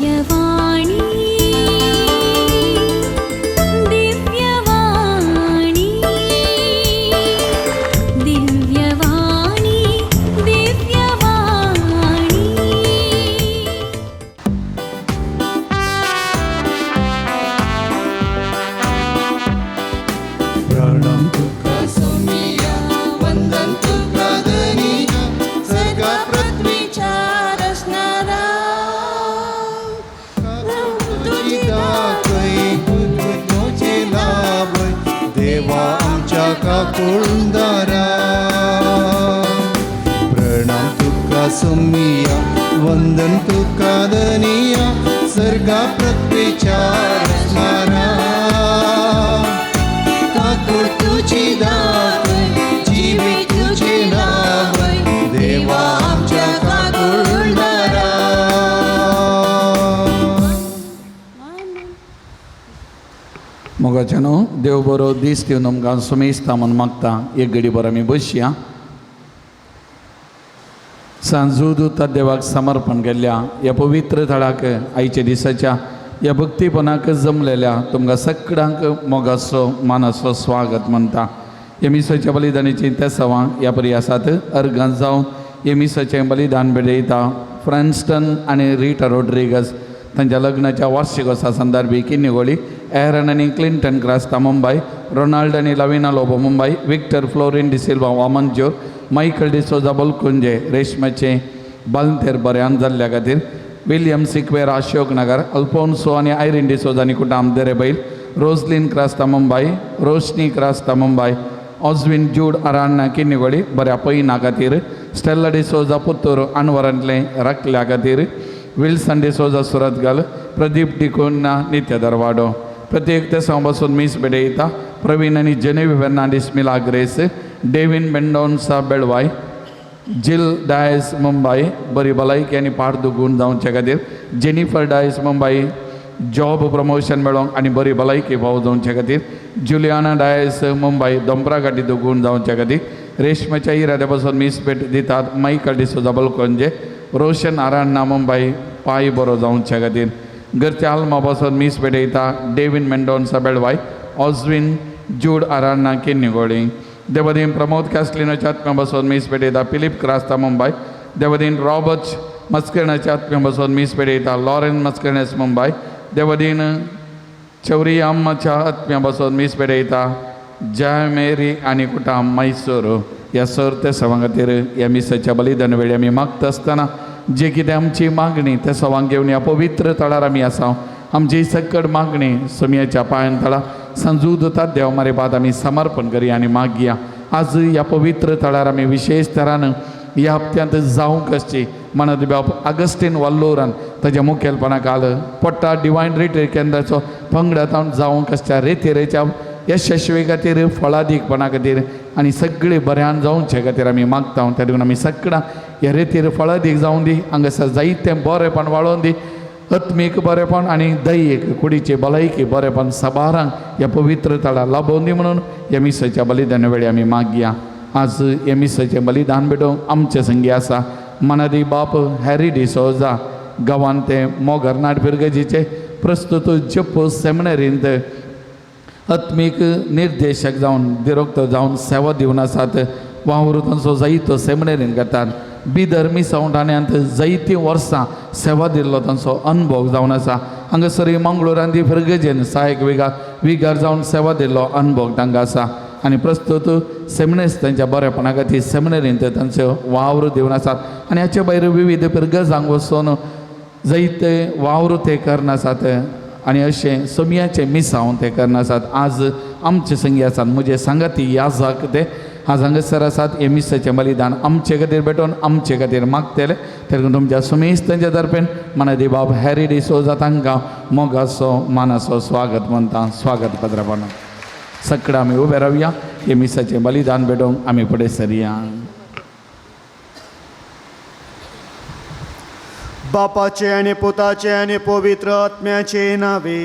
दिव्यवाणी दिव्यवाणी दिव्यवाणी दिव्यवाणी। प्रणाम तुका सोमिया, वंदन तुका धनिया, सर्गा पृथ्वीच्या रचणारा, तुजी दाखय, तुझे लाभय, देवा आमच्या काकुळदारा। प्रणाम तुका सोमिया, वंदन तुका धनिया, सर्गा पृथ्वीच्या रचणारा, काकूळ तुझी दाखय, जिवीत तुझे लाभय, देवा आमच्या काकुळदारा। मोगाचें न्हू देव बरो दीस दिवन आमकां सुमेस्ता म्हूण मागता। एक घडी बरो आमी बसया। सांजू दुता देवाक समर्पण केल्ल्या ह्या पवित्र थळाक आयच्या दिसाच्या ह्या भक्तीपणाक जमलेल्या तुमकां सगळ्यांक मोगाचो मानाचो स्वागत म्हणटा। ह्या मिसाच्या बलिदानाची तेसावां ह्या परी आसात। अर्गां जावन ह्या मिसाचें बलिदान भेटयता फ्रांस्टन आनी रिटा रोड्रिगस तांच्या लग्नाच्या वार्षिकोत्सवा संदर्भी किन्नीगोळी, एरन आनी क्लिंटन क्रास्ता मुंबय, रोनाल्ड आनी Lavina Lobo Mumbai, Victor Florine D'Silva Vamanjoor, Michael D'Souza Bolkunje रेशमाचे बालंतेर बऱ्यान जाल्ल्या खातीर, विल्यम सिक्वेर अशोक नगर, अल्फोन्सो आनी आयरीन डिसोजा आनी कुटाम Derebail, Rosaline Crasta Mumbai, Roshni Crasta Mumbai, Oswin Jude Aranha Kinnigoli बऱ्या पयना खातीर, स्टेल्ला डिसोजा पुत्तूर अनवरांतले राखल्या खातीर, विल्सन डिसोजा सुरतगल, प्रदीप डिकोन्ना नित्य दरवाडो। प्रत्येक तेसांव बसून मीस भेटयता प्रवीण आनी जेनेवी फेर्नांडीस मिलाग्रेस, डेविन मेंडोन्सा बेळवाय, जिल डायस मुंबय बरी भलायकी आनी पाड दुगून जावचे खातीर, जेनिफर डायस मुंबय जॉब प्रमोशन मेळोंक आनी बरी भलायकी फावो जावचे खातीर, जुलियाना डायस मुंबय दोंपरा गाठी दुगून जावचे खातीर, रेशमाच्या इराद्या पासून मीस भेट दितात मायकल डिसोजा बलकोंजे, रोशन आराण्णा मुंबय पांय बरो जावचे खातीर, घरच्या आल्मा पासून मीस भेटयता डेविन मेंडोन्सा बेळवाय, ऑजविन जूड आराण्णा किन्नीगोळी। देवदीन प्रमोद कॅस्लिनोच्या आत्म्या बसून मीस भेटयता फिलीप क्रास्ता मुंबय, देवदीन रॉबर्ट मस्करण्याच्या आत्म्या बसून मीस भेटयता लॉरेन मस्करण्यास मुंबय, देवदीन चौरियाम्माच्या आत्म्या बसून मीस भेटयता जय मेरी आनी कुटाम मैसूर। ह्या सर ते सवां खातीर ह्या मिसाच्या बलिदान वेळी आमी मागता आसतना जे कितें आमची मागणी ते सवांक घेवन ह्या पवित्र तळार आमी आसा। आमची सकट मागणी सोमयाच्या पांयान तळा संजू दुतात देव मारे आमी समर्पण करया आनी मागया। आज ह्या पवित्र तळार आमी विशेष तरान ह्या हप्त्यांत जावंक आसची म्हणत बाब आगस्टीन वाल्लोरान ताच्या मुखेलपणा काल पट्टा डिवायन रिट्रीट केंद्राचो पंगडांत जावंक आसच्या रेतिरेच्या यशस्वी खातीर फळादीकपणा खातीर आनी सगळे बऱ्यान जावचे खातीर आमी मागता। त्या देखून आमी सगळां ह्या रेतीर फळादीक जावं दी, हांगासर जायतें बरेंपण वाळोवन दी, आत्मीक बरेंपण आनी दैहीक कुडीचे भलायकी बरेंपण साबारांक ह्या पवित्र तळार लाभोवन दी म्हणून ह्या मिसाच्या बलिदाना वेळी आमी मागया। आज ह्या मिसाचें बलिदान भेटोवंक आमचे संगी आसा मनादी बाप हॅरी डिसोजा गांवान ते मोगर नाट फिरगजीचे प्रस्तुत जप्पो सेमिनरींत आत्मीक निर्देशक जावन दिरोक्त जावन सेवा दिवन आसात। वावर तांचो जायतो सेमिनरीन करतात। बिदर मिसांव ठाण्यांत जायतीं वर्सां सेवा दिल्लो तांचो अनुभव जावन आसा। हांगासर मंगळुरान ती फिरगजेन सहायक विगार विगार जावन सेवा दिल्लो अनुभव तांकां आसा आनी प्रस्तुत सेमिनरीस तांच्या बरेपणा खातीर सेमिनरींत तांचो वावर दिवन आसात आनी हाचे भायर विविध फिरगजांक वचून जायते वावर ते करनासात आनी अशें सोमयाचें मिसांव ते करनासात। आज आमचे संगी आसात म्हजे सांगाती याजाक ते आज हांगासर आसात। हे मिसाचें बलिदान आमचे खातीर भेटोवन आमचे खातीर मागतले। तेका तुमच्या सुमेस तांच्या तर्फेन मनादी बाब हॅरी डिसोजा तांकां मोगाचो मानाचो स्वागत म्हणटा। स्वागत पत्रापण सगळं आमी उबे रावया। हे मिसाचें बलिदान भेटोवंक आमी फुडें सरया। बापाचे आनी पुताचे आनी पवित्र आत्म्याचे नावे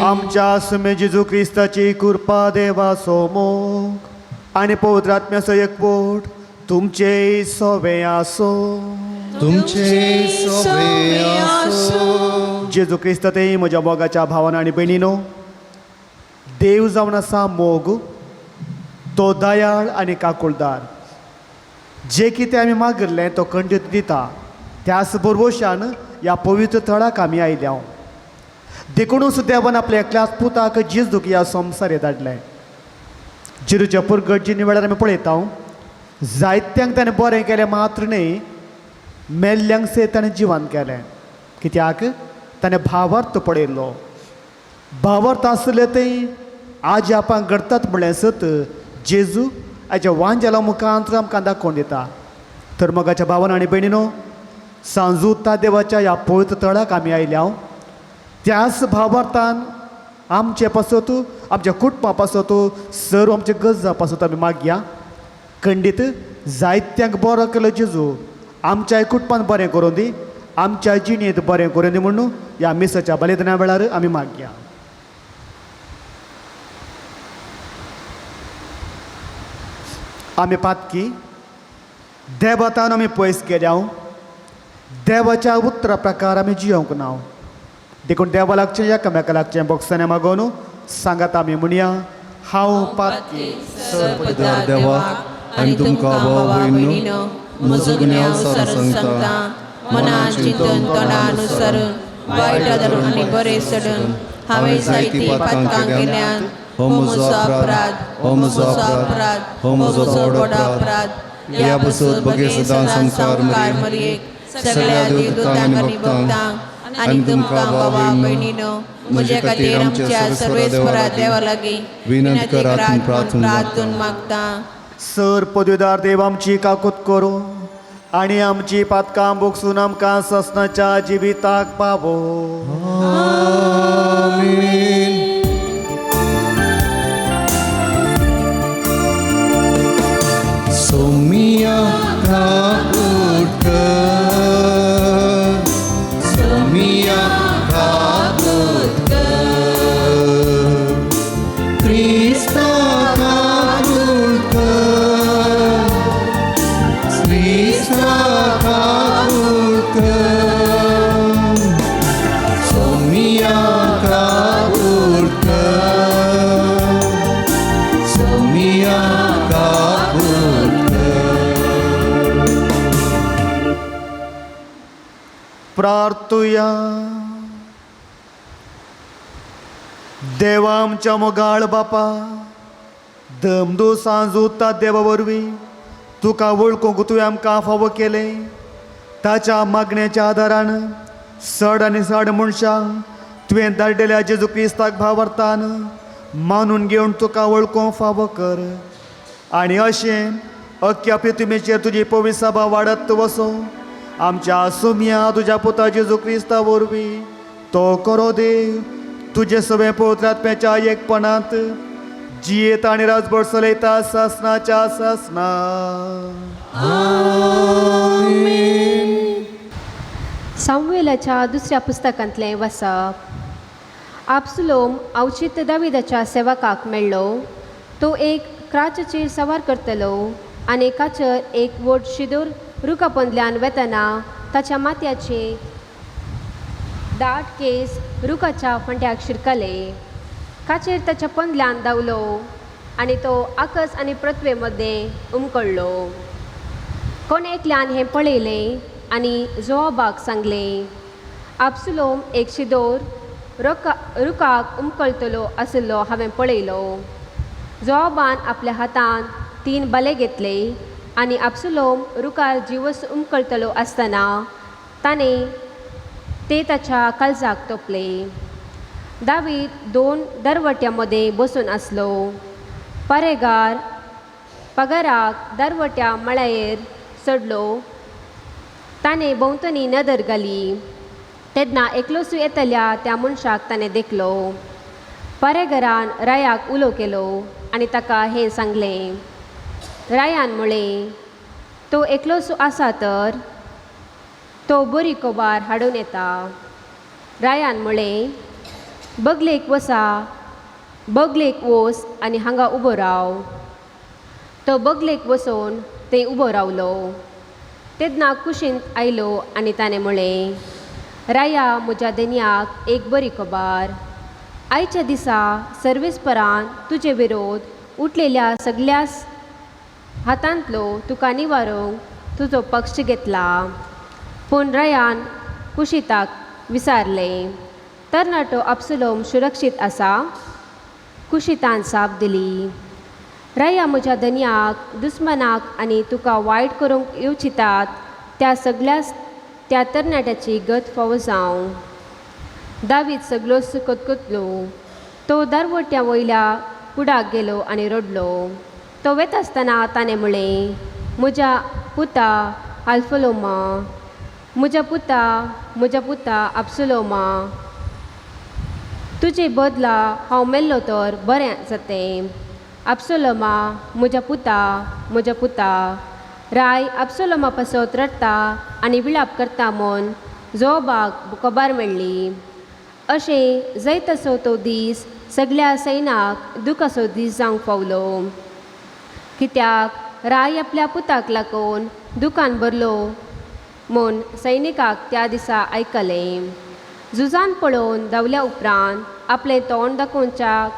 आमच्या सुमे जेजू क्रिस्ताची कृपा देवाचो मोग आनी पवित्र आत्म्याचो एकवट तुमचे सोवे आसो। तुमचे सोबे आसो. जेजू क्रिस्त ते म्हज्या मोगाच्या भावान आनी भयणीनो, देव जावन आसा मोग, तो दयाळ आनी काकुळदार. जे कितें आमी मागिल्लें तो खंडीत दिता. त्याच बरवशान ह्या पवित्र थळाक आमी आयल्या. देखुनूच देवान आपल्या एकल्याच पुताक जेजूक ह्या संवसारे धाडलें. जेजूच्या पुरगट वेळार आमी पळयता, जायत्यांक ताणें बरें केलें मात्र न्हय, मेल्ल्यांक सयत ताणें जिवन केलें. कित्याक ताणें भावार्थ पळयलो. भावार्थ आसले थंय आज आपण घडतात म्हणलें सत जेजू आयच्या वांजेला मुखांत आमकां दाखोवन दिता. तर मोगाच्या भावान आनी भयणीनो, सांजुता देवाच्या ह्या पवित्र तळाक आमी आयल्या. त्याच भावार्थान आमचे पासत, आमच्या कुटुंबा पासत, सर्व आमच्या गरजां पासत आमी मागया. खंडीत जायत्यांक बरो केलो जेजू, आमच्याय कुटुंबान बरें करूं दी, आमच्या जिणेंत बरें करूं दी म्हणून ह्या मिसाच्या बलिदाना वेळार आमी मागया. आमी पातकी देवतान आमी पयस गेल्या. देवाच्या उतरा प्रकार आमी जियोंक ना. देखून देवा लागचें, एकामेका लागचें बोगसाने मागोवन सांगात आमी म्हणया, हांव पातकी. पवित्र देवा आनी तुमकां भाव भयणीनो, म्हजो गुन्यांव सारून सांगता. मनान चिंतून तोंडानुसरून वायट धरून आनी बरें सोडून हांवें जायतीं पातकां केल्यान. हो म्हजो अपराध, हो म्हजो अपराध, हो म्हजो व्हड अपराध. ह्या पासून बगे सदां संवसार मरयेक सगळ्या देवदूतांक आनी भक्तांक आनी तुमकां भावा भयणीनो म्हजे खातीर आमच्या सर्वेस्परा देवा लागीं विनंती करात म्हूण प्रार्थून मागता. सर पदवीदार देव आमची काकूत करूं आनी आमची पातकां बोगसून आमकां ससनाच्या जिविताक पावो. आमेन. सोमिया काकूट कर, सोमिया काकूट कर, क्रिस्ता काकूट कर, क्रिस्ता काकूट कर, सोमिया काकूट कर, सोमिया काकूट कर. प्रार्थुया. देवा आमच्या मोगाळ बापा, दमदो सांजूता देवा वरवीं तुका वळखूंक तुवें आमकां फावो केलें. ताच्या मागण्याच्या आदारान सड आनी सड मनशां तुवें धाडलेल्या जेजू क्रिस्ताक भावार्थान मानून घेवन तुका वळखूंक फावो कर. आनी अशें अख्ख्या पृथ्वीचेर तुजी पवित्र सभा वाडत वसो. आमच्या सुमया तुज्या पुता जेजू क्रिस्ता वरवीं तो करो देव तुजे सगळे पवित्र आत्म्याच्या एकपणांत जियेत आनी राजभर चलयता सासनाच्या सासना. सामुएलाच्या दुसऱ्या पुस्तकांतलें वसप. आपसुलोम अवचित दाविदाच्या सेवकाक मेळ्ळो. तो एक क्राचेर सवार करतलो आनी काचर एक व्हड शिदोर रुखा पोंदल्यान वेतना ताच्या माथ्याचे दाट केस रुखाच्या फांट्याक शिरकले. काचेर ताच्या पोंदल्यान धांवलो आनी तो आकस आनी पृथ्वे मदें उमकळ्ळो. कोण एकल्यान हें पळयलें आनी जोआबाक सांगलें, आपसुलोम एक शिदोर रुखाक उमकळटलो आशिल्लो हांवें पळयलो. जोआबान आपल्या हातान 3 बले घेतले आनी आपसुलोम रुखार जिवस उमकळटलो आसतना ताणें ते ताच्या काळजाक तोपले. दावीद 2 दरवट्यां मदें बसून आसलो. परेगार पगाराक दरवट्या मळायेर चडलो. ताणें भोंवतणी नदर घाली तेन्ना एकलोसू येतल्या त्या मनशाक ताणें देखलो. परेगरान रायाक उलो केलो आनी ताका हें सांगलें. रायान म्हळें, तो एकलोसो आसा तर तो बरी कोबार हाडून येता. रायान म्हळें, बगलेक वसा, बगलेक वोस आनी हांगा उबो राव. तो बगलेक वचून थंय उबो रावलो. तेन्ना कुशींत आयलो आनी ताणें म्हळें, राया म्हज्या धनयाक एक बरी खबर. आयच्या दिसा सर्वेस्परान तुजे विरोध उठलेल्या सगल्या हातांतलो तुका निवारूंक तुजो पक्ष घेतला. पूण रयान कुशीताक विचारलें, तरणाटो अब्सलोम सुरक्षीत आसा? कुशीतान जाप दिली, रया म्हज्या धनयाक दुस्मनाक आनी तुका वायट करूंक येवचितात त्या सगळ्या त्या तरणाट्याची गत फावो जावं. दावीद सगळोच कतकतलो. तो दारवट्या वयल्या कुडाक गेलो आनी रडलो. तो वेता आसतना ताणें म्हळें, म्हज्या पुता आल्फलोमा, म्हज्या पुता, म्हज्या पुता आब्सुलोमा, तुजे बदला हांव मेल्लो तर बरें जातें. आब्सुलोमा म्हज्या पुता, म्हज्या पुता. राय आब्सुलोमा पासत रडटा आनी विळाप करता म्हूण जोबाक खबर मेळ्ळी. अशें जैताचो तो दीस सगळ्या सैनाक दुखाचो दीस जावंक पावलो, कित्याक राय आपल्या पुताक लागून दुकान भरलो म्हूण सैनिकाक त्या दिसा आयकलें. झुजान पळोवन धांवल्या उपरांत आपलें तोंड दाखोवच्याक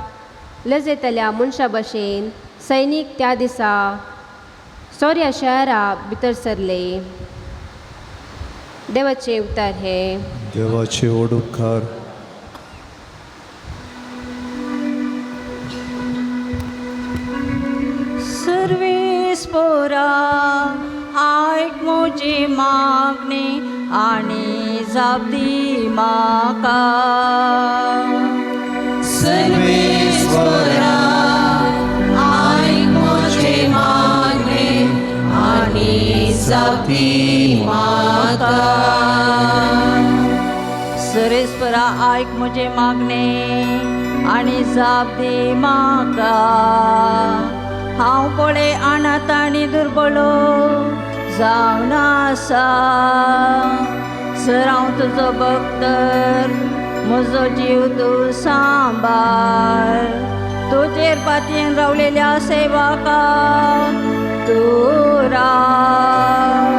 लजेतल्या मनशा भशेन सैनीक त्या दिसा सोऱ्या शहरा भितर सरले. देवाचें उतर हें. देवाचे व्हड उपकार. सर्वेस्पोरा आयक म्हजी मागणी आनी जाप दी म्हाका. सर्वेस्वरा आयक म्हजें मागणें आनी जाप दी म्हाका. सर्वेस्परा आयक म्हजें मागणें आनी जाप दी म्हाका. हांव पळय अनाथ आनी दुर्बलो जावन आसा. सर हांव तुजो भक्तर, म्हजो जीव तूं सांबाळ. तुजेर पातयेन रावलेल्या सेवका तूं राव.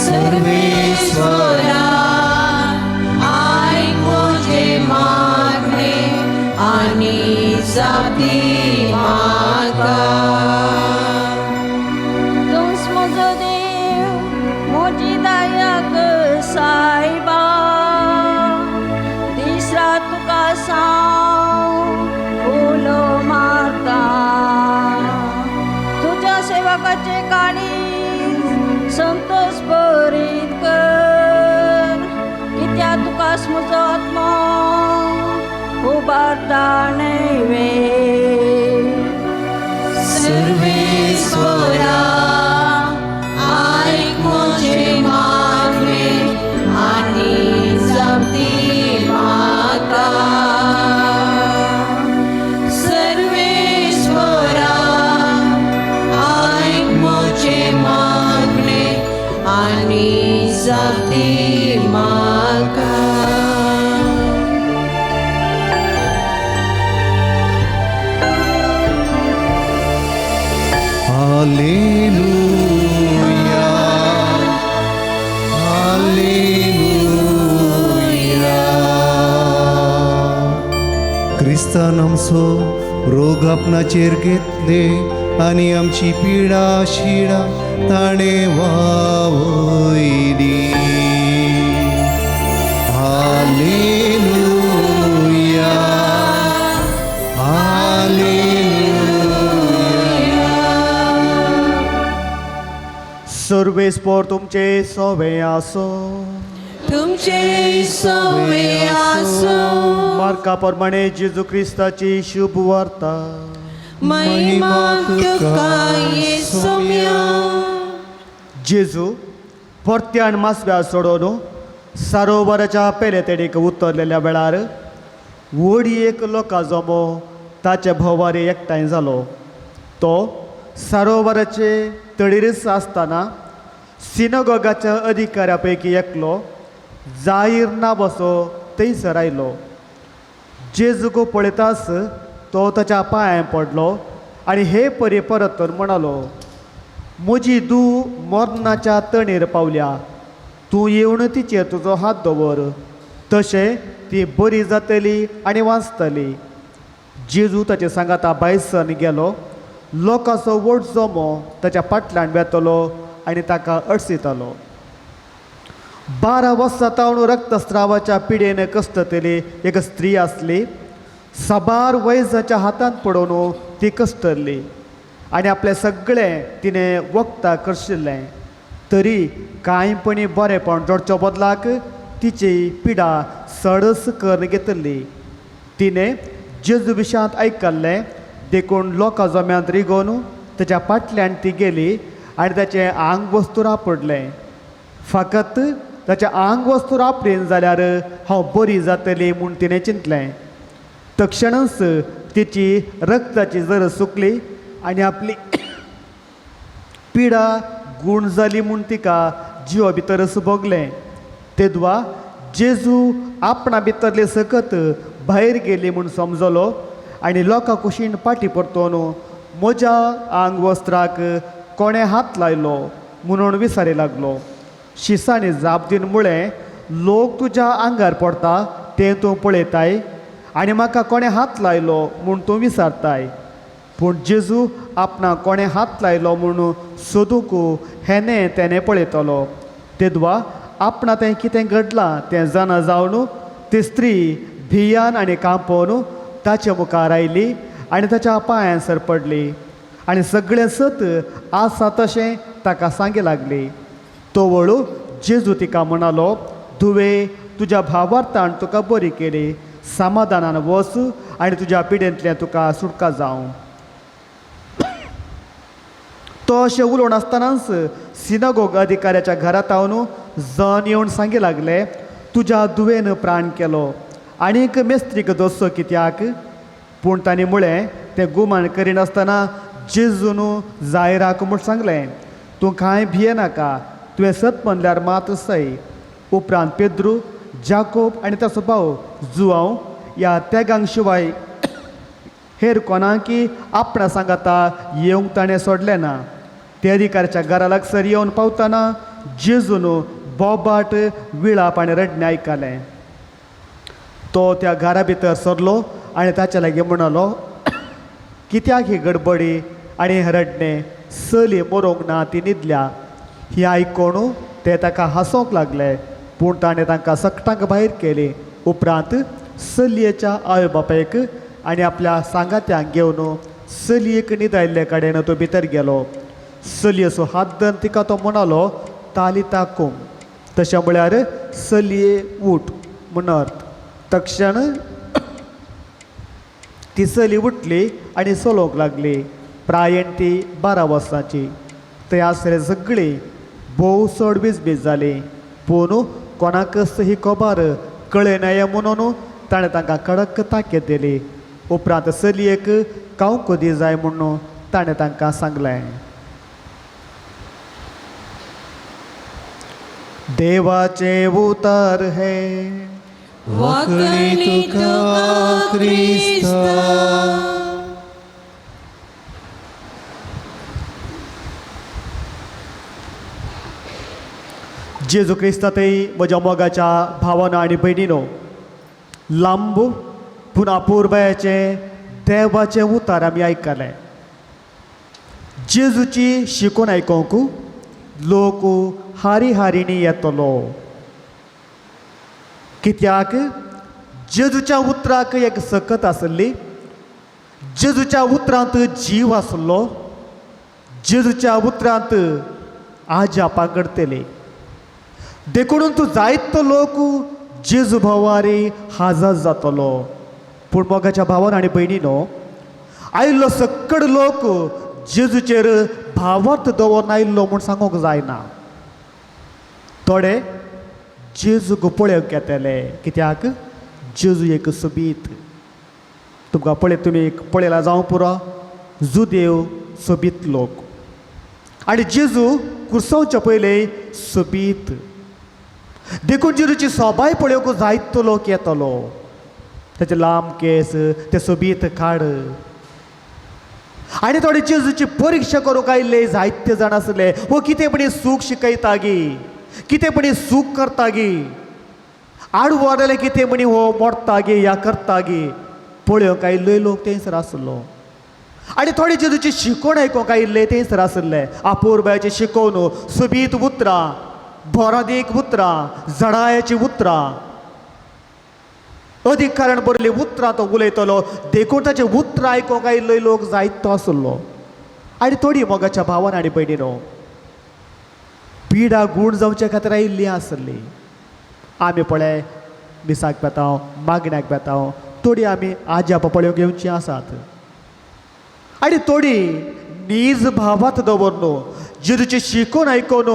सर्वेस्वरा आयक म्हजें मागणें आनी जाप दी म्हाका. तूंच म्हजो देव, म्हजी दायक सायबा. दीस रात तुका हांव उलो मारता. तुज्या सेवकाचे काळीज संतोश भरीत कर, कित्याक तुकाच म्हजो आत्मो उबारता न्हय. सर्वेस्वरा आयक म्हजें मागणें आनी जाप दी म्हाका. सर्वेस्वरा आयक म्हजें मागणें आनी जाप दी म्हाका. Hallelujah, hallelujah. क्रिस्तान आमचो रोग आपणाचेर घेतले आनी आमची पिडा शिडा ताणें वावयली. Hallelujah, hallelujah. सर्वेस्पोर तुमचे सोवे आसो. तुमचे सवे आसूं. मार्का प्रमाणे जेजू क्रिस्ताची शुभ वार्ता. महिमा तुका येसोम्या. जेजू परत्यान मासव्या सोडोवन सरोवराच्या पेले तेडीक उतरलेल्या वेळार व्हड एक लोकां जमो ताचे भोवारी एकठांय जालो. तो सरोवराचे तडीरच आसतना सिनगोगाच्या अधिकाऱ्या पैकी एकलो जाहीर नांवाचो थंयसर आयलो. जेजूक पळयताच तो ताच्या पांयां पडलो आनी हे परी परतून म्हणालो, म्हजी धूव मरणाच्या तणेर पावल्या, तूं येवन तिचेर तुजो हात दवर, तशें ती बरी जातली आनी वाचतली. जेजू ताचे सांगाता भायसन गेलो. लोकांचो व्हड जमो ताच्या फाटल्यान वेतलो आनी ताका अडसितालो. 12 वर्सां तावन रक्तस्रावाच्या पिडेन कश्टतली एक स्त्री आसली. साबार वैजाच्या हातांत पडोवन ती कश्टल्ली आनी आपलें सगळें तिणें वखदां करशिल्लें, तरी कांयपणी बरेंपण जोडच्या बदलाक तिची पिडा सडस करून घेतली. तिणें जेजू विशांत आयकल्लें देखून लोकां जम्यांत रिगोवन ताच्या फाटल्यान ती गेली आनी ताचें आंग वस्तू रापडलें. फकत ताचें आंग वस्तू रापडीन जाल्यार हांव बरी जातली म्हूण तिणें चिंतलें. तक्षणच तिची रक्ताची जर सुकली आनी आपली पिडा गूण जाली म्हूण तिका जिवा भितरच भोगलें. तेदवा जेजू आपणा भितरले सकत भायर गेली म्हूण समजलो आनी लोकां कुशीन फाटीं परतोवन म्हज्या आंग वस्त्राक कोणें हात लायलो म्हणून विचारी लागलो. शिसांनी जाप दिवन म्हळें, लोक तुज्या आंगार पडटा तें तूं पळयताय आनी म्हाका कोणें हात लायलो म्हूण तूं विचारताय. पूण जेजू आपणाक कोणें हात लायलो म्हूण सोदूंक हेणें तेणें पळयतलो. तेदवा आपणा तें कितें घडलां तें जाणा जावन ती स्त्री भियान आनी कांपोवन ताचे मुखार आयली आनी ताच्या पांयांसर पडली आनी सगळें सत आसा तशें ताका सांगी लागली. तो वळू जेजू तिका म्हणालो, धुवे, तुज्या भावार्थान तुका बरी केली, समाधानान वच आनी तुज्या पिडेंतल्यान तुका सुटका जावं. तो अशें उलोवन आसतनाच सिनागोग अधिकाऱ्याच्या घरांत हांव जन येवन सांगी लागले, तुज्या धुवेन प्राण केलो आनीक मेस्त्रीक दोसो कित्याक? पूण तांणी म्हळें, तें गुमान करिनासतना जेजून जायराक म्हूण सांगलें, तूं कांय भियेनाका, तुवें सत म्हणल्यार मात सय. उपरांत पेद्रू, जाकोब आनी ताचो भाव जुआंव ह्या तेगांक शिवाय हेर कोणाकी आपणा सांगाता येवंक ताणें सोडलें ना. ते अधिकाऱ्याच्या घरा लागसर येवन पावतना जेजून बोबाट विळाप आनी रडणें आयकलें. तो त्या घरा भितर सरलो आनी ताच्या लागीं म्हणालो, कित्याक ही गडबडी आनी रडणें? चली मरोंक ना, ती न्हिदल्या. ही आयकून ते ताका हांसोंक लागले, पूण ताणें तांकां सगटांक भायर केली. उपरांत चलयेच्या आवय बापायक आनी आपल्या सांगात्यांक घेवन चलयेक न्हिदायल्ले कडेन तो भितर गेलो. चलयेचो हात धरून तिका तो म्हणालो, तालिता कुम, तशें म्हळ्यार चलये उठ म्हूण अर्थ. तक्षण ती चली उठली आनी चलोवंक लागली. प्रायेन ती 12 वर्सांची. थंय आसले सगळीं भोव चड विजबीज जाली, पूण कोणाकच ही खबर कळयनाये म्हणून ताणें तांकां कडक ताकीद दिली. उपरांत चलयेक खावंक दी जाय म्हणून ताणें तांकां सांगलें. देवाचें उतर हें. वाकणी तुका क्रिस्ता. जेजू क्रिस्तातय म्हज्या मोगाच्या भावानो आनी भयणीनो, लांब पूण अपुरबायेचें देवाचें उतर आमी आयकलें. जेजूची शिकोवन आयकोंक लोक हारी हारिणी येतलो, कित्याक जेजूच्या उतराक एक सकत आसली, जेजूच्या उतरांत जीव आसलो, जेजूच्या उतरांत आजापां घडतली. देखून तूं जायतो लोक जेजू भावारी हाजर जातलो. पूण मोगाच्या भावान आनी भयणीनो, आयिल्लो सक्कड लोक जेजूचेर भावार्थ दवरून आयिल्लो म्हूण सांगूंक जायना. थोडे जेजूक पळोवंक येतले, कित्याक जेजू एक सोबीत, तुमकां पळय तुमी पळयला जावं पुरो, जुदेव सोबीत लोक आनी जेजू कुर्सावच्या पयले सोबीत. देखून जेजूची सोबाय पळोवंक जायतो लोक येतलो. ताचे लांब केस, ते सोबीत खाड. आनी थोडे जेजूची परिक्षा करूंक आयिल्ले जायते जाण आसले. हो कितें पणी सूख शिकयता गी, कितें पणी सूख करता गी, आडवो जाल्यार कितें म्हणी हो मोडटा गे या करता गे, पळोवंक आयिल्लोय लोक थंयसर आसलो. आनी थोडे जेजूची शिकवण आयकूंक आयिल्ले थंयसर आसले. आपोरबायाची शिकवण, सोबीत उतरां, बोरादीक उतरां, जडायाची उतरां, अधिकारण बरयल्ली उतरां तो उलयतलो, देखून ताचे उतरां आयकूंक आयिल्लोय लोक जायतो आसलो. आनी थोडी मोगाच्या भावान आनी भयणीनो पिडा गूण जावचे खातीर आयिल्ली आसली. आमी पळय मिसाक बेताव, मागण्याक बेताव, थोडी आमी आज्या पपळ्यो घेवची आसात. आनी थोडी नीज भावात दवर न्हू, जेजूची शिकून आयकून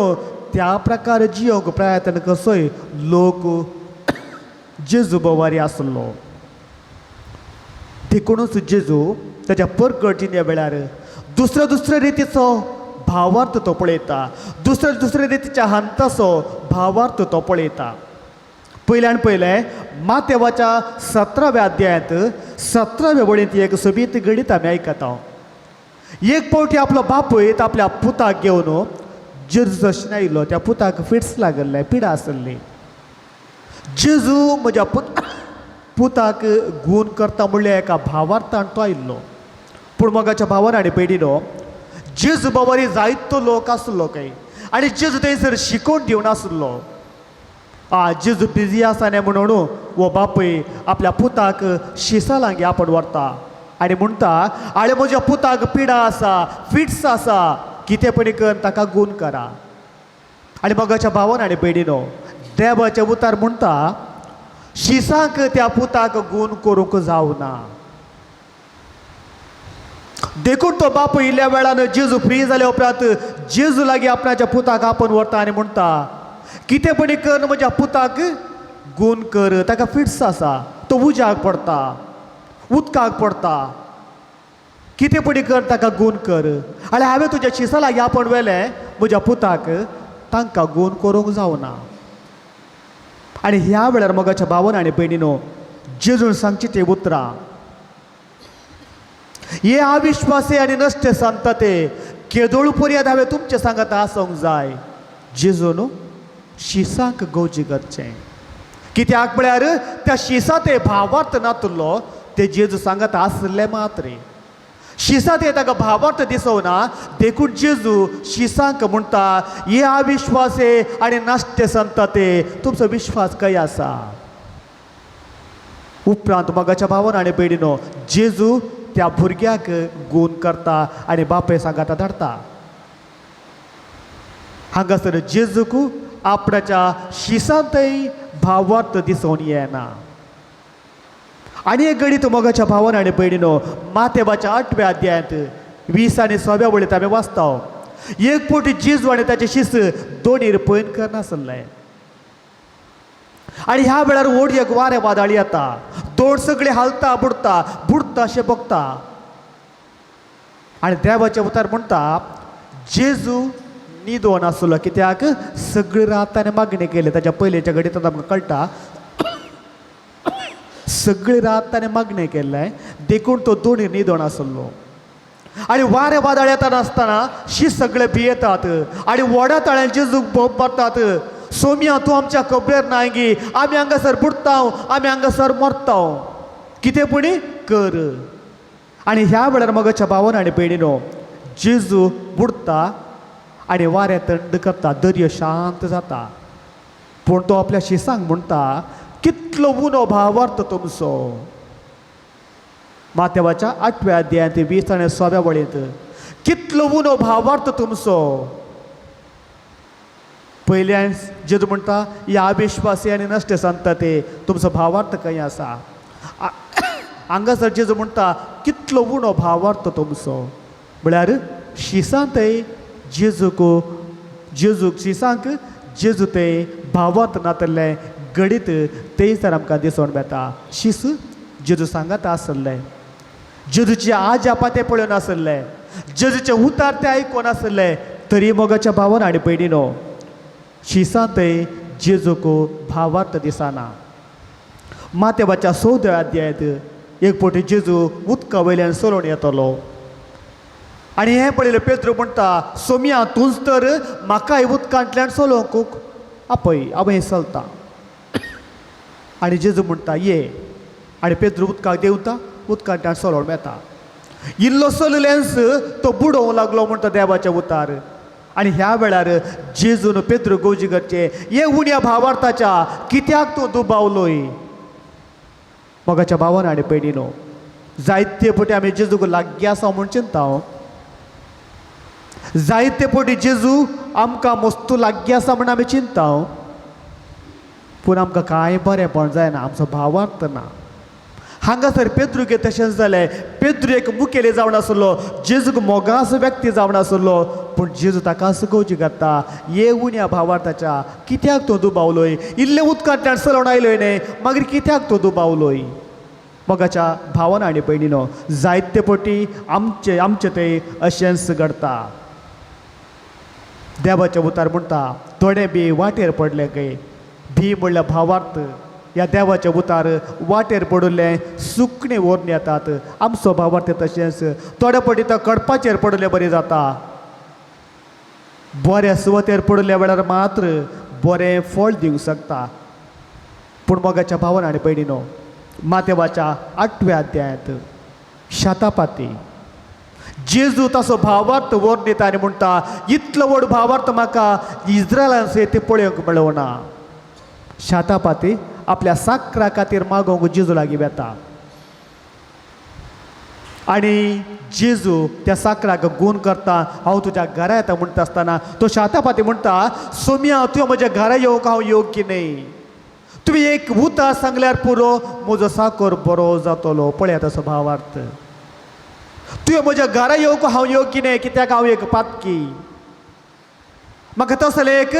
त्या प्रकार जियोंक प्रयत्न कसोय लोक जेजू बोवारी आसलो. देखूनच जेजू ताच्या परगट जिण्या वेळार दुसऱ्या दुसऱ्या रितीचो भावार्थ तो पळयता, दुसऱ्या दुसऱ्या रितीच्या हांताचो भावार्थ तो पळयता. पयल्यान पयलें मातेवाच्या 17व्या अध्यायांत 17व्या वळींत एक सोबीत घडीत आमी आयकता. एक फावटी आपलो बापूय आपल्या पुताक घेवन जेजू जशें आयलो, त्या पुताक फिट्स लागल्ले, पिडा आसली. जेजू म्हज्या पुताक गूण करता म्हणल्यार एका भावार्थान तो आयिल्लो. पूण मोगाच्या भावान आनी भयणीनो जेजू बाबारी जायतो लोक आसलो काय, आनी जेजू थंयसर शिकोवन दिवन आसलो. आ जेजू बिजी आसा न्ही म्हणून हो बापूय आपल्या पुताक शिसा लागीं आपण व्हरता आनी म्हणटा, आरे म्हज्या पुताक पिडा आसा, फिट्स आसा, कितें पणी कर ताका गूण करा. आनी मोगाच्या भावान आनी भयणीनो देवाचें उतार म्हणटा शिसांक त्या पुताक गूण करूंक जावना. देखून तो बापूय इल्ल्या वेळान जेजू फ्री जाल्या उपरांत जेजू लागीं आपणाच्या पुताक आपोवन व्हरता आनी म्हणटा, कितें पणी कर म्हज्या पुताक गूण कर, ताका फिट्स आसा, तो उज्याक पडटा, उदकाक पडटा, कितें पणी कर ताका गूण कर. आनी हांवें तुज्या शिसा लागीं आपोवन व्हेलें म्हज्या पुताक, तांकां गूण करूंक जावना. आनी ह्या वेळार मोगाच्या भावान आनी भयणीनो जेजून सांगची ती उतरां, हे अविश्वासी आनी नश्ट संतते केदोळ पर्यंत हांवें तुमचें सांगत आसूंक जाय. जेजून शिसांक गवजी करचें, कित्याक म्हळ्यार त्या शिसा ते भावार्थ नातुल्लो, ते जेजू सांगत आसले मात्रे. शिसा ते ताका भावार्थ दिसोना, देखून जेजू शिसांक म्हणटा, हे अविश्वासे आनी नश्ट संतते, तुमचो विश्वास खंय आसा. उपरांत मोगाच्या भावान आनी भयणीनो जेजू त्या भुरग्याक गूण करता आनी बापूय सांगाता धाडटा. हांगासर जेजूक आपणाच्या शिसांतय भावार्थ दिसून येना. आनी एक घडीत मोगाच्या भावान आनी भयणीनो मातेबाच्या 8व्या अध्यायांत 20 आनी 6व्या वळींत आमी वाचता. एक फावटी जेजू आनी ताचे शिस दोनीर पयन करनासले. आनी ह्या वेळार व्हड एक वारें वादळ येता, दोन सगळे हालता, बुडता बुडता अशें बगता. आनी देवाचें उतर म्हणटा जेजू न्हिदोन आसलो, कित्याक सगळी रात ताणें मागणी केली. ताच्या पयलींच्या घडीत आमकां कळटा सगळी रात ताणें मागणें केल्लें, देखून तो दोनी न्हिदोन आसलो. आनी वारें वादळ येता नासतना शी सगळे भियेतात आनी व्हडा तळ्यान जेजूक बोब मारतात, सोम्या तूं आमच्या खबरेर नाय गी, आमी हांगासर बुडटाव, आमी हांगासर मरताव, कितें पुणी कर. आनी ह्या वेळार मोगाच्या भावान आनी भयणीनो जेजू बुडटा आनी वारें थंड करता, दर्यो शांत जाता. पूण तो आपल्या शिसांक म्हणटा, कितलो उणो भावार्थ तुमचो. मातेवाच्या 8व्या अध्यायांत 20 आनी 6व्या वळींत कितलो उणो भावार्थ तुमचो. पयल्यान जेजू म्हणटा, ह्या अविश्वासी आनी नश्ट संतते, तुमचो भावार्थ खंय आसा. हांगासर जेजू म्हणटा कितलो उणो भावार्थ तुमचो, म्हळ्यार शिसांतय जेजूक जेजूक शिसांक जेजू ते भावार्थ नातल्लें घडीत थंयसर आमकां दिसून येता. शीस जेजू सांगत आसले, जेजूची आजापा ते पळोवन आसले, जेजूचे उतार ते आयकून आसले, तरी मोगाच्या भावान आनी भयणीनो शिसांतय जेजूक भावार्थ दिसना. मातेबाच्या 14व्या अध्यायांत एक फावटी जेजू उदका वयल्यान चलोवन येतलो. आनी हें पळयलें पेत्रू म्हणटा, सोमया तूंच तर म्हाका उदकांतल्यान चलोवंक आपय, हांव हें चलता. आनी जेजू म्हणटा ये. आनी पेत्रू उदकाक देंवता, उदकांतल्यान चलोवन येता. इल्लो चललेंच तो बुडोवंक लागलो म्हणटा देवाच्या उतार. आनी ह्या वेळार जेजून पेत्रू गोजी करचें, ये उण्या भावार्थाच्या कित्याक तूं दुबावलोय. मोगाच्या भावान आनी भयणीनो, जायते फावटी आमी जेजूक लागीं आसा म्हूण चिंता, जायते फावटी जेजू आमकां मस्तू लागीं आसा म्हूण आमी चिंता, पूण आमकां कांय बरेंपण जायना, आमचो भावार्थ ना. हांगासर पेद्रूक तशेंच जालें. पेद्रू एक मुखेली जावन आसलो, जेजूक मोगासो व्यक्ती जावन आसलो, पूण जेजू ताका गवजी घाता, ये उण्या भावार्थाच्या कित्याक तूं दुबावलोय, इल्लें उदकांतल्यान चलोवन आयलोय न्हय, मागीर कित्याक तूं दुबावलोय. मोगाच्या भावान आनी भयणीनो, जायते फावटी आमचे आमचे थंय अशेंच घडता. देवाचें उतार म्हणटा थोडे बी वाटेर पडले खंय, बी म्हणल्यार भावार्थ. ह्या देवाचें उतार वाटेर पडिल्लें सुकणें व्हरून येतात. आमचो भावार्थ तशेंच थोडे फावटी तो कडपाचेर पडिल्ले बरी जाता. बऱ्या सुवातेर पडिल्ल्या वेळार मात्र बरें फळ दिवंक शकता. पूण मोगाच्या भावान आनी भयणीनो, मातेवाच्या 8व्या अध्यायांत शातापाती जेजू ताचो भावार्थ व्हरून दिता आनी म्हणटा, इतलो व्हड भावार्थ म्हाका इस्रायलान ते पळोवंक मेळना. शातापाती आपल्या साकरा खातीर मागोवंक जेजू लागीं वेता आनी जेजू त्या साकराक गूण करता, हांव तुज्या घरा येता म्हणटा आसतना तो शातापाती म्हणटा, सोम्या तुवें म्हज्या घरा येवंक हांव योग्य न्हय, तुवें एक उतार सांगल्यार पुरो, म्हजो साकर बरो जातलो. पळयात असो भावार्थ, तुवें म्हज्या घरा येवंक हांव योग्य न्हय, कित्याक हांव एक पातकी, म्हाका तसलें एक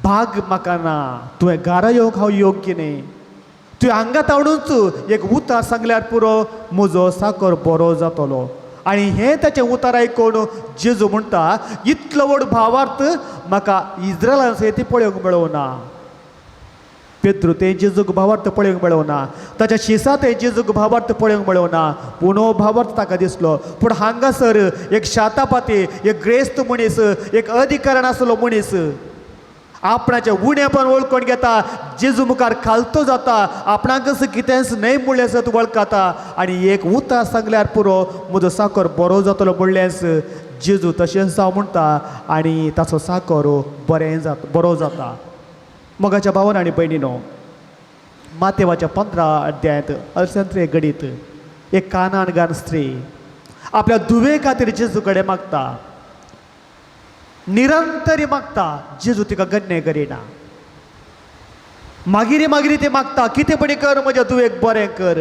भाग म्हाका ना, तुवें घरा येवंक हांव योग्य न्हय, तुवें हांगा तावडूच एक उतार सांगल्यार पुरो, म्हजो साकर बरो जातलो. आनी हें ताचें उतार आयकून जेजू म्हणटा, इतलो व्हड भावार्थ म्हाका इस्रायलान ती पळोवंक मेळना. पेत्रू तें जेजूक भावार्थ पळोवंक मेळना, ताच्या शिसा तें जेजूक भावार्थ पळोवंक मेळना, पूण हो भावार्थ ताका दिसलो. पूण हांगासर एक शातापाती, एक ग्रेस्त मनीस, एक अधिकारण आसलो मनीस आपणाचें उणेपण वळखून घेता, जेजू मुखार खालतो जाता, आपणाकच कितेंच न्हय म्हणलें आसत वळखता आनी एक उतार सांगल्यार पुरो, म्हजो साकर बरो जातलो म्हणलेंच जेजू तशेंच जावं म्हणटा आनी ताचो साकर बरें जाता, बरो जाता. मोगाच्या भावान आनी भयणीनो, मातेवाच्या 15 अध्यायांत अरसंत्रे घडीत एक कानान स्त्री आपल्या धुवे खातीर जेजू कडेन मागता, निरंतरी मागता. जेजू तिका गण्य करिना. मागीर मागीर ती मागता, कितें पणी कर म्हज्या धुवेक बरें कर.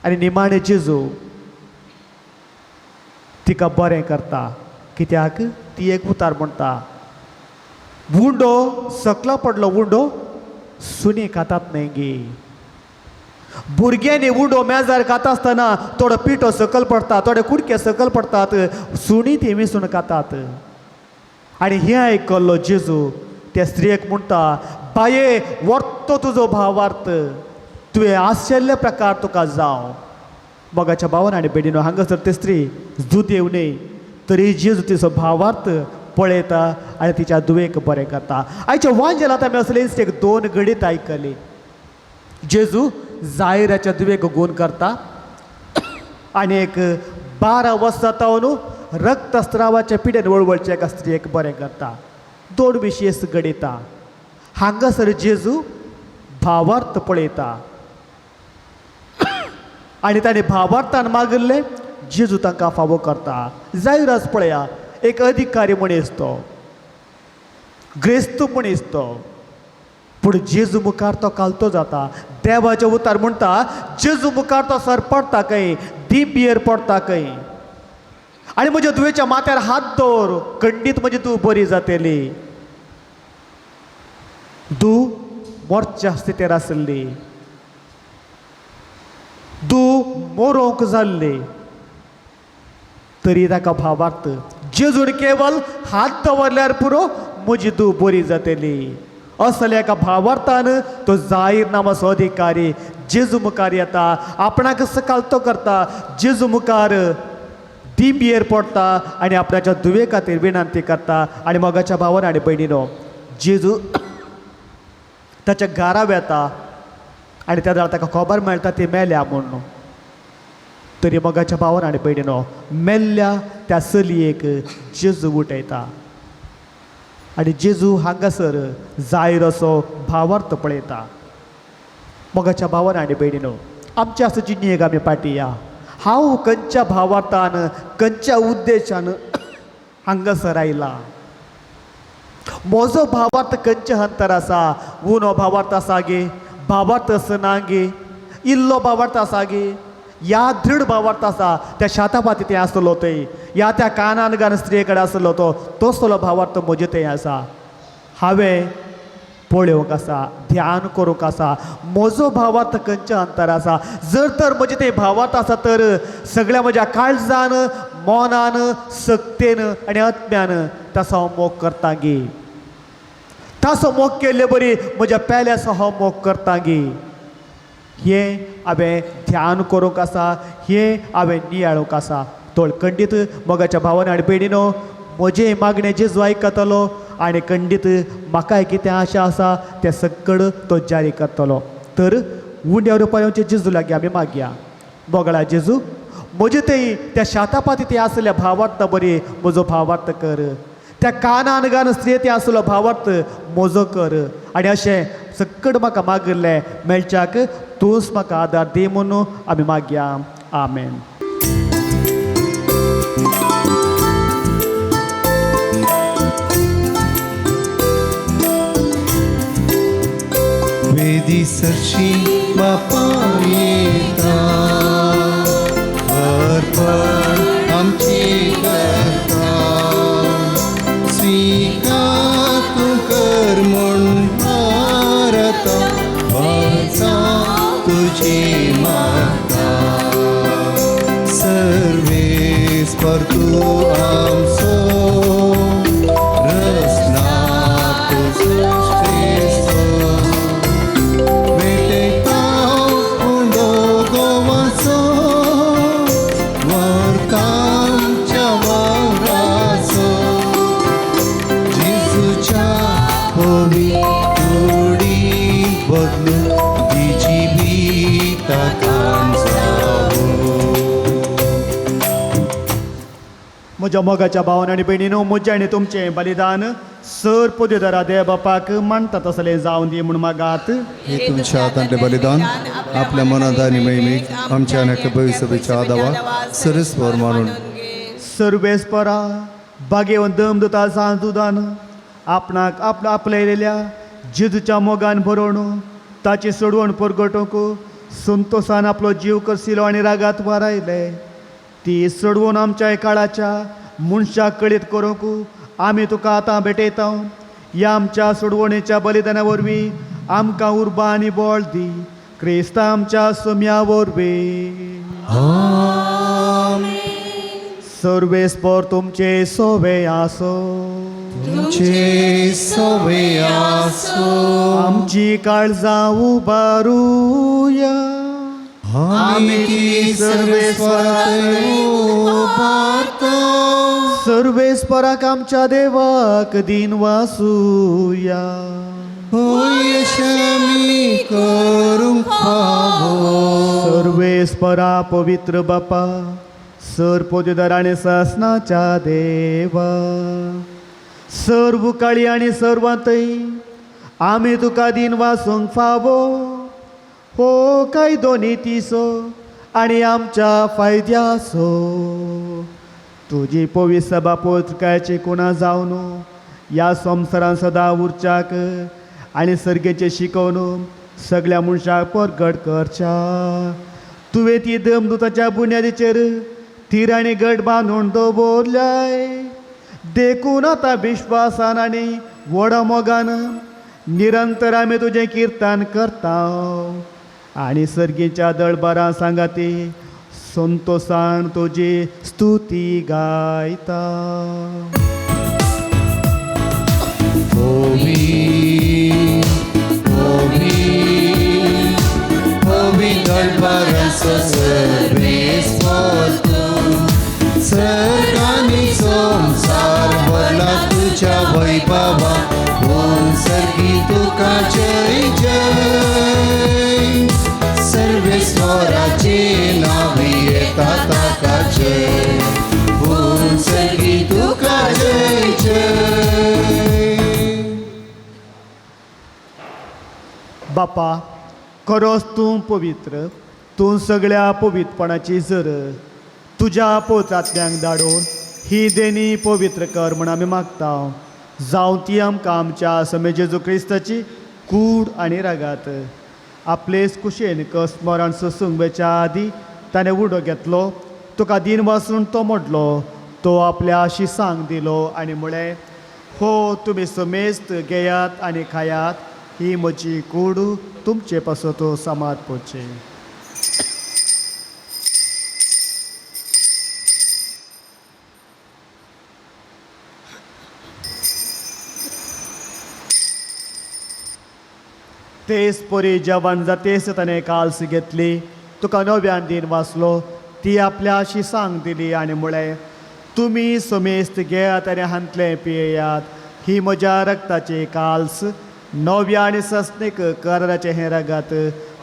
आनी निमाणें जेजू तिका बरें करता, कित्याक ती एक उतार म्हणटा, उंडो सकला पडलो उंडो सुणी खातात न्हय गे. भुरग्यांनी उंडो मेजार खाता आसतना थोडो पिठो सकल पडटा, थोडे कुडके सकल पडटात, सुणी ती विसून खातात. आनी हें आयकल्लो जेजू त्या स्त्रियेक म्हणटा, बाये व्हरतो तुजो भावार्थ, तुवें आशिल्ले प्रकार तुका जावं. मोगाच्या भावान आनी भयणीनो, हांगासर ते स्त्री जुदेव न्हय तरी जेजू तिचो भावार्थ पळयता आनी तिच्या धुवेक बरें करता. आयच्या वांजेलांत आमी असलेच एक दोन घडीत आयकली. जेजू जायराच्या धुवेक गूण करता आनी एक 12 वर्सां जावन रक्तस्रावाच्या पिडेन वळवळच्या एका स्त्रियेक बरें करता. दोन विशेश घडयता. हांगासर जेजू भावार्थ पळयता आनी ताणें भावार्थान मागिल्लें जेजू तांकां फावो करता. जायरास पळया, एक अधिकारी मनीस तो, ग्रेस्त मनीस तो, पूण जेजू मुखार तो कालतो जाता. देवाचें उतार म्हणटा जेजू मुखार तो सर पडटा खंय, दिंबियेर पडटा खंय, आनी म्हज्या धुवेच्या माथ्यार हात दवर, खंडीत म्हजी तूं बरी जातली. धूव मोरच्या स्थितीर आसली, धूव मोरोंक जाल्ली, तरी ताका भावार्थ जेजून केवल हात दवरल्यार पुरो म्हजी धूव बरी जातली. असल्या एका भावार्थान तो जाहीर नामाचो अधिकारी जेजू मुखार येता, आपणाक सकालतो करता, जेजू मुखार दिंबयेर पडटा आनी आपणाच्या धुवे खातीर विनंती करता. आनी मोगाच्या भावान आनी भयणीनो, जेजू ताच्या घरा वेता आनी त्या वेळार ताका खबर मेळटा ती मेल्या म्हूण. तरी मोगाच्या भावान आनी भयणीनो, मेल्ल्या त्या चलयेक जेजू उठयता आनी जेजू हांगासर जायर असो भावार्थ पळयता. मोगाच्या भावान आनी भयणीनो, आमच्या आसा जिणेक आमी फाटीं या. हांव खंयच्या भावार्थान, खंयच्या उद्देशान हांगासर आयला, म्हजो भावार्थ खंयच्या अंतर आसा? उणो भावार्थ आसा गे, भावार्थ आसना गे, इल्लो भावार्थ आसा गे, या दृढ भावार्थ आसा? त्या शातापाती थंय आसलो थंय, या त्या कानान गान स्त्रिये कडेन आसलो तो तसलो भावार्थ म्हजे थंय आसा. हांवें पळोवंक आसा, ध्यान करूंक आसा, म्हजो भावार्थ खंयच्या अंतर आसा. जर तर म्हजें तें भावार्थ आसा तर सगळ्या म्हज्या काळजान, मनान, सक्तेन आनी आत्म्यान ताचो हांव मोग करता गे. ताचो मोग केल्ले बरी म्हज्या पेल्याचो हांव मोग करता गे. हें हांवें ध्यान करूंक आसा, हें हांवें नियाळूंक आसा. तोळ खंडीत मोगाच्या भावान आनी भयणीनो, म्हजें मागणें जेजू आयकतलो आनी खंडीत म्हाकाय कितें आशा आसा तें सगळं तो जारी करतलो. तर उंड्या रुपार येवचे जेजू लागीं आमी मागया. मोगळा जेजू, म्हजे थंय त्या शातापाती थंय आसल्या भावार्थ बरी म्हजो भावार्थ कर, त्या कानान गान स्त्री थंय आसलो भावार्थ म्हजो कर आनी अशें सगळं म्हाका मागिल्लें मेळच्याक तूंच म्हाका आदार दी म्हणून आमी मागया. आमेन. वेदी सरशी बापा येता, अर्पण आमची करता, स्वीकार तूं कर म्हूण भारता, वाचा तुजी मागता, सर्वेस्पर तूं आमचो रचना तूं सृश्टीचो. म्हज्या मोगाच्या भावान आनी भयणीनो, म्हजें आनी तुमचें बलिदान सर पदवीधरा देव बापाक मानता तसलें जावन दी म्हूण मागात. हे तुमच्या हातांतलें बलिदान आपल्या मनांत आनी महिमेक आमच्या आनी भविष्यभेच्या आदावाक सरस्वर मानून. सर्वेस्परा बागेवन दम दुता सांज दुदान आपणाक आपल्या आपलयलेल्या जेजूच्या मोगान भरोवन ताची सोडवण परगटोवंक संतोसान आपलो जीव करसिलो आनी रागात वारायले. ती सोडवून आमच्या काळाच्या मनशाक कळीत करूंक आमी तुका आतां भेटयता. ह्या आमच्या सोडवणेच्या बलिदाना वरवीं आमकां उर्बा आनी बळ दी, क्रिस्ता आमच्या सोम्या वरवीं. सर्वेस्पर तुमचे सोवे आसो, तुमचे सोवे आसो. आमची काळजां उबारुया, आमी ती सर्वेस्पराक उबारता. सर्वेस्पराक आमच्या देवाक दीन वासूया. होय अशें करूंक फावो. सर्वेस्परा पवित्र बापा, सर पदवीधर आनी सासनाच्या देवा, सर्व काळी आनी सर्वांतय आमी तुका दीन वासूंक फावो. हो कायदो नितीचो आनी आमच्या फायद्याचो. तुजी पवित्र सभा पोचकायची कुणा जावन ह्या संवसारान सदां उरच्याक आनी सर्गेचें शिकोवन सगळ्या मनशाक परगट करच्या. तुवें ती दमदुताच्या बुन्यादीचेर थीर आनी घट बांदून दवरल्याय. देखून आतां विश्वासान आनी व्हडा मोगान निरंतर आमी तुजें किर्तन करता आनी सर्गीच्या दळबारां सांगाती संतोसान तुजी स्तुती गायता. होवी होवी होवी दरबाराचो सर्वेस्पर तूं, तुका जय जय. सर्वेस्वराचे नांवी येता ताका जय, पूण सर्गी तुका जय जय. बापा, खरोच तूं पवित्र, तूं सगळ्या पवित्रपणाची जर. तुज्या पोत्रांतल्यांक धाडून ही देणी पवित्र कर म्हण आमी मागता. जावं ती आमकां आमच्या समे जेजू क्रिस्ताची कूड आनी रागात. आपलेच कुशेन कस मरण सोसूंक वेच्या आदी ताणें उडो घेतलो, तुका दिन वासून तो मोडलो, तो आपल्या शिसांक दिलो आनी म्हळें, हो तुमी समेस्त घेयात आनी खायात, ही म्हजी कूड तुमचे पासत समाज पोवची. तेच परी जेवण जातेच ताणें काल्स घेतली, तुका नव्यान दिन वाचलो, ती आपल्या शिसांक दिली आनी म्हळें, तुमी समेस्त घेयात आनी हांतलें पियेयात, ही म्हज्या रक्ताची काल्स, नव्या आनी सस्नीक कराराचें हें रगत,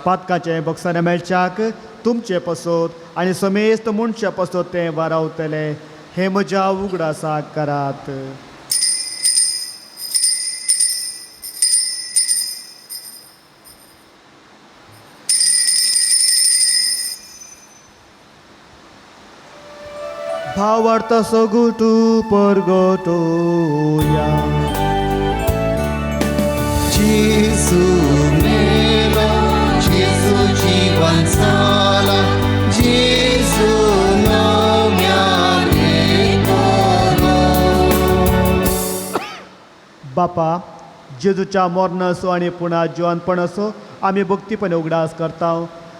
पातकाचें बक्षां मेळच्याक तुमचे पसत आनी समेस्त मनशा पसत तें वारावतलें. हें म्हज्या उगडासाक करात. भावार्थ सगुटू परगटोया. जेजू मेलो, जेजू जिवन जाला, जेजू नव्यान एकलो. बापा, जेजूच्या मरणाचो आनी पुणा जिवनपणाचो आमी भक्तीपणे उगडास करता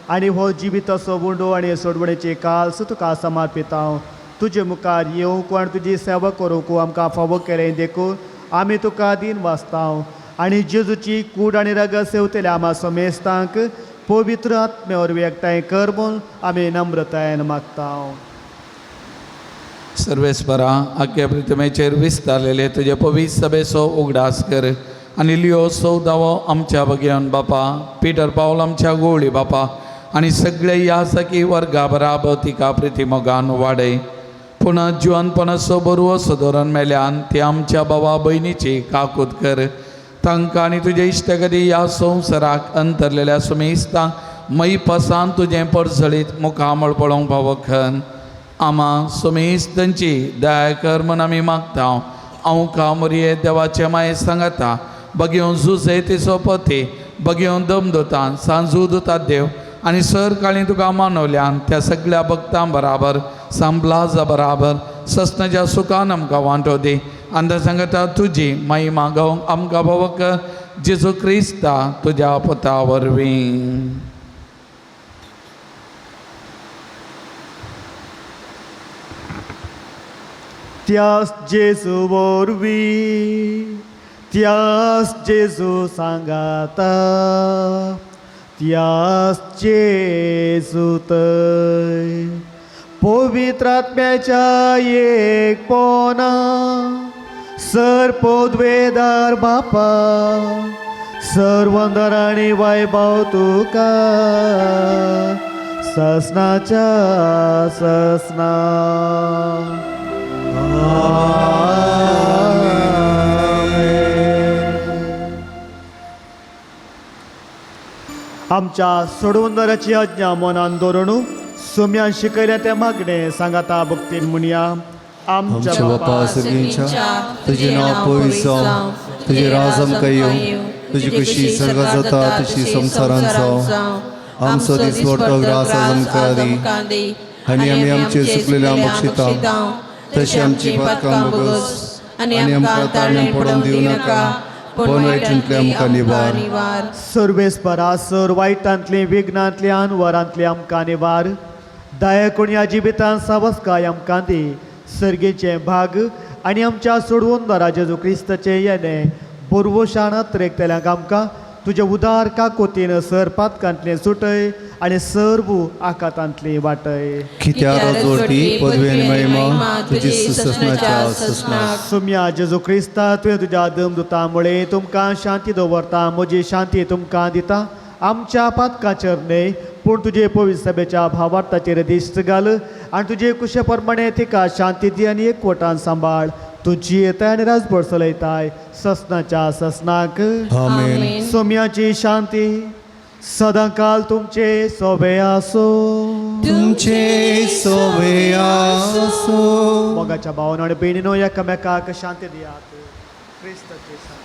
आनी हो जिविताचो उंडो आनी सोडवणेची काल्स तुका समर्पिता. तुजे मुखार येवंक आनी तुजी सेवा करूंक आमकां फावो केलें देखून आमी तुका दीन वाचता आनी जेजूची कूड आनी रगत सेवतल्या आमा समेस्तांक पवित्र आत्मे वरवीं एकठांय कर म्हूण आमी नम्रतायेन मागता. सर्वेस्परा, आख्या प्रितमेचेर विस्तारलेले तुजे पवित्र सभेचो उगडास कर आनी लियो सौदावो आमच्या बगेवन बापा, पिटर पावल आमच्या गोवळी बापा आनी सगळे ह्या सखी वर्गा बराबर तिका प्रिती मोगान वाडय. पूण जिवनपणाचो बरो सदोरण मेल्यान ती आमच्या बाबा भयणीची काकूत कर. तांकां आनी तुजे इश्टगती ह्या संवसाराक अंतरलेल्या सुमेस्तांक मैपसान तुजें परजळीत मुखामळ पळोवंक फावो खन. आमा सुमेस्तांची दया कर म्हूण आमी मागता. हांव कामरये देवाचे माये सांगता बगेवन जुजे तिचो पती बगेवन दमदोतान सांजू दुतात देव आनी सर काळी तुका मानवल्यान त्या सगळ्या भक्तां बराबर सांबलाजा बराबर ससनाच्या सुखान आमकां वांटो दी. आनी सांगता तुजी महिमा गावंक आमकां भावक जेजू क्रिस्ता तुज्या पुता वरवीं. त्यास जेजू वरवीं, त्यास जेजू सांगाता, त्यास जेजू तय पवित्र आत्म्याच्या एकपणा सर पदवेदार बापा, सर्वंदर आनी वैभव तुका ससनाच्या ससना. आमच्या सोडवंदराची आज्ञा मनान दवरून सोम्यान शिकयल्या त्या मागणे सांगाता भक्तीन म्हणया. आमच्या बापा सर्गींच्या, तुजें नांव पवित्र जावं, तुजें राज आमकां येवं, तुजी खुशी सर्गात जाता तशी संवसारांत जावं. आमचो दिसवडो ग्रास आज आमकां दी आनी आमी आमचे चुकलेल्या बक्षिता तशी आमची पातकां भोगस आनी आमकां ताळ्यान पडोवन दिवं नाका, पूण वायटांतले आमकां निवार. सर्वेस्परा सर वायटांतली विघ्नांतली अनवरांतली आमकां निवार. दया करून ह्या जिवितांत सावसकाय आमकां दी. सर्गेचें भाग आनी आमच्या सोडवंदरा जेजू क्रिस्ताचें येणें बोरवशान अत्रेकतल्यांक आमकां तुजें उदार काकोतीन सर पातकांतलें सुटय आनी सर्व आकातांतली वाटय. कित्यार जोडटी पदवी आनी महिमा तुजी ससनाच्या ससनाक. सुम्या जेजू क्रिस्ता, तुवें तुज्या दमदुता मुळे तुमकां शांती दवरता, म्हजी शांती तुमकां दिता. आमच्या पातकाचेर न्हय पूण तुजे पवित्र सभेच्या भावार्थाचेर दिश्ट घाल आनी तुजे कुशे प्रमाणे तिका शांती दी आनी एकवटान सांबाळ. तूं जियेताय आनी राजभर चलयताय ससनाच्या ससनाक. आमेन. सोम्याची शांती सदांकाल तुमचे सोबे आसो. तुमचे सोवे आसो. मोगाच्या भावान आनी भयणीनो, एकामेकाक शांती दियात. क्रिस्ताची शांती.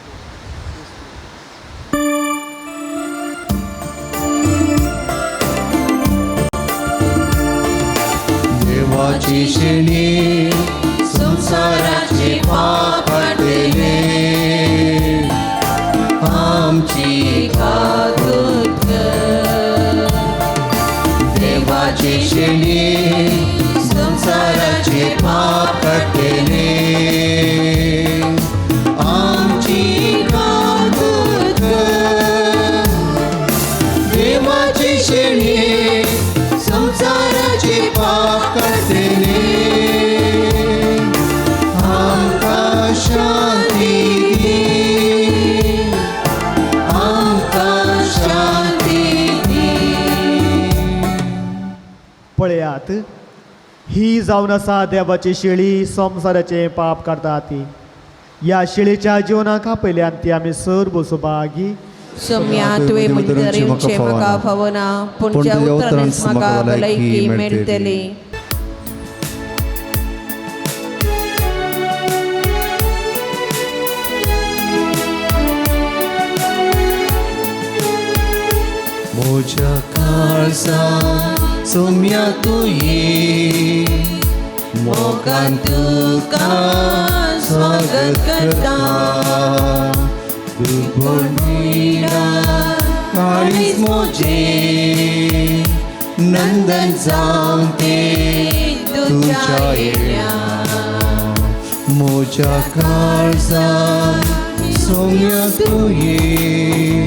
देवाची शेणी संसाराचे पाप काडटले, आमची काकूत कर. देवाची शेणी संसाराचे पाप काडटले, आमची काकूत कर. देवाची शेणी संसाराचे पाप काडटले, आमकां शांती दी, आमकां शांती दी. पळयात, ही जावन आसा देवाची शेळी, संवसाराचें पाप काडटा ती. ह्या शेळीच्या जिवनाक आपयल्यान ती आमी सर्व सुभागी. सोम्या, तुवें म्हजें येवचें म्हाका फावना, पूण तुज्या उतरानच म्हाका भलायकी मेळटली. म्हज्या काळजा सोम्या तूं ये, मोगान तुका स्वागत करता. दुर्बळ काळीज म्हजें नंदन जावन तें तुज्या येण्या. म्हज्या काळजा सोम्या तूं ये,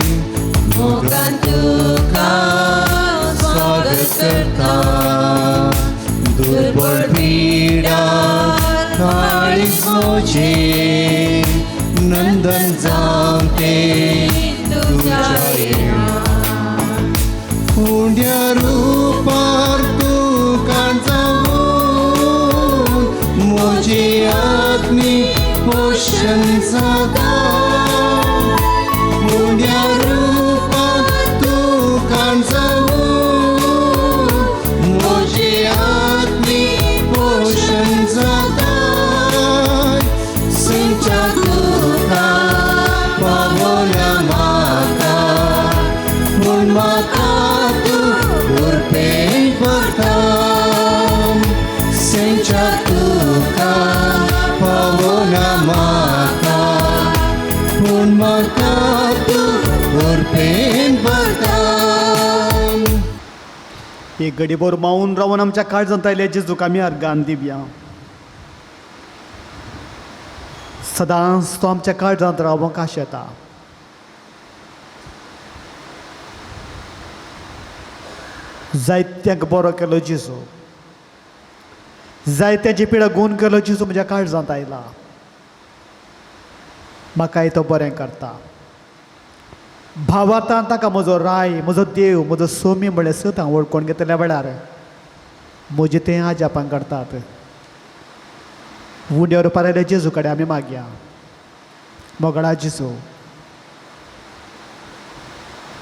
मोगान तुका स्वागत करता. दुर्बळ पिडा काळीज म्हजें नंदन जावन तें तुज्या येण्या. उंड्या रुपार तुका जावन म्हजी आत्मी पोशण जाता. उंड्या रुपार तुका जावन म्हजी आत्मी पोशण जाता. सिंचा तुका पावना म्हाका, पूण म्हाका तूं उर्बेन भरता. सिंचा तुका पावना म्हाका, पूण म्हाका तूं उर्बेन भरता. एक घडीभर मावन रावन आमच्या काळजांत आयले जेजूक आमी अर्गान दिवया. सदांच तो आमच्या काळजांत रावंक आशेता. जायत्यांक बरो केलो जेजू, जायत्यांची पिडा गूण केलो जेजू म्हज्या काळजांत आयला. म्हाकाय तो बरें करता. भावार्थान ताका म्हजो राय, म्हजो देव, म्हजो सोमी म्हळ्यार सत हांव वळखून घेतल्या वेळार म्हजें तें आजापां करतात. उंड्यार पारायल्या जेजू कडेन आमी मागया. मोगळा जेजू,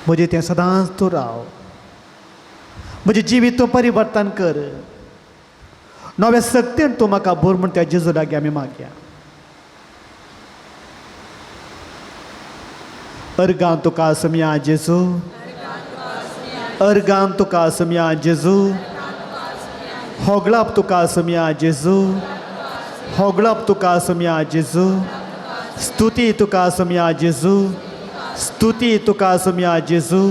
म्हजें तें सदांच तूं राव, म्हजें जिवीत तूं परिवर्तन कर, नव्या शक्तीन तूं म्हाका भर म्हूण त्या जेजू लागीं आमी मागया. अर्गां तुका सुमया जेजू, अर्गां तुका सुमया जेजू, होगळाप तुका सुमया जेजू, होगळाप तुका सुमया जेजू, स्तुती तुका सुमया जेजू, स्तुती तुका सुमया जेजू,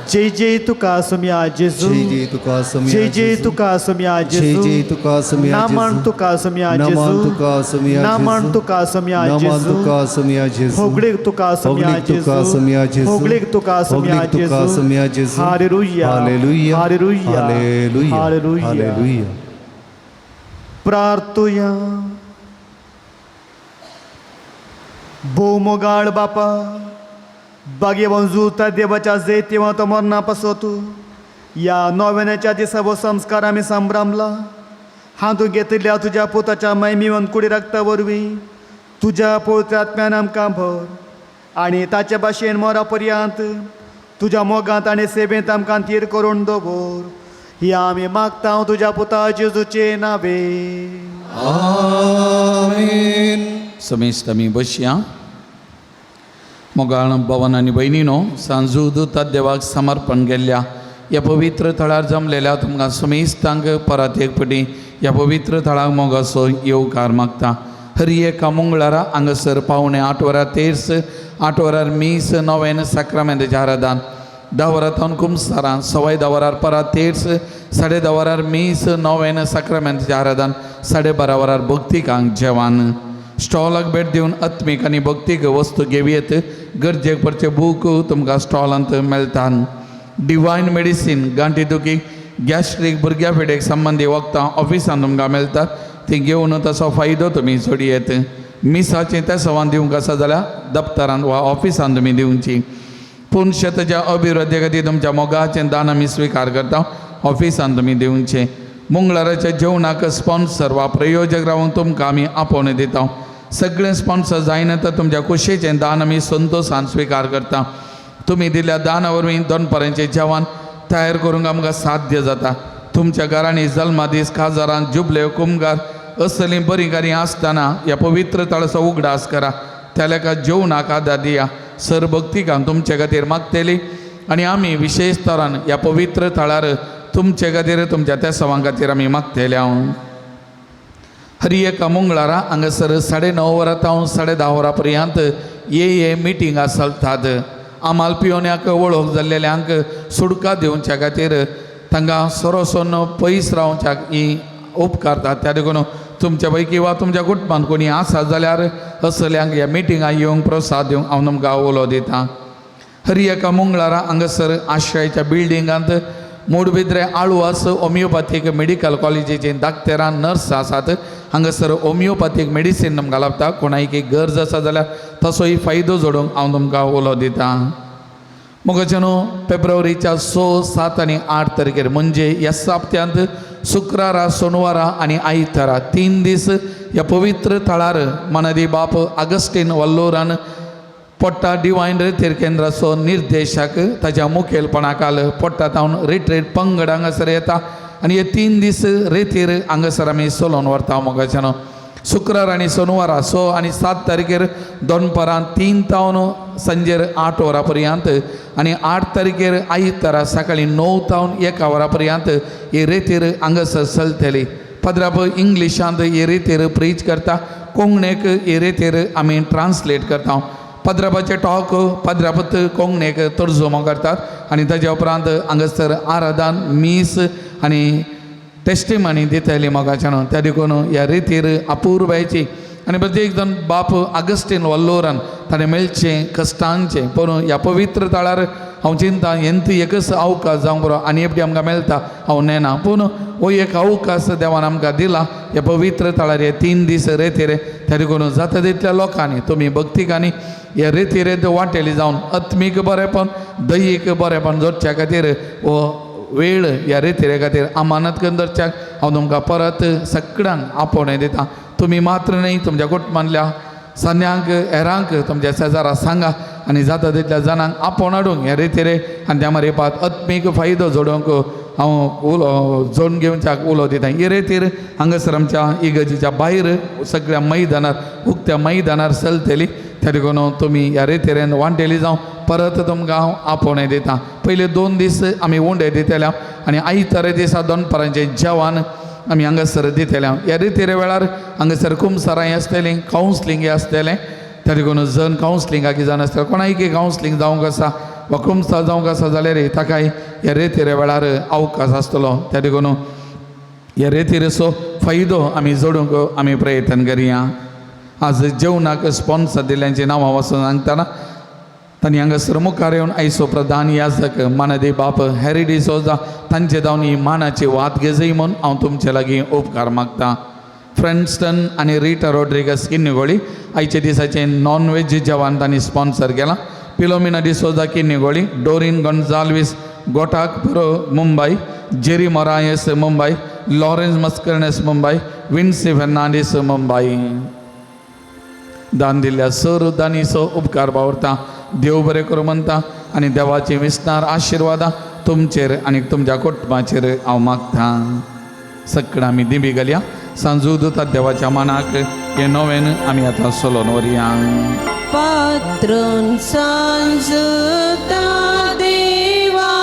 जय जय तुका सोमया जेजू. जय जय तुका सोमया जय जय जेजू. तुका सोमया जय जेजू. जय तुका सोमया नामान जेजू. तुका सोमया नामान जेजू. तुका सोमया नामान जेजू. तुका सोमया नामान जेजू. तुका सोमया जेजू. होगळीक तुका सोमया होगळीक तुका जेजू. सोमया जेजू. होगळीक तुका सोमया होगळीक तुका जेजू. सोमया जेजू. Hallelujah. Hallelujah. Hallelujah. Hallelujah. Hallelujah. Hallelujah. प्रार्थुया. भोव मोगाळ बापा, बागेवन जुळता देवाच्या जैतिवंत मरणा पासत ह्या नव्याच्या दिसा हो संस्कार आमी संभ्रमला. हातूंत घेतिल्ल्या तुज्या पुताच्या मैमिवन कुडी रक्ता वरवीं तुज्या पवित्र आत्म्यान आमकां भर आनी ताचे भाशेन मरा पर्यंत तुज्या मोगांत आनी सेवेंत आमकां थीर करून दवर. ही आमी मागता तुज्या पुता जेजूचे नावे. आमेन. समेस्त आमी बसया. मोगाळ भवन आनी भयणीनो, सांजूद देवाक समर्पण केल्ल्या ह्या पवित्र थळार जमलेल्या तुमकां समेस्तांक परत एक पटी ह्या पवित्र थळाक मोगाचो येवकार मागता. हर एका मंगळारा हांगासर 7:45 वरां तेर्स, 8 वरार मीस, नोवेन साक्रामेंताचें आराधन, 10 वरां थावन कुमसारां, 10:15 वरार परत तेर्स, 10:30 वरार मीस, नोवेन साक्रामेंताचें आराधन, 12:30 वरार भक्तिकांक जेवण. स्टॉलाक भेट दिवन आत्मीक आनी भक्तीक वस्तू घेवयेत. गरजेक पडचे बूक तुमकां स्टॉलांत मेळटा. डिवायन मेडिसीन गांठी दुखी, गॅस्ट्रीक, भुरग्या फेडेक संबंदी वखदां ऑफिसान तुमकां मेळटा. ती घेवन ताचो फायदो तुमी जोडयेत. मिसाचें त्या सवान दिवंक आसा जाल्यार दप्तरान वा ऑफिसान तुमी दिवची. पूण शेताच्या अभिवृद्धी खातीर तुमच्या मोगाचें दान आमी स्विकार करता, ऑफिसान तुमी दिवचें. मंगळाराच्या जेवणाक स्पॉन्सर वा प्रयोजक रावन तुमकां आमी आपोवणें दिता. सगळें स्पॉन्सर जायना तर तुमच्या कुशीचें दान आमी संतोशान स्विकार करता. तुमी दिल्ल्या दाना वरवीं दनपारांचें जेवण तयार करूंक आमकां साध्य जाता. तुमच्या घरांनी जल्मादीस, काजारान, जुबले, कुमगार असलीं बरीं कार्यां आसतना ह्या पवित्र थळाचो उगडास करा. त्या लेखा जेवणाक आदार दिया. सर भक्तिकां तुमचे खातीर मागतली आनी आमी विशेश तरान ह्या पवित्र थळार तुमचे खातीर, तुमच्या तेसावां खातीर आमी मागतले. हांव हर एका मंगळारा हांगासर 9:30 वरां तावन 10:30 वरां पर्यंत ये ये मिटिंगां चलतात. आमाल पियोन्याक वळख जाल्लेल्यांक सुडका दिवच्या खातीर तांकां सोरोसोन पयस रावच्याक ही उपकारतात. त्या देखून तुमच्या पैकी वा तुमच्या कुटुंबांत कोणी आसा जाल्यार असल्यांक ह्या मिटिंगां येवंक प्रोत्साहन दिवंक हांव तुमकां उलो दितां. हर एका मंगळारा हांगासर आश्रयाच्या बिल्डिंगांत मोडबिद्रे आळवास होमियोपॅथीक मेडिकल कॉलेजीचे डाक्टरां नर्स आसात. हांगासर होमियोपॅथीक मेडिसीन तुमकां लाबता. कोणाक गरज आसा जाल्यार तसोय फायदो जोडूंक हांव तुमकां उलो दितां. मोगाचे न्हू, फेब्रुवारीच्या 6, 7 आनी 8 तारखेर म्हणजे ह्या सप्त्यांत शुक्रारा, सोनवारा आनी आयतारा 3 दीस ह्या पवित्र थळार मानादी बाप आगस्टीन वल्लोरान पोट्टा डिवायन रेतीर केंद्राचो निर्देशक ताच्या मुखेलपणा खाल पोट्टा तावन रिट्रीट पंगड हांगासर येता आनी हे 3 दीस रेतीर हांगासर आमी चलोवन व्हरता. मोगाचे न्हू, शुक्रार आनी सोनवारा 6 आनी 7 तारखेर दनपारां 3 तावन सांजेर 8 वरां पर्यंत आनी 8 तारखेर आयतारा सकाळीं 9 तावन 1 वरां पर्यंत ही रेतीर हांगासर चलतली. पद्राप इंग्लिशांत ही रेतीर प्रीच करता, कोंकणीक ही रेतीर आमी ट्रान्सलेट करता. पद्रापाचे टॉक पद्रापत कोंकणीक तर्जुमो करतात आनी ताज्या उपरांत हांगासर आराधन, मीस आनी टेस्टिमनी दितली मोगाच्यान. त्या देखून ह्या रितीर अपुरबायची आनी प्रत्येक जण बाप आगस्टीन वल्लोरान ताणें मेळचें कश्टांचें. पूण ह्या पवित्र थळार हांव चिंता हेंत एकच अवकाश जावंक बरो आनी एकटी आमकां मेळटा हांव नेना, पूण हो एक अवकाश देवान आमकां दिला ह्या पवित्र थळार हे 3 दीस रेतीर. त्या देखून जाता तितल्या लोकांनी तुमी भक्तिकांनी ह्या रेतीर वांटेली जावन आत्मीक बरेपण, दैहीक बरेपण जोडच्या खातीर हो वेळ ह्या रेतिरे खातीर अमानत करून दवरच्याक हांव तुमकां परत सगळ्यांक आपोवणें दिता. तुमी मात्र न्हय, तुमच्या कुटुंबांतल्या सन्यांक, हेरांक, तुमच्या शेजारा सांगा आनी जाता तितल्या जाणांक आपोवन हाडूंक ह्या रेतिरे आनी त्या मारिपात आत्मीक फायदो जोडूंक हांव उलो जोडून घेवच्याक उलो दिता. ही रेतीर हांगासर आमच्या इगर्जीच्या भायर सगळ्या मैदानार, उक्त्या मैदानार चलतली. त्या देखून तुमी ह्या रेतिरेन वांटेली जावं परत तुमकां हांव आपोवणें दिता. पयले 2 दीस आमी उंडे दितले आनी आयतारा दिसा दनपारांचें जेवण आमी हांगासर दितले. ह्या रितीरे वेळार हांगासर कुमसारांय आसतलीं, कावन्सलिंगय आसतलें. त्या देखून जण कावन्सलिंगाक जाण आसतलें, कोणाक कावन्सलिंग जावंक आसा वा कुमसार जावंक आसा जाल्यार ताकाय ह्या रेतीरे वेळार अवकाश आसतलो. त्या देखून ह्या रेतीरेचो फायदो आमी जोडूंक आमी प्रयत्न करया. आज जेवणाक स्पॉन्सर दिल्ल्यांची नांवां वाचून सांगतना तांणी हांगासर मुखार येवन आयचो प्रधान याजक मानादी बाप हॅरी डिसोजा तांचे जावन ही मानाची वात घेजय म्हूण हांव तुमचे लागीं उपकार मागता. फ्रेंडस्टन आनी रिटा रोड्रिगस किन्नीगोळी आयच्या दिसाचें नॉन वेज जेवण तांणी स्पॉन्सर केलां. Philomena D'Souza Kinnigoli, Doreen Gonsalves Gotakpur Mumbai, Jerry Moraes Mumbai, Lawrence Mascarenhas Mumbai, Vincy Fernandes Mumbai. दान दिल्ल्या सर दानीचो उपकार बावरता. देव बरें करूं म्हणटा आनी देवाची विस्तार आशिर्वादां तुमचेर आनी तुमच्या कुटुंबाचेर हांव मागता. सगळ्या आमी दिंबी घालया. सांजू दुता देवाच्या मानाक हे नवेन आमी आतां सोलोन व्हरया. पात्रोन सांजता देवा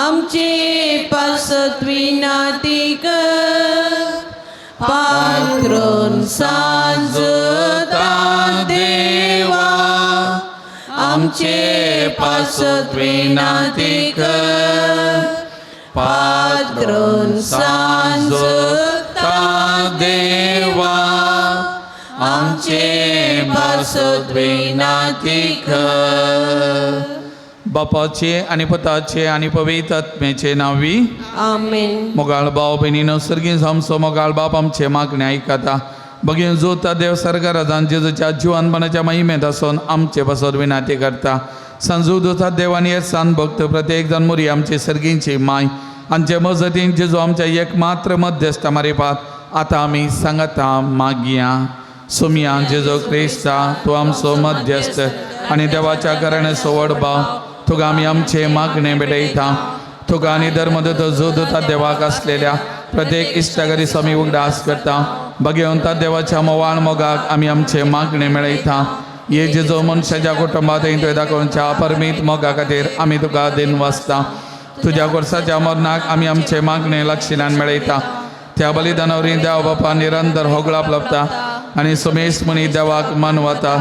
आमचे पासत विनाती कर. पात्रोन सांजता देवा आमचे पासत विनाती कर. पात्रोन सांजता देवा आमचे पासत विनाती कर. बापाचे आनी पुताचे आनी पवित्र आत्म्याचे नांवी आमेन. मोगाळ भाव भयणीनो, सर्गीं आमचो मोगाळ बाप आमचे मागणे आयकता. बगीन जोता देव सरकाराजान जेजूच्या जिवानपणाच्या महिमेंत आसून आमचे पासत विनाती करता. सांजू दोता देवान हे सान भक्त प्रत्येक जाण मुरी आमचे सर्गींची माय आमचे मजतीन जेजू आमच्या एक मात्र मध्यस्थ मारिपात आतां आमी सांगता मागया. सुमया जेजू क्रिस्ता तूं आमचो मध्यस्थ आनी देवाच्या घराण्याचो व्हड भाव, तुका आमी आमचे मागणे भेटयता. तुका आनी धर्मदूत जोदूता देवाक आसलेल्या प्रत्येक इश्टागरीचो आमी उगडास करता. भगवंता देवाच्या मोवाळ मोगाक आमी आमचे मागणे मेळयता. हे जेजो मनशाच्या कुटुंबात तुवें दाखोवच्या परमीत मोगा खातीर आमी तुका दिन वाचता. तुज्या वर्साच्या मरणाक आमी आमचे मागणे लक्षिल्यान मेळयता. त्या बलिदाना वरवीं देव बापा निरंतर होगळाप लाबता आनी सुमेश मुनी देवाक मानवता.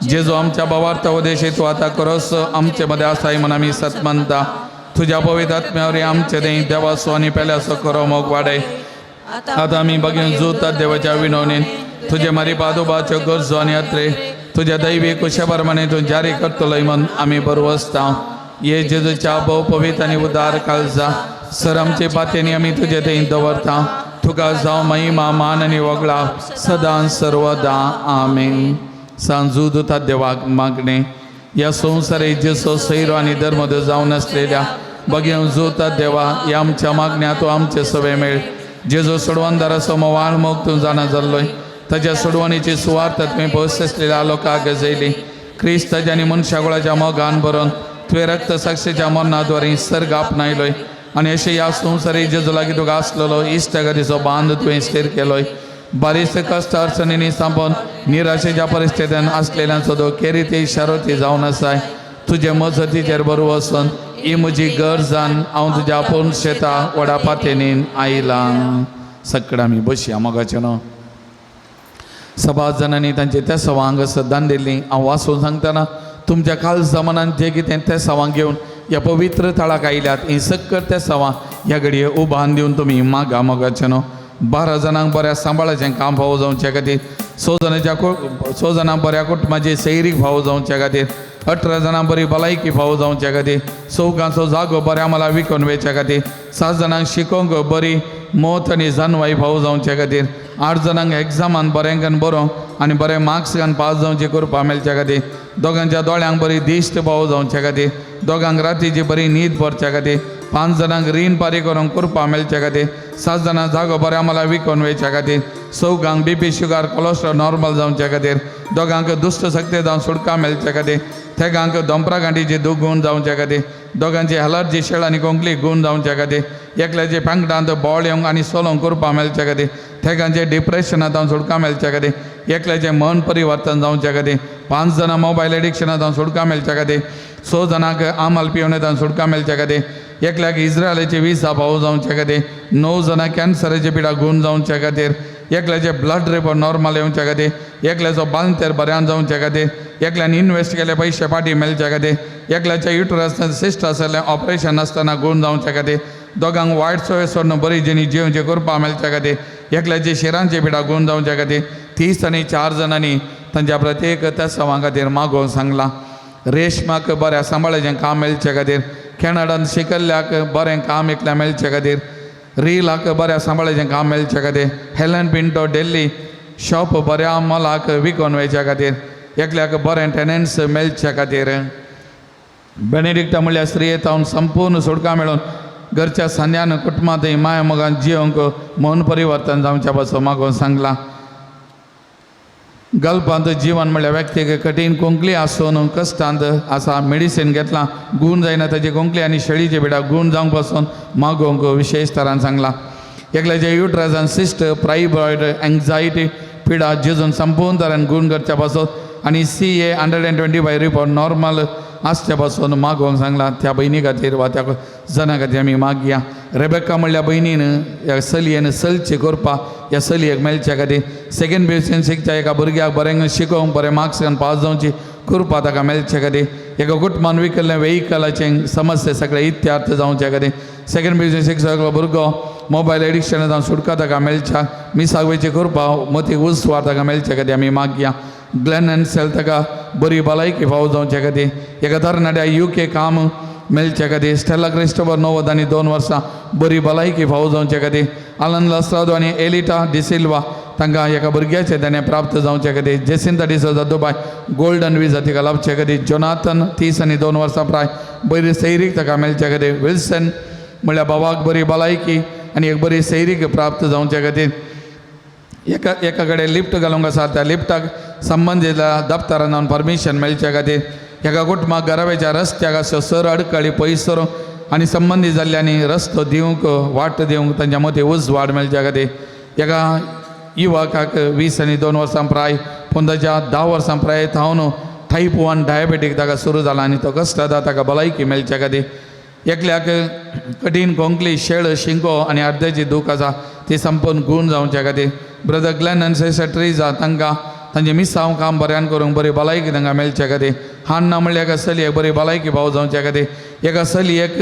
जेजो आमच्या भावार्थ उद्देशी तूं आतां खरोच आमचे मदें आसाय म्हूण आमी सत मानता. तुज्या पवित्र आत्म्या वरवीं आमचे थंय देवाचो आनी पेल्याचो खरो मोग वाडय. आतां आमी बगीन जुता देवाच्या विनवणीन तुजे मारी पादुबाच्यो गरजो आनी अत्रे तुज्या दैवी कुशा प्रमाणे तूं जारी करतलोय म्हूण आमी बरो आसता. ये जेजूच्या भोव पवित्र आनी उदार काळजा सर आमचे पातयेनी आमी तुजे थंय दवरता. तुका जावं महिमा मान आनी वगळा सदां सर्वदा. आमेन. सांजू दुता देवाक मागणे. ह्या संवसारे जेसो सैरो आनी धर्मद जावन आसलेल्या बगेवन जोता देवा ह्या आमच्या मागण्या तूं आमचे सवे मेळ. जेजो सोडवणदाराचो मोवाळ मोग तूं जाणा जाल्लोय ताच्या सोडवणीची सुवार्थ तुवें पयस आसलेल्या लोकांक गजयली. क्रिस्ताच्या आनी मनशाकुळाच्या मोगान भरून तुवें रक्त साक्षीच्या मरणाद्वारे सर्ग आपणायलोय आनी अशें ह्या संवसारी जेजो लागीं तुका आसलेलो इश्टागतीचो बांद तुवें स्थीर केलोय. बारीस कश्ट अडचणींनी सांपोवन निराशेच्या परिस्थितीन आसलेल्यांचो तो केरिती शारोती जावन आसाय. तुजे मजतीचेर बरो वचून ही म्हजी गरजान हांव तुज्या आपोवन शेता व्हडा पातयेनीन आयलां. सगळें आमी बसया मोगाचें न्हू. सभास जाणांनी तांचे त्या सवांग सदान दिल्ली हांव वाचून सांगतना तुमच्या काल जमानान जे कितें त्या सवांग घेवन ह्या पवित्र थळाक आयल्यात ही सक्कर त्या सवां ह्या घडये उबान दिवन तुमी मागा मोगाचें न्हू. 12 जाणांक बऱ्या सांबाळाचें काम फावो जावचे खातीर, 6 जाणांक बऱ्या कुटुंबाची सैरीक फावो जावचे खातीर, 18 जाणांक बरी भलायकी फावो जावचे खातीर, 4 जागो बऱ्या मला विकून वयच्या खातीर, 7 जाणांक शिकोवंक बरी मत आनी जानवाय फावो जावचे खातीर, 8 जाणांक एग्जामान बरें बरोवंक आनी बरे मार्क्स घालून पास जावची कृपा मेळच्या खातीर, दोगांच्या दोळ्यांक बरी दिश्ट फावो जावचे खातीर, दोगांक रातीची बरी न्हीद भरच्या खातीर, 5 जाणांक रीण पारी करूंक कृपा मेळच्या खातीर, 7 जाणांक जागो बऱ्या मला विकून वयच्या खातीर, 4 बीपी शुगर कोलेस्ट्रॉल नॉर्मल जावच्या खातीर, दोगांक दुश्ट शक्ती जावन सुटका मेळच्या खातीर, तेगांक दोंपरा गांठीची दूख गूण जावच्या खातीर, दोगांची एलर्जी शेळ आनी कोंकली गूण जावच्या खातीर, एकल्याचे पांगडांत बोळ येवंक आनी सोलोंक कृपा मेळच्या खातीर, तेगांचे डिप्रेशनांत जावन सुटका मेळच्या खातीर, एकल्याचें मन परिवर्तन जावच्या खातीर, 5 जाणां मोबायल एडिक्शनांत जावन सुटका मेळच्या खातीर, 6 जाणांक आमल पिवणे जावन सुटका मेळच्या खातीर, एकल्याक इस्रायलाची विसा फावो जावच्या खातीर, 9 जाणां कॅन्सराची पिडा गूण जावच्या खातीर, एकल्याचे ब्लड रिपोर्ट नॉर्मल येवच्या खातीर, एकल्याचो बालंतेर बऱ्यान जावच्या खातीर, एकल्यान इन्वेस्ट केले पयशे फाटीं मेळच्या खातीर, एकल्याच्या युटरस सिस्ट आसलें ऑपरेशन नासतना गूण जावच्या खातीर, दोगांक वायट सोय सोडून बरी जिणी जिवची कृपा मेळच्या खातीर, एकल्याची शिरांची पिडा गूण जावच्या खातीर 34 जाणांनी तांच्या प्रत्येक तेसांवा खातीर मागोवंक सांगलां. रेशमाक बऱ्या सांबाळाचें काम मेळचे खातीर, कॅनडान शिकल्ल्याक बरें काम एकल्या मेळचे खातीर, रिलाक बऱ्या सांबाळाचें काम मेळचे खातीर, हेलन पिंटो दिल्ली शॉप बऱ्या मोलाक विकोन वयच्या खातीर, एकल्याक बरें टेनंट्स मेळचे खातीर, बेनेडिक्टा म्हणल्यार स्त्रिये तावन संपूर्ण सुटका मेळून घरच्या सांद्यान कुटुंबांत माया मोगान जिवंक मन परिवर्तन जावच्या पासून मागोवन सांगलां. गल्पांत जिवन म्हणल्यार व्यक्तीक कठीण कोंकली आसून कश्टांत आसा, मेडिसीन घेतलां गूण जायना ताची कोंकली आनी शेळीचे पिडा गूण जावंक पासून मागोवंक विशेश तरान सांगलां. एकल्याचे युट्रसान सिस्ट प्रायब्रॉयड एंग्जायटी पिडा जेजून संपूर्ण तरान गूण करच्या पासून आनी CA 125 report normal आसच्या पासून मागोवंक सांगलां. त्या भयणी खातीर वा त्या जना खातीर आमी मागया. रेबेका म्हणल्या भयणीन ह्या चलयेन सलची करपा ह्या चलयेक मेळच्या खातीर, सेकंड बेसीन शिकच्या एका भुरग्याक बरें शिकोवंक बरें मार्क्स घेवन पास जावची कृपा ताका मेळचे खातीर, एका कुटुंबान विकल्लें वेहिकलाचें समस्या सगळे इत्यार्थ जावच्या खातीर, सेकंड बेसीन शिकचो एकलो भुरगो मोबायल एडिक्शन जावन सुटका ताका मेळच्या, मिसाक वयची कृपा मतीक उजवार ताका मेळचे खातीर आमी मागया. ग्लॅन एंड सेल ताका बरी भलायकी फावो जावचे खातीर, एका तरणाट्या UK काम मेळचे खातीर, स्टेला क्रिस्टोबर 92 वर्सां बरी भलायकी फावो जावचे खातीर, आलन लस्त्रादो आनी एलिटा डिसिल्वा तांकां एका भुरग्याचें ताणें प्राप्त जावचे खातीर, जेसिंता डिसोजा दुबाय गोल्डन विजा तिका लाभचे खातीर, जोनाथन 32 वर्सां प्राय बरी सैरीक ताका मेळचे खातीर, विल्सन म्हणल्यार बाबाक बरी भलायकी आनी एक बरी सैरीक प्राप्त जावचे खातीर, एका एका कडेन लिफ्ट घालूंक आसा त्या लिफ्टाक संबंदीत दप्तरान परमिशन मेळचे खातीर, एका कुटुंबाक घराब्याच्या रस्त्याक आसा सर अडकळी पयस सरून आनी संबंदीत जाल्ल्यांनी रस्तो दिवंक वाट दिवंक तांच्या मदीं उजवाड मेळच्या खातीर, एका युवकाक 22 वर्सां प्राय पूण ताच्या 10 वर्सां प्राय थावन टायप 1 डायबेटीक ताका सुरू जाला आनी तो कश्ट ताका भलायकी मेळच्या खातीर, एकल्याक कठीण कोंकली शेळ शिंको आनी अर्द्याची दूख आसा ती संपूर्ण गूण जावच्या खातीर, ब्रदर ग्लॅन आनी सिस्टर ट्रिजा तांकां तांचें मिसांव काम बऱ्यान करूंक बरी भलायकी तांकां मेळच्या खातीर, हान्ना म्हणल्यार एका चलयेक बरी भलायकी पाव जावच्या खातीर, एका चलयेक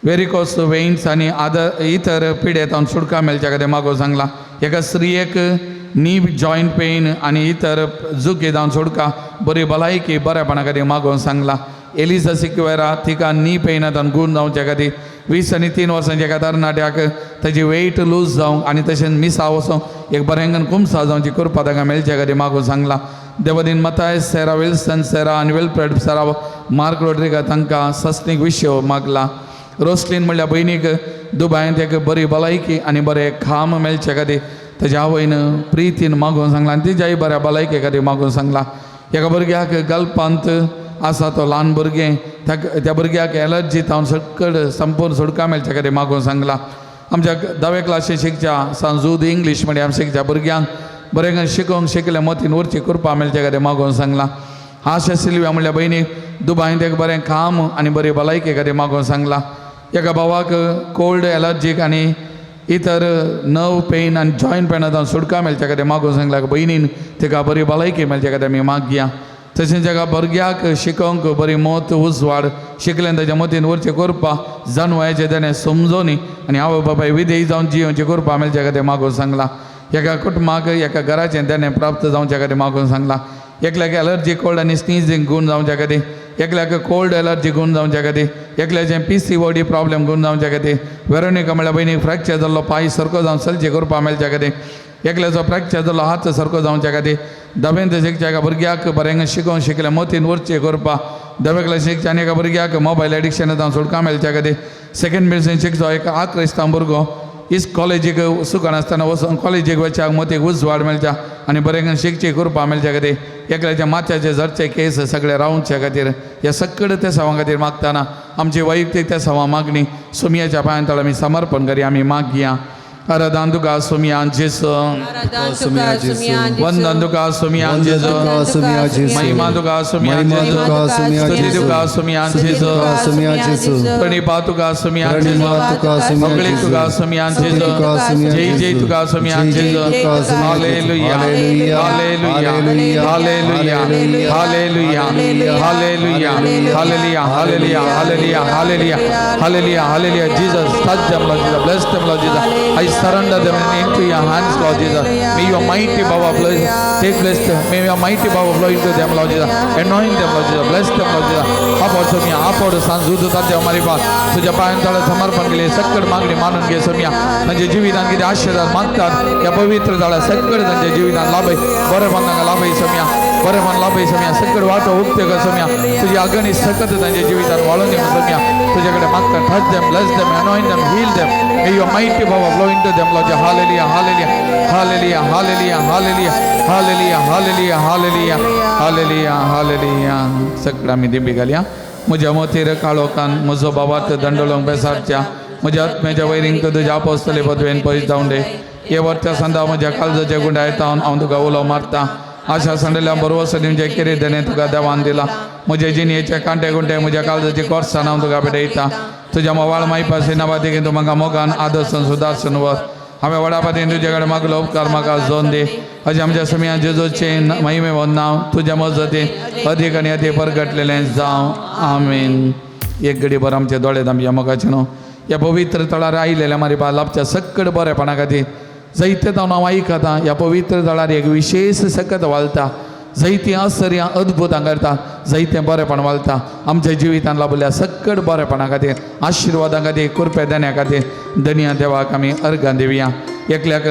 वेरिकोस वेन्स आनी आदर इतर पिडेतावन सुटका मेळच्या खातीर मागो सांगलां. एका स्त्रियेक नी जॉयंट पेन आनी इतर जुकी जावन सुटका बरी भलायकी बऱ्यापणा खातीर मागोवन सांगलां. एलिजा सिक्वेरा तिका नी पेनांत गूण जावच्या खातीर, 23 वर्सांच्या एका तरणाट्याक ताजी वेट लूज जावंक आनी तशेंच मिसा वचोंक एक बरें कुमसा जावची कृपा ताका मेळच्या खातीर मागून सांगलां. देवदीन मताय सेरा विल्सन सेरा आनी विल्फ्रेड सेरा मार्क रोड्रिगा तांकां सस्नीक विशय मागला. रोसलीन म्हणल्यार भयणीक दुबायंत एक बरी भलायकी आनी बरें खाम मेळचे खातीर ताज्या आवयन प्रितीन मागून सांगलां आनी तिज्याय बऱ्या भलायके खातीर मागून सांगलां. एका भुरग्याक गल्पांत आसा तो ल्हान भुरगें त्या भुरग्याक एलर्जी तावन सकड संपूर्ण सुटका मेळच्या खातीर मागून सांगलां. आमच्या धावे क्लासी शिकच्या सांजूद इंग्लीश मिडियम शिकच्या भुरग्यांक बरें शिकोवंक शिकले मतीन उरची कृपा मेळच्या खातीर मागून सांगलां. आशा सिल्व्या म्हणल्या भयणीक दुबायंत एक बरें काम आनी बरी भलायके खातीर मागून सांगलां. एका भावाक कोल्ड एलर्जीक आनी इतर नर्व पेन आनी जॉयंट पेनांत सुटका मेळच्या खातीर मागून सांगलां. भयणीन तिका बरी भलायकी मेळच्या खातीर आमी मागया. तशेंच एका भुरग्याक शिकोवंक बरी मत उजवाड शिकलें ताच्या मतीन उरचें करपा जानवयाचें ताणें समजोनी आनी आवय बापाय विधेयी जावन जियोवचें करपा मेळच्या खातीर मागून सांगलां. एका कुटुंबाक एका घराचें ताणें प्राप्त जावच्या खातीर मागून सांगलां. एकल्याक एलर्जी कोल्ड आनी स्निजींग गूण जावच्या खातीर, एकल्याक कोल्ड एलर्जी गूण जावच्या खातीर, एकल्याचें PCOD problem गूण जावच्या खातीर, वेरोनिका म्हणल्यार भयणीक फ्रॅक्चर जाल्लो पांय सारको जावन चलचें करपा मेळच्या खातीर, एकल्याचो फ्रॅक्चर जाल्लो हात सारको जावच्या खातीर, धावेंत शिकच्या एका भुरग्याक बरें शिकोवन शिकलें मतीन उरचें करपा, धावे क्लास शिकच्या आनी एका भुरग्याक मोबायल एडिक्शन जावन सुटका मेळच्या खातीर, सेकंड बेसीन शिकचो एक आक्रिस्तांव भुरगो इस कॉलेजीक सुकनासतना वचून कॉलेजीक वचच्याक मतीक उजवाड मेळच्या आनी बरें शिकची कृपा मेळच्या खातीर, एकल्याच्या माथ्याचे झरचे केस सगळे रावच्या खातीर, ह्या सगळे त्या सवां खातीर मागतना आमची वैयक्तीक त्या सवा मागणी सुमयाच्या पांयां तळ आमी समर्पण करी आमी मागया. आराधन तुका सोमया जेजू, वंदन तुका सोमया जेजू, महिमा तुका सोमया जेजू, स्तुती तुका सोमया जेजू, प्रणिपा तुका सोमया जेजू, सगळे तुका सोमया जेजू, जय जय तुका सोमया जेजू. Hallelujah, hallelujah, hallelujah, hallelujah, hallelujah, hallelujah, hallelujah, hallelujah, hallelujah, hallelujah, hallelujah. Jesus, touch them, Lord Jesus. Bless them, Lord Jesus. I surrender them into your hands, Lord Jesus. May your mighty power flow, take place. May your mighty power flow into them, Lord Jesus. Anoint them, Lord Jesus. Bless them, Lord Jesus. आपण सोमिया आपण सांजूद तात्या मारी pass तुझ्या पायांतळ समर्पण केले सक्कड मागणी मानून घे सोमिया. म्हणजे जिवितान किती आशीर्वाद मागतात या पवित्र झाडा सक्कड त्यांच्या जिवितान लाभय, बरेपणाक लाभय सोमिया, बरेपण लाभय सोमिया. सक्कड वाटो उक्ते कर सोमिया. तुझी अगणित सकत त्यांच्या जिवितान वाळून येऊन सोमिया. तुझ्याकडे मागतात. Touch them, bless them, anoint them, heal them. May your mighty power flow into them, Lord. Hallelujah, hallelujah, hallelujah, hallelujah, hallelujah, hallelujah, hallelujah, hallelujah, hallelujah, hallelujah. सगळं आमी दिंबी घालया. म्हज्या मोतीर काळोखान म्हजो बाबात दंडलोंक बेसारच्या म्हज्या आत्म्याच्या वैरींक तुज्या आपोस्तले पदवेन पयस जावन दे. हे वरच्या संदा म्हज्या काळजाच्या गुंडायता हांव तुका उलो मारता. आशा सांडल्या बरोबर दिवचे कितें देणें तुका देवान दिला. म्हजे जिणेचे कांटे गुंटे म्हज्या काळजाची कोर्सान हांव तुका भेटयता. तुज्या मोवाळ मायपाशी नांवा तूं म्हाका मोगान आदर्शन सुदार्शन वर. हांवें वडापातीन तुजे कडेन मागलो उपकार म्हाका जोन दी. अशें आमच्या समिया जेजूचे महिमे नांव तुज्या मजतीन अदीक आनी अदीक परगटलेलें जावं. आमीन. एक घडी भर आमचे दोळे आमच्या मोगाचे न्हू ह्या पवित्र तळार आयिल्ल्या मारी बा लाभच्या सक्कड बरेपणा खातीर जैते जावन हांव आयकता. ह्या पवित्र तळार एक विशेश सकत वालता, जैती आश्चर्यां अद्भुतां करता, जैतें बरेपण वालता. आमच्या जिवितान लाभल्या सक्कड बरेपणा खातीर, आशिर्वादां खातीर, कृपे देण्या खातीर धनया देवाक आमी अर्गां दिवया. एकल्याक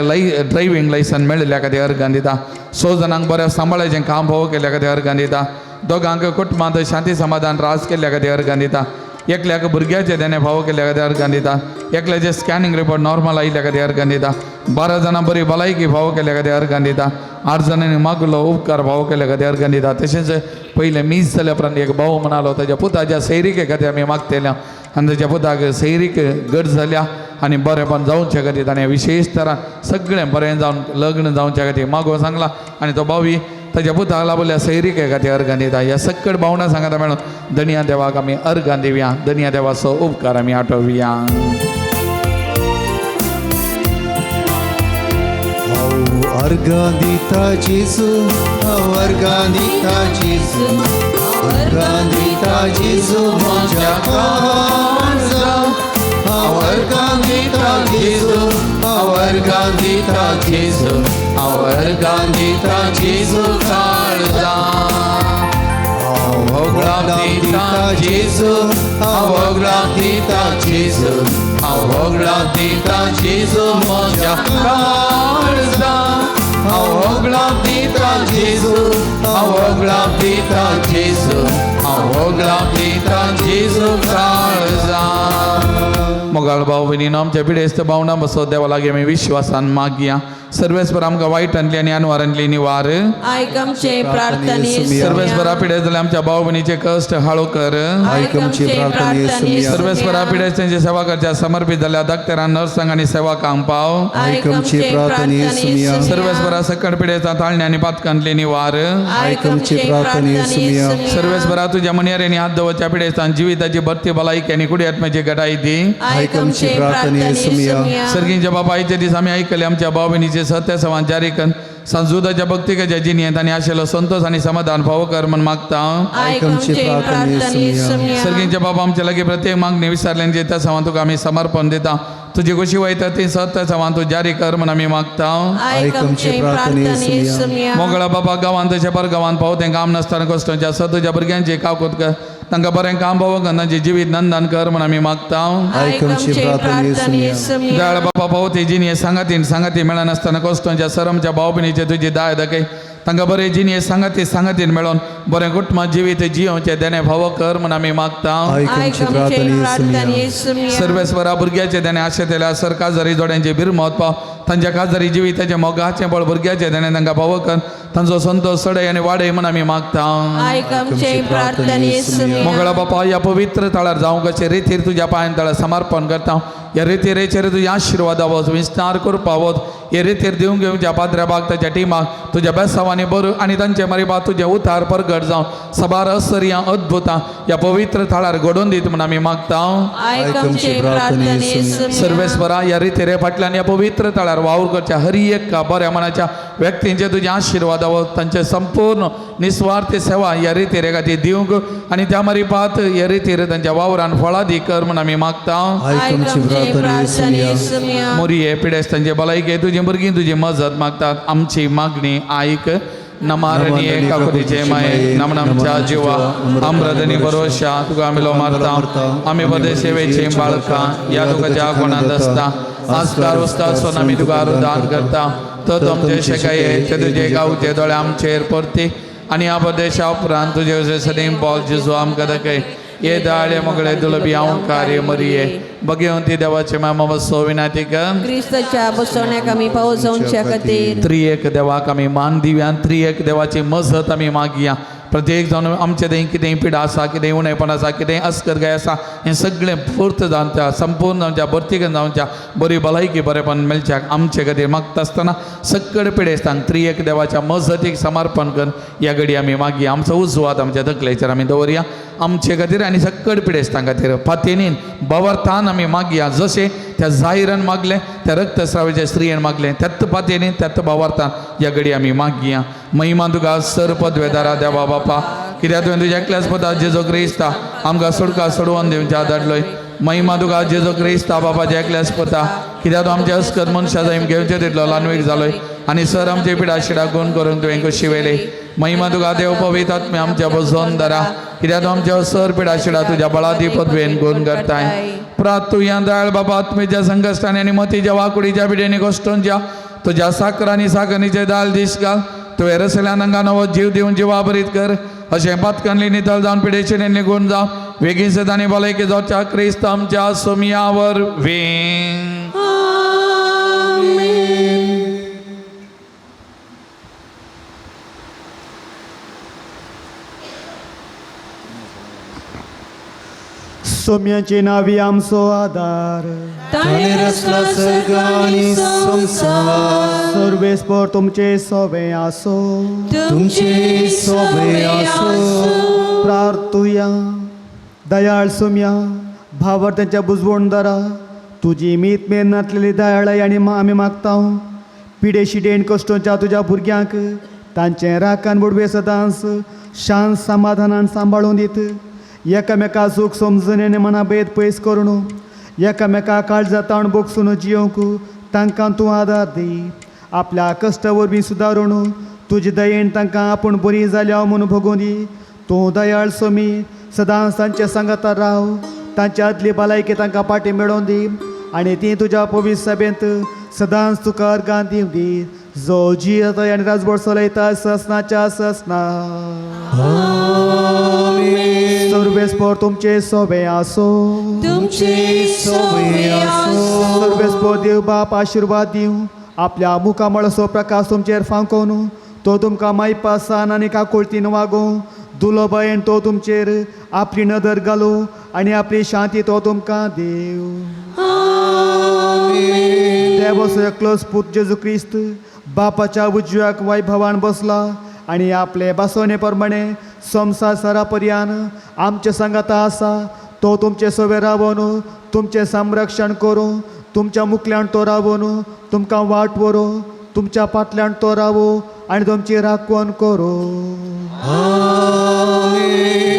ड्रायव्हींग लायसन मेळिल्ल्या खातीर अर्गां दिता. स जाणांक बरें सांबाळाचें काम फावो केल्ल्या खातीर अर्गां दिता. दोगांक कुटुंबांत शांती समाधान राज केल्ल्या खातीर अर्गां दिता. एकल्याक भुरग्याचें देणें फावो केल्ल्या खातीर अर्गां दिता. एकल्याचें स्कॅनिंग रिपोर्ट नॉर्मल आयिल्ल्या खातीर अर्गां दिता. 12 जाणां बरी भलायकी फावो केल्ल्या खातीर अर्गां दिता. 8 जाणांनी मागलो उपकार फावो केल्ल्या खातीर अर्गां दिता. तशेंच पयलें मीस जाल्या उपरांत एक भाव म्हणालो ताच्या पुताच्या सैरिके खातीर आमी मागतल्या आनी ताच्या पुताक सैरीक गट जाल्या आनी बरेंपण जावचे खातीर ताणें विशेश तरान सगळें बरें जावन लग्न जावचे खातीर मागो सांगला आनी तो भावी ताच्या पुताक लाभल्या सैरिके खातीर अर्गां दिता. ह्या सक्कड भावना सांगता मेळून धनया देवाक आमी अर्गां दिवया. धनया देवाचो उपकार आमी आठोवया. हांव अर्गां दिता जेजू, हांव अर्गां दिता जेजू, अर्गां दिता जेजू म्हज्या काळजा. हांव अर्गां दिता जेजू, हांव अर्गां दिता जेजू, हांव अर्गां दिता जेजू काळजा. हांव होगडां दिता जेजू, हांव होगडां दिता जेजू, हांव होगडां दिता जेजू म्हज्या काळजा. हांव होगडां दिता जेजू, हांव होगडां दिता जेजू, हांव होगडां दिता जेजू काळजा. मोगाळ भाव भयणीनो, आमच्या पिडेस्त भावना बसो देवा लागीं आमी विश्वासान मागया. सर्वेस्पर आमकां वायटांतली आनी अनवारांतली निवार. आयक आमचे प्रार्थने. सर्वेस्परा पिडेस्त जाल्यार आमच्या भाव भयणीचे कश्ट हाळो कर. आयक आमची प्रार्थना. सर्वेस्परा पिडेस्तांची सेवा करच्या समर्पित जाल्या डॉक्टरां, नर्सांक आनी सेवकांक पाव. आयक आमचे प्रार्थने. सर्वेस्परा सकट पिडेस्तां ताळणे आनी पातकांतली निवार. आयक आमची प्रार्थना. सर्वेस्परा तुझ्या मणयारेनी हात दवरच्या पिडेस्तां जिविताची भरती भलायकी आनी कुडी आत्म्याची घटाई दी. आयक आमची प्रार्थना. सर्गींच्या बाबा, आयच्या दीस आमी ऐकले आमच्या भाव भयणीचे सत्य सवान जारी कर संजुदाच्या भक्तिकाच्या जिणेंत आनी आशिल्लो संतोष आनी समाधान फावो कर म्हण मागता. आयक आमचे प्रार्थने. सर्गींच्या बाबा, आमच्या लागीं प्रत्येक मागणी विचारल्यान त्या सवान तुका आमी समर्पण दिता. तुजी खुशी वयता ती सत्य सवान तूं जारी कर म्हण आमी मागता. आयक आमचे प्रार्थने. मोगळा बाबा, गांवांत तशें पर गांवांत पावो तें काम नासतना कश्टांच्या स तुज्या भुरग्यांची काकूत कर, तांकां बरें काम पावो कर, तांचें जिवीत नंदन कर म्हण आमी मागता. आयक आमची प्रार्थना. दयाळ बाबा, पावो ती जिणये सांगातीन सांगाती मेळनासतना कश्टांच्या सरमच्या भाव भयणीचे तुजी दाय दाखय. तांकां बरें जिणये सांगाती सांगातीन मेळोन बरें कुटुंबां जिवीत जियोवचें देणें फावो कर म्हण आमी मागता. आयक आमची प्रार्थना. सर्वेस्वरा, भुरग्याचे देणें आशेतल्या सरकार जरी जोड्यांचे बिरमत पाव, तांच्या काजारी जिविताचें मोगाचें बळ भुरग्याचें देणें तांकां पावो कर तांचो संतोश सडय आनी वाडय म्हूण आमी मागता. आयक आमचे प्रार्थने सुनिया. मोगळा बापा ह्या पवित्र थळार जावंक अशे रितीर तुज्या पांयान तळार समर्पण करता. ह्या रितीरेचेर तुज्या आशिर्वादा वच विस्तार करपावत हे रितीर दिवंक घेवच्या पाद्र्या बाग ताच्या टिमाक तुज्या बेसावांनी बरो आनी तांचे मरिबा तुजें उतार परगट जावं सबार असर्यां अद्भुतां ह्या पवित्र थळार घडोवन दीत म्हूण आमी मागता. आयक आमचे प्रार्थने सुनिया. सर्वेस्वरा ह्या रितीरे फाटल्यान ह्या पवित्र थळार वावर करच्या हर एक बऱ्या मनाच्या व्यक्तींचे तुजे आशिर्वाद तांचे संपूर्ण निस्वार्थी सेवा ह्या रितीरे खातीर दिवंक आनी त्या मरिपात ह्या रितीर तांच्या वावरान फळादी कर म्हूण आमी मागता. आयक आमची प्रार्थना सुनिया. मोरये पिडेस्तांचे भलायके तुजी भुरगीं तुजी मजत मागतात आमची मागणी आयक. नमारणी काकुतीचे माये नमन आमच्या जिवा अमृतनी भरोशा तुका आमी लो मारता. आमी बदे सेवेची बाळकां ह्या तुका गुणांत आसता आजकार उस्ताद सोन आमी तुका दान करता. तो तुमचे शेकाये ते तुजे गांवचे दोळे आमचेर परती आनी ह्या प्रदेशा उपरांत तुजे सदीं बॉल जेजू आमकां दाखय. ये दाळे मोगळे दुलबी हांव कार्य मरिये बगेवंती देवाचे मामा बसो विनाती कर क्रिस्ताच्या बसवण्याक आमी पावस जावच्या खातीर. त्रिएक देवाक आमी मान दिवया त्रिएक देवाची मजत आमी मागया. प्रत्येक जावन आमचे थंय कितेंय पिडा आसा कितेंय उणेपण आसा कितेंय अस्करगाय आसा हें सगळें पूर्त जावच्या संपूर्ण जावच्या भरतीक जावच्या बरी भलायकी बरेपण मेळच्याक आमचे खातीर मागता आसतना सगळे पिडेस्तांक त्रिएक देवाच्या मजतीक समर्पण करून ह्या घडी आमी मागया. आमचो उजवात आमच्या तकलेचेर आमी दवरया आमचे खातीर आनी सगळे पिडेस्तां खातीर पातयेनीन बवर्थान आमी मागया. जशें त्या जाहिरान मागलें त्या रक्तस्रावाच्या स्त्रियेन मागलें त्यात पातयेनीन त्यात भावार्थान ह्या घडी आमी मागया. महिमा तुका सर पदवेदारा देवा बापा कित्याक तुवें तुज्या एकल्याच पदा जेजो क्रिस्ता आमकां सोडका सोडवून दिवच्या धाडलोय. महिमा तुका जेजो क्रिस्ता बापाच्या एकल्याच पता कित्याक तूं आमच्या अस्कत मनशा जाय घेवचे तितलो ल्हानवीक जालोय आनी सर आमचे पिडा शिडा गुण करून तुवें कशी वेले. महिमा तुका देव पवित्र आत्म्या आमच्या बसोन दरा कित्याक तूं आमच्या सर पिडा शिडा तुज्या बळादी पदवेन गुण करताय. प्रातुया दयाळ बाबा आत्मेच्या संकश्टांनी आनी मतीच्या वाकुडीच्या पिडेनी कश्टोंच्या तुज्या साकर आनी साकरणीचे दाल दीस घाल. तुवें रसल्यान हांगा नवो जीव दिवन जिवा बरीत कर अशें पातकांनी नितळ जावन पिडेशेन निगून जावन वेगीं सदांनी भलायकी जावच्या क्रिस्त आमच्या सोमया वरवीं. सोम्याचे नावी आमचो आदार ताणें रचला सर्ग आनी संवसार. सर्वेस्पर तुमचे सोबे आसो. तुमचे सोबे आसो. प्रार्थुया. दयाळ सोम्या भावर त्यांच्या बुजवण दरा तुजी मीत मेन नातलेली दयाळाय आनी आमी मागता. पिडे शिडेन कश्टोच्या तुज्या भुरग्यांक तांचें राखान बुडवे सदांच शांत समाधानान सांबाळून दीत. एकामेका सूख समजून आनी मना भेद पयस करून एकामेका काळजा ताण बोगसून जियोंक तांकां तूं आदार दी. आपल्या कश्टा वरवीं सुदारून तुजे दयेन तांकां आपूण बरी जाल्या म्हूण भोगूं दी. तूं दयाळ सोमी सदांच तांच्या सांगाता राव तांच्या आदली भलायकी तांकां पाटी मेळोवन दी आनी ती तुज्या पवित्र सभेंत सदांच तुका अर्गां दिवं दी. जो जियेता आनी राजवट चलयता ससनाच्या ससना. सर्वेस्पर तुमचे सोबे आसो. तुमचे सोबे आसो. सर्वेस्पर देव बाप आशिर्वाद दिवं आपल्या मुखामळसो प्रकाश तुमचेर फांकोवन तो तुमकां मायपासान आनी काकुळतीन वागोवं. दुलोबायेन तो तुमचेर आपली नदर घालूं आनी आपली शांती तो तुमकां देव. देवाचो एकलोच पूत जेजू क्रिस्त बापाच्या उजव्याक वैभवान बसला आनी आपले बसवणे प्रमाणे संवसार सरापर्यान आमचे सांगाता आसा. तो तुमचे सवे रावन तुमचें संरक्षण करूं तुमच्या मुखल्यान तो रावन तुमकां वाट व्हरूं तुमच्या फाटल्यान तो रावो आनी तुमची राखवण करूं.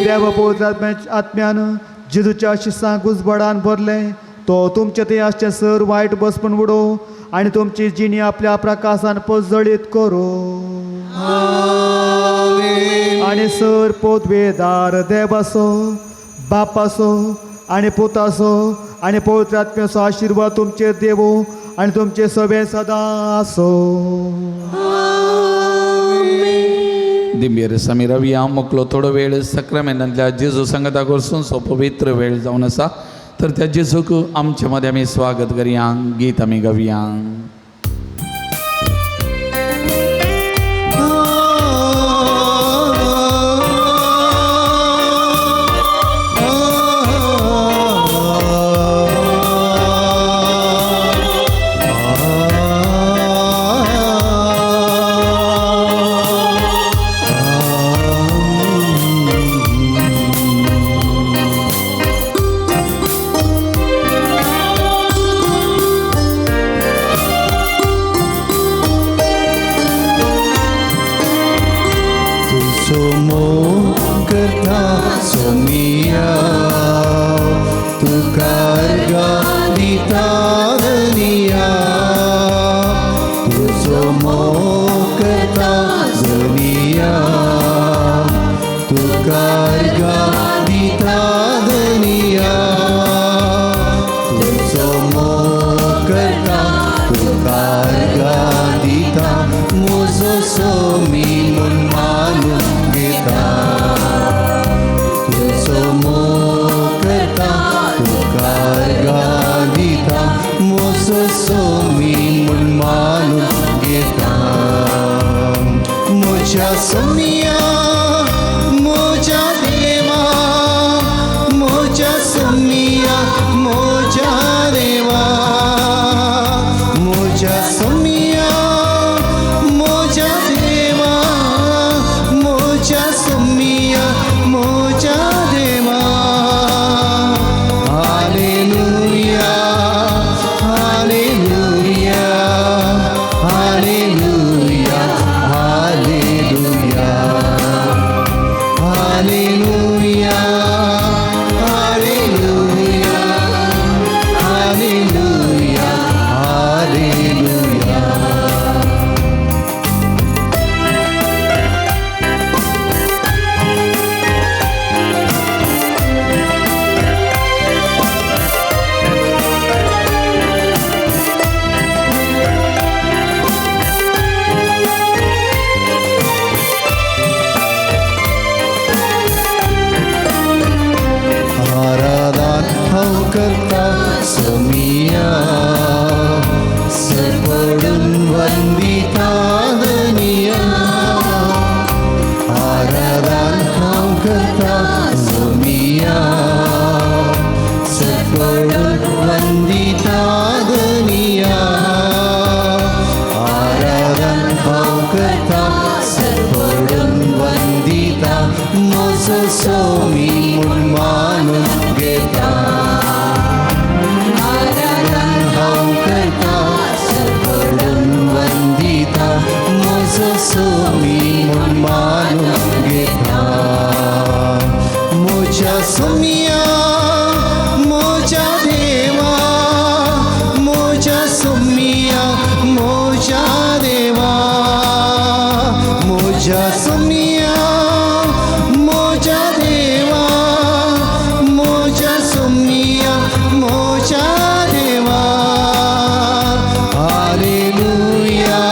देव पवित्र आत्म्यान जेजूच्या शिसांक उजवाडान भरलें तो तुमचे थंय आसचें सर वायट बसपून उडोवं आनी तुमची जिणी आपल्या प्रकाशान पजळीत करूं. आनी सर पोतवेदार देवाचो बापाचो आनी पुताचो आनी पवित्र आत्म्याचो आशिर्वाद तुमचेर देवो आनी तुमचे सगळे सदां आसो. दिंबेर आमी रवया मोकलो थोडो वेळ सक्रामेंतांतल्या जेजू सांगाता करसून सो पवित्र वेळ जावन आसा तर त्या जेजूक आमचे मदें आमी स्वागत करया गीत आमी गावया. सोमी म्हूण मानून घेता. म्हज्या सोमिया म्हज्या देवा, म्हज्या सोमिया म्हज्या देवा, म्हज्या सोमिया म्हज्या देवा, म्हज्या सोमिया म्हज्या देवा. Hallelujah, hallelujah, hallelujah, hallelujah, hallelujah, hallelujah, hallelujah, hallelujah. आराधन हांव करता सोमिया, सरपडून वंदिता धनिया. आराधन हांव करता सोमिया, सरपडून वंदिता धनिया. आराधन हांव करता सरपडून वंदिता, म्हजो सोमी म्हूण मानून घेता. आराधन हांव करता सरपडून वंदिता, म्हजो सोमी म्हूण मानून घेता. म्हज्या सोमिया म्हज्या देवा, म्हज्या सोमिया म्हज्या देवा, म्हज्या सोमिया म्हज्या देवा, म्हज्या सोमिया म्हज्या देवा. Hallelujah,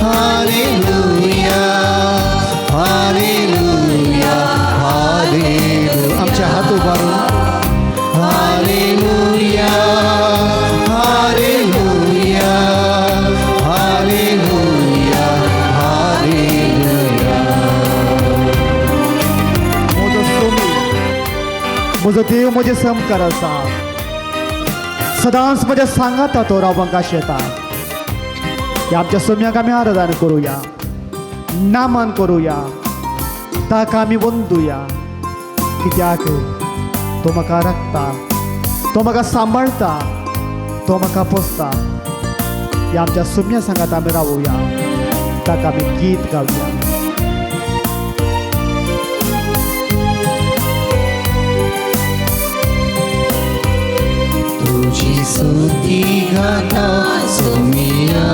hallelujah, hallelujah, hallelujah. आमचे हात उबारून हालेलुया, हालेलुया, हालेलुया, हालेलुया. म्हजो सोमी म्हजो देव म्हजें समकार आसा, सदांच म्हज्या सांगाता तो रावंक आशेता. ह्या आमच्या सोम्याक आमी आराधन करुया, नामान करुया, ताका आमी वंदुया. कित्याक तो म्हाका राखता, तो म्हाका सांबाळटा, तो म्हाका पोसता. ह्या आमच्या सोम्या सांगाता आमी रावुया, ताका आमी गीत गावया. तुझी स्तुती गाता सोमिया,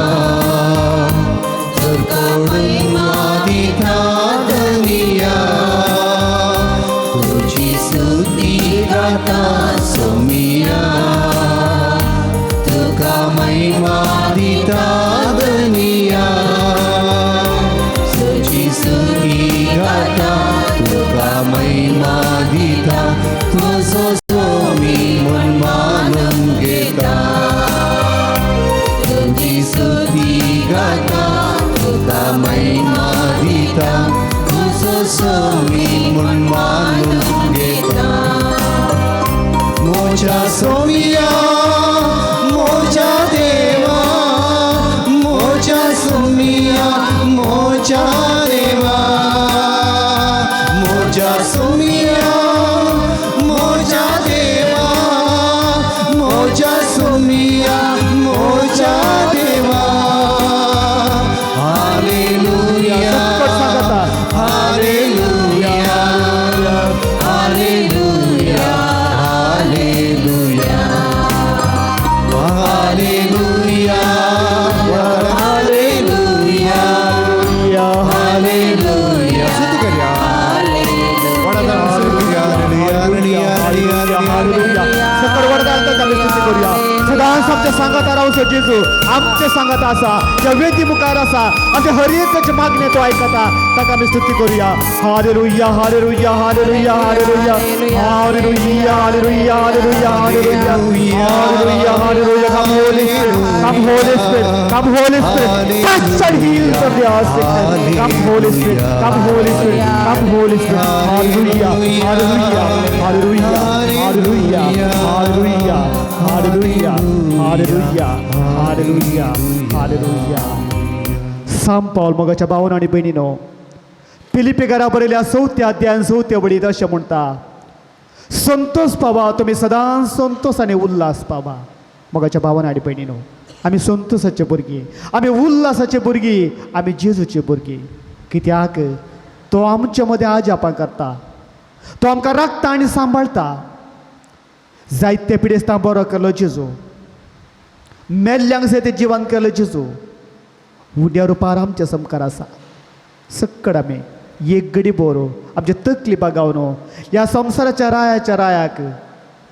सरपडून वादिता धनिया. तुझी स्तुती गाता सोमिया, तुका महिमा दिता धनिया. तुझी स्तुती गाता तुका महिमा दिता, तुजो सोमी म्हूण मानून घेता. तुजी स्तुती गाता तुका महिमा दिता, तुजो सोमी म्हूण मानून घेता. म्हज्या सोमिया म्हज्या देवा, म्हज्या सोमिया म्हज्या देवा, म्हज्या सोमिया म्हज्या देवा, म्हज्या सोमिया म्हज्या देवा. Hallelujah, hallelujah, hallelujah, hallelujah, hallelujah, hallelujah, hallelujah. स्तुति करूया. Hallelujah, hallelujah. सकट वरदान आमी स्तुती करूया. सदांच सदांच आमच्या सांगात रावचो जेजू, आमच्या सांगात आसा, ह्या वेदी मुखार आसा, आमच्या हर एकाचे मागणे तो आयकता. ताका आमी स्तुती करुया. Hallelujah, hallelujah, hallelujah, hallelujah, hallelujah, hallelujah, hallelujah, hallelujah, hallelujah, hallelujah. Come Holy Spirit, come Holy Spirit, come Holy Spirit, touch and heal from the sickness. Come Holy Spirit, come Holy Spirit, come Holy Spirit. Hallelujah, hallelujah, hallelujah, hallelujah, hallelujah, hallelujah, hallelujah, hallelujah, hallelujah. सांत पावल मोगाच्या भावान आनी भयणीनो, फिलिप्पीकारा बरयल्या चवथ्या अध्यायान चवथ्या वळींत अशें म्हणटा, संतोष पावा, तुमी सदांच संतोष आनी उल्हास पावा. मोगाच्या भावान आनी भयणीनो, आमी संतोषाचे भुरगीं, आमी उल्हासाचे भुरगीं, आमी जेजूचे भुरगीं. कित्याक तो आमचे मदें आजापां करता, तो आमकां राखता आनी सांबाळटा. जायते पिडेस्तां बरो केलो जेजू, मेल्ल्यांक जायते जिवन केलो जेजू. उद्या रुपार आमच्या समकार आसा. सक्कड आमी एक घडी बरो आमचे तकली बागावन ह्या संवसाराच्या रायाच्या रायाक,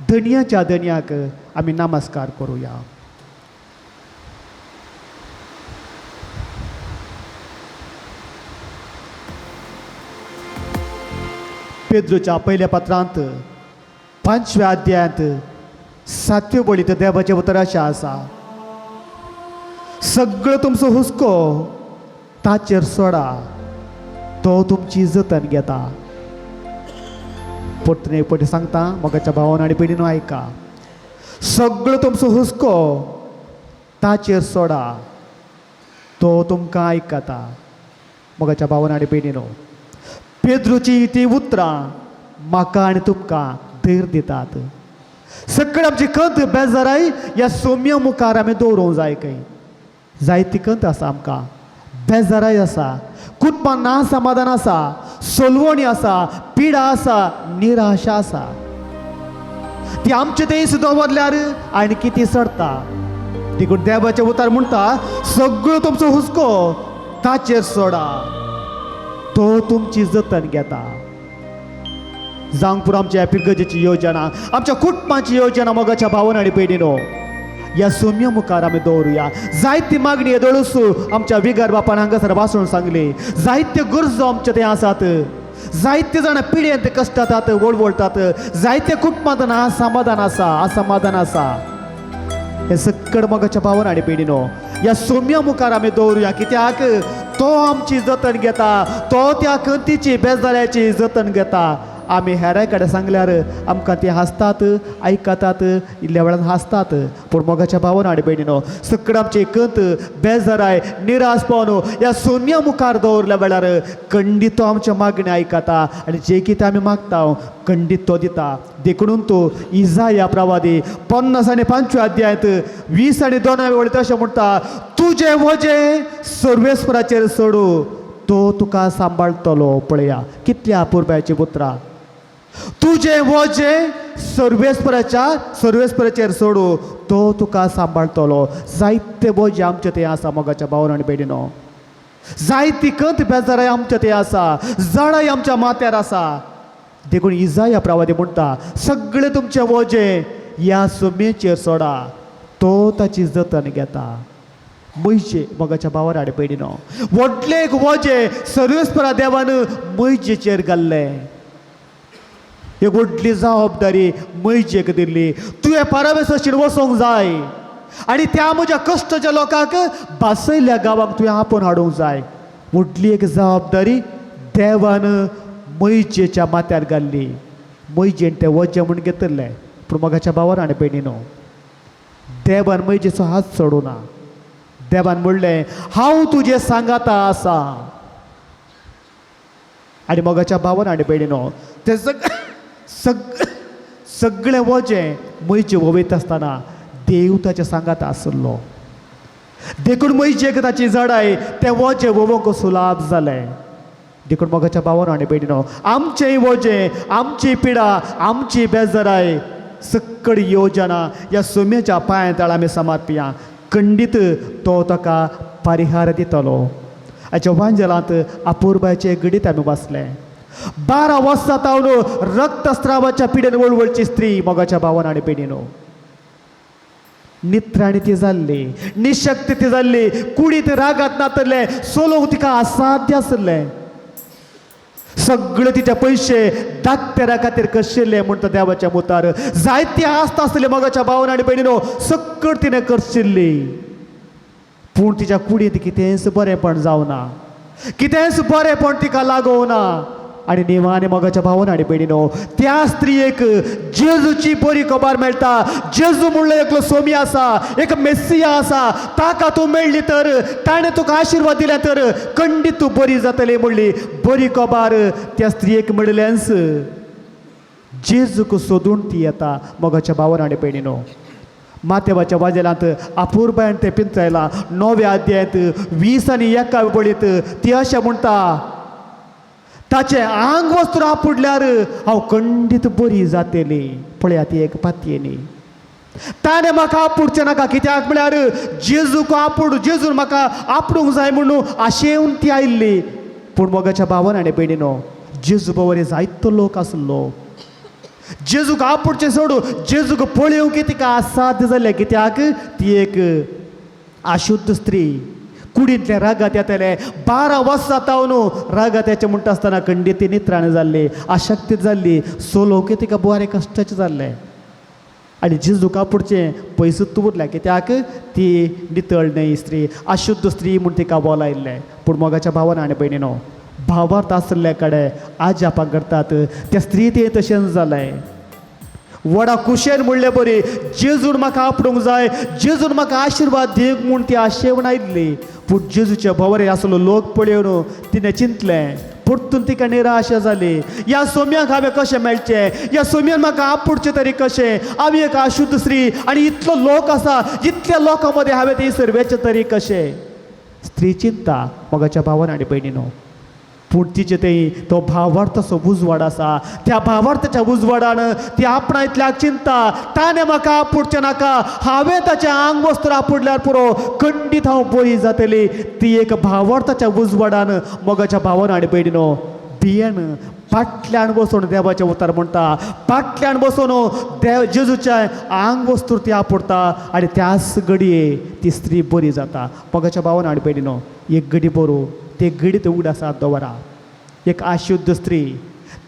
धनयाच्या धनयाक आमी नमस्कार करुया. पेद्रूच्या पयल्या पत्रांत 5व्या अध्यायांत 7व्या वळींत देवाचें उतर अशें आसा, सगळो तुमचो हुस्को ताचेर सोडा, तो तुमची जतन घेता. परतून एक पटी सांगता मोगाच्या भावान आनी भयणीनो आयका, सगळो तुमचो हुस्को ताचेर सोडा, तो तुमकां आयकता. मोगाच्या भावान आनी भयणीनो, पेद्रूची ती उतरां म्हाका आनी तुमकां धैर्य दितात. सगळी आमची कंत बेजाराय ह्या सोम्या मुखार आमी दवरूंक जाय. खंय जायती कंत आसा आमकां, बेजाराय आसा, कुटुंबान ना समाधान आसा, सोलवणी आसा, पिडा आसा, निराशा आसा. ती आमचे तेंच दवरल्यार आनी कितें चडता. देखून देवाचें उतर म्हणटा, सगळो तुमचो हुस्को ताचेर सोडा, तो तुमची जतन घेता. जावंक पुरो आमच्या पिरगजेची योजना, आमच्या कुटुंबाची योजना. मोगाच्या भावन आनी भयणीनो, ह्या सोम्या मुखार आमी दवरुया. जायती मागणी येदोळसू आमच्या विगर बापान हांगासर वाचून सांगली. जायत्यो गरजो आमच्यो थंय आसात, जायते जाणां पिड्येंत कश्टातात, वळवळटात, जायते कुटुंबांत ना समाधान आसा, असमाधान आसा. हे सक्कड मोगाच्या भावन आनी भयणीनो, ह्या सोम्या मुखार आमी दवरुया. कित्याक तो आमची जतन घेता, तो त्या कंतीची बेजाऱ्याची जतन घेता. आमी हेरां कडेन सांगल्यार आमकां ती हांसतात, आयकतात, इल्ल्या वेळान हांसतात. पूण मोगाच्या भावान आनी भयणीनो, सगळें आमची कंत बेजाराय निराश पावन ह्या सोम्या मुखार दवरल्या वेळार खंडीत तो आमच्या मागणें आयकता आनी जें कितें आमी मागता खंडीत तो दिता. देखून तो इजाया प्रवादी 55व्या अध्यायांत 20 आनी 2 वळींत अशें म्हणटा, तुजें वजें सर्वेस्पराचेर सोडू, तो तुका सांबाळटलो. पळया कितल्या अपुरबायची उतरां, तुजें वजें सर्वेस्पराच्या सर्वेस्पराचेर सोडू, तो तुका सांबाळटलो. जायते वजें आमचे थंय आसा मोगाच्या भावान आनी भयणीनो, जायती कंत बेजाराय आमच्या थंय आसा, जडाय आमच्या माथ्यार आसा. देखून इजाया प्रवादी म्हणटा, सगळें तुमचें वजें ह्या सुमेचेर सोडा, तो ताची जतन घेता. म्हयजे मोगाच्या भावान आनी भयणीनो, व्हडलें एक वजें सर्वेस्परा देवान म्हयजेचेर घाल्लें. एक व्हडली जबाबदारी म्हयजेक दिल्ली, तुवें पारावेसाचेर वचोंक जाय आनी त्या म्हज्या कश्टाच्या लोकांक बासयल्ल्या गांवांक तुवें आपोवन हाडूंक जाय. व्हडली एक जबाबदारी देवान म्हयजेच्या माथ्यार घाल्ली. म्हयजेन तें वजें म्हूण घेतिल्लें. पूण मोगाच्या भावान आनी भयणीनो, देवान म्हयजेचो हात सोडूना. देवान म्हणलें, हांव तुजें सांगाता आसा. आनी मोगाच्या भावान आनी भयणीनो, तें सगळें वजें म्हयजे वयता आसतना देव ताच्या सांगात आसलो. देखून म्हयजेक ताची जडाय तें वजें वोवंक सुलाभ जालें. देखून मोगाच्या भावान आनी भयणीनो, आमचें वजें, आमची पिडा, आमची बेजाराय, सक्कड योजना ह्या सोम्याच्या पांया तळा आमी समर्पिया. खंडीत तो ताका परिहार दितलो. हाच्या वांजेलांत अपुरबायचे घडीत आमी वाचलें. 12 वर्सां तावन रक्तस्रावाच्या पिडेन वळवळची स्त्री. मोगाच्या भावान आनी भयणीनो, नित्राणी ती जाल्ली, निशक्त ती जाल्ली, कुडीत रागात नातले, सोलोवंक तिका असाध्य आसलें. सगळे तिचे पयशे दाक्तेरा खातीर कशिल्ले म्हणटा देवाच्या मुतार. जायती आस्त आसली मोगाच्या भावन आनी भयणीनो, सक्कड तिणें करशिल्ली. पूण तिच्या कुडींत कितेंच बरेंपण जावना, कितेंच बरेंपण तिका लागोवना. आनी निमाणे मोगाच्या भावन आनी भयणीनो, त्या स्त्रियेक जेजूची बरी खबर मेळटा. जेजू म्हणलो एकलो सोमी आसा, एक मेस्सिया आसा, ताका तूं मेळ्ळी तर, ताणें तुका आशिर्वाद दिले तर खंडीत तूं बरी जातली म्हणली बरी खबर त्या स्त्रियेक मेळिल्लेंच. जेजूक सोदून ती येता. मोगाच्या भावन आनी भयणीनो, मातेवाच्या वाजेलांत अपुरबायन तें पिंचायलां. 9व्या अध्यायांत 20 आनी 1 बळीत ती अशें म्हणटा, ताचें आंग वस्त्र आपुडल्यार हांव खंडीत बरी जातली. पळया ती एक पातयेनी, ताणें म्हाका आपुडचें नाका, कित्याक म्हळ्यार जेजूक आपुड, जेजून म्हाका आपडूंक जाय म्हणून आशेवन ती आयिल्ली. पूण मोगाच्या भावान आनी भयणीनो, जेजू बरी जायतो लोक आसलो. जेजूक आपुडचें सोडू, जेजूक पळोवंक तिका असाध्य जालें, कित्याक ती एक अशुद्ध स्त्री, कुडींतलें रागात येतालें. 12 वर्सां तावन रागात येचें म्हणटा आसतना खंडीत ती नित्राण जाल्ली, आशक्ती जाल्ली, सोलोवंक तिका बरें कश्टाचें जाल्लें. आनी जेजूक आपुडचें पयसूच उरलें, कित्याक ती नितळ न्हय स्त्री, अशुद्ध स्त्री म्हूण तिका बोलायल्लें. पूण मोगाच्या भावान आनी भयणीनो, भावार्थ आसल्या कडेन आजापां करतात त्या स्त्री तें तशेंच जालें. व्हडा कुशेन म्हणले बरी जेजून म्हाका आपडूंक जाय, जेजून म्हाका आशिर्वाद दिवंक म्हूण ती आशेवन आयिल्ली. पूण जेजूच्या भोंवरे आसलो लोक पळोवन तिणें चिंतलें, परतून तिका निराशा जाली. ह्या सोम्याक हांवें कशें मेळचें, ह्या सोम्यान म्हाका आपुडचें तरी कशें, हांव एक अशुद्ध स्त्री आनी इतलो लोक आसा, इतल्या लोकां मदें हांवें ती सर्वेचें तरी कशें. स्त्री चिंता मोगाच्या भावान आनी भयणीनो, पूण तिचे थंय तो भावार्थाचो उजवाड आसा. त्या भावार्थाच्या उजवाडान ती आपणायतल्याक चिंता, ताणें म्हाका आपुडचें नाका, हांवें ताचें आंग वस्त्र आपुडल्यार पुरो, खंडीत हांव बरी जातली. ती एक भावार्थाच्या उजवाडान मोगाच्या भावान आनी भयणीनो भियेन फाटल्यान बसून देवाचें उतर म्हणटा, फाटल्यान बसून देव जेजूच्या आंग वस्त्र ती आपुडता आनी त्याच घडये ती स्त्री बरी जाता. मोगाच्या भावान आनी भयणीनो, एक घडी बरो ते घडीत उगड आसा दवरा. एक अशुद्ध स्त्री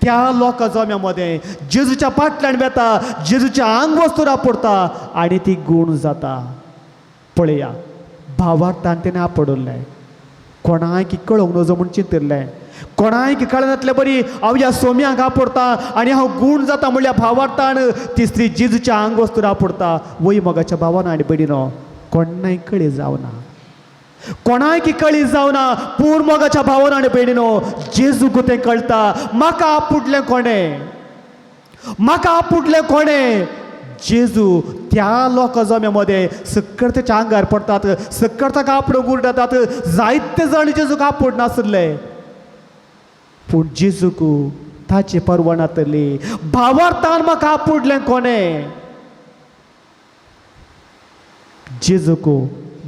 त्या लोकां जम्या मदें जेजूच्या फाटल्यान वेता, जेजूच्या आंग वस्तूर आपुडता आनी ती गूण जाता. पळया भावार्थान तेणें आपडलें, कोणाक कळोवंक नजो म्हूण चिंतिल्लें, कोणाक कळनातले बरी हांव ह्या सोम्यांक आपुडता आनी हांव गूण जाता म्हणल्यार भावार्थान ती स्त्री जेजूच्या आंग वस्तूर आपुडता. वय मोगाच्या भावान आनी भयणीनो, कोणाय कळी जावना, कोणाक कळी जावना. पूण मोगाच्या भावान आनी भयणीनो, जेजूक तें कळटा, म्हाका आपुडलें कोणें, म्हाका आपुडलें कोणें. जेजू त्या लोकां जम्या मदें सक्कर तेच्या आंगार पडटात, सक्कर ताका आपुडूंक उरटात. जायते जाण जेजूक आपुड नासले, पूण जेजूक ताची परवा नातली. भावार्थान म्हाका आपुडलें कोणें, जेजूक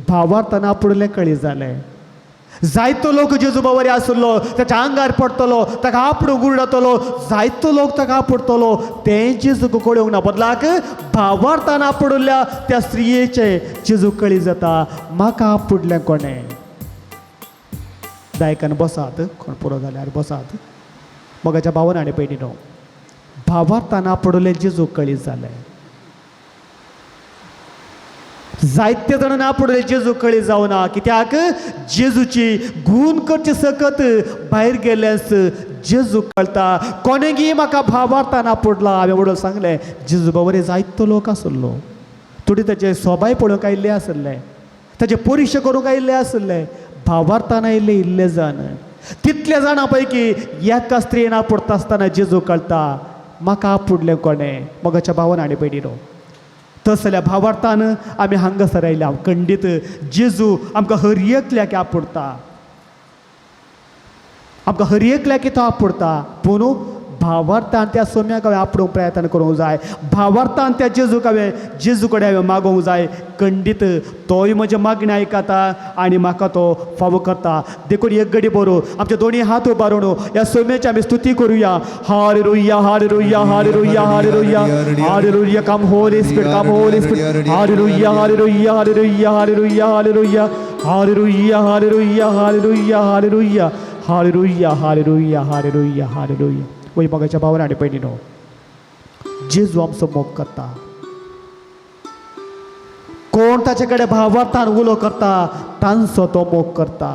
भावार्थान आपुडलें कळी जालें. जायतो लोक जेजू बाबरी आसलो, ताच्या आंगार पडटलो, ताका आपुडूंक उरडतलो, जायतो लोक ताका आपुडटलो, तें जेजूक कळोवंक ना. बदलाक भावार्थान आपुडल्या त्या स्त्रियेचें जेजूक कळी जाता, म्हाका आपुडलें कोणें. दायकान बसात, कोण पुरो जाल्यार बसात. मोगाच्या भावान आनी भयणीनो, भावार्थान आपुडलें जेजूक कळी जालें. जायते जाणांनी आपुडले जेजू कळी जावना, कित्याक जेजूची गूण करची सकत भायर गेल्यास जेजू कळटा कोणेगी म्हाका भावार्थान आपुडला. हांवें वडील सांगलें, जेजू बाबा जायतो लोक आसलो, थोडी ताचे सोबाय पळोवंक आयिल्ले आसले, ताचे परिक्षा करूंक आयिल्ले आसले, भावार्थान आयिल्ले इल्ले जाण. तितल्या जाणां पैकी एका स्त्रियेन आपुडता आसतना जेजू कळटा म्हाका आपुडलें कोणें. मोगाच्या भावान आनी भयणीनो, तसल्या भावार्थान आमी हांगासर आयल्या. खंडीत जेजू आमकां हर एकल्याक आपुडता, आमकां हर एकल्याक तो आपुडता. पूण भावार्थान त्या सोम्याक हांवें आपणूंक प्रयत्न करूंक जाय, भावार्थान त्या जेजूक हांवें जेजू कडेन हांवें मागोवंक जाय. खंडीत तोय म्हजें मागणें आयकता आनी म्हाका तो फावो करता. देखून एक घडी बरो आमचे दोनी हात उबारून ह्या सोम्याची आमी स्तुती करुया. Hallelujah, hallelujah, hallelujah, hallelujah, hallelujah. Come Holy Spirit, come Holy Spirit. Hallelujah, hallelujah, hallelujah, hallelujah, hallelujah, hallelujah, hallelujah, hallelujah, hallelujah, hallelujah, hallelujah, hallelujah, hallelujah. वय मोगाच्या भावान आनी भयणीनो, जेजू आमचो मोग करता. कोण ताचे कडेन भावार्थान उलो करता तांचो तो मोग करता.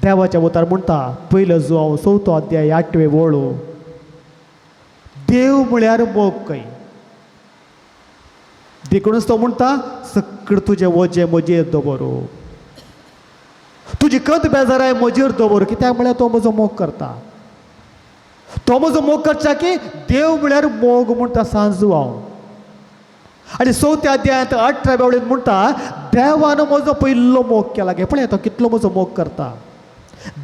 देवाच्या उतार म्हणटा पयलो जुवांव चवथो अध्याय 8वे वळू, देव म्हळ्यार मोग खंय. देखूनच तो म्हणटा सगळें तुजें वजें म्हजेर दवर, तुजी कत बेजाराय म्हजेर दवर. कित्याक म्हळ्यार तो म्हजो मोग करता. तो म्हजो मोग करच्या की देव म्हळ्यार मोग म्हणटा सांजू हांव. आनी चवथ्या अध्यायांत 18व्या वळींत म्हणटा देवान म्हजो पयलो मोग केला. गे पळय तो कितलो म्हजो मोग करता.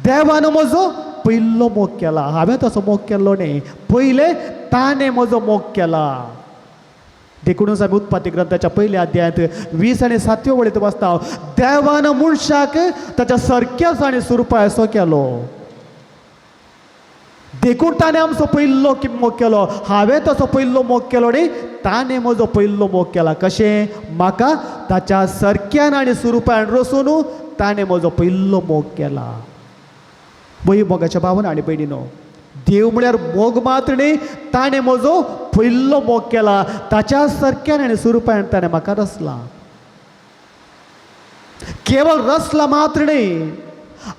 देवान म्हजो पयलो मोग केला, हांवें तसो मोग केल्लो न्ही, पयले ताणें म्हजो मोग केला. देखूनच आमी उत्पत्ती ग्रंथाच्या पयल्या अध्यायांत 20 आनी 7व्यो वळींत वाचता, देवान मनशाक ताच्या सारक्याच आनी सुरपाय असो केलो. देखून ताणें आमचो पयलो मोग केलो. हांवें तसो पयलो मोग केलो न्ही, ताणें म्हजो पयलो मोग केला. कशें? म्हाका ताच्या सारक्यान आनी सुरुपान रसून ताणें म्हजो पयलो मोग केला. बय मोगाच्या भावन आनी भयणीनो, देव म्हळ्यार मोग मात्र न्ही, ताणें म्हजो पयलो मोग केला. ताच्या सारक्यान आनी सुरुपान ताणें म्हाका रचला. केवळ रचला मात्र न्ही,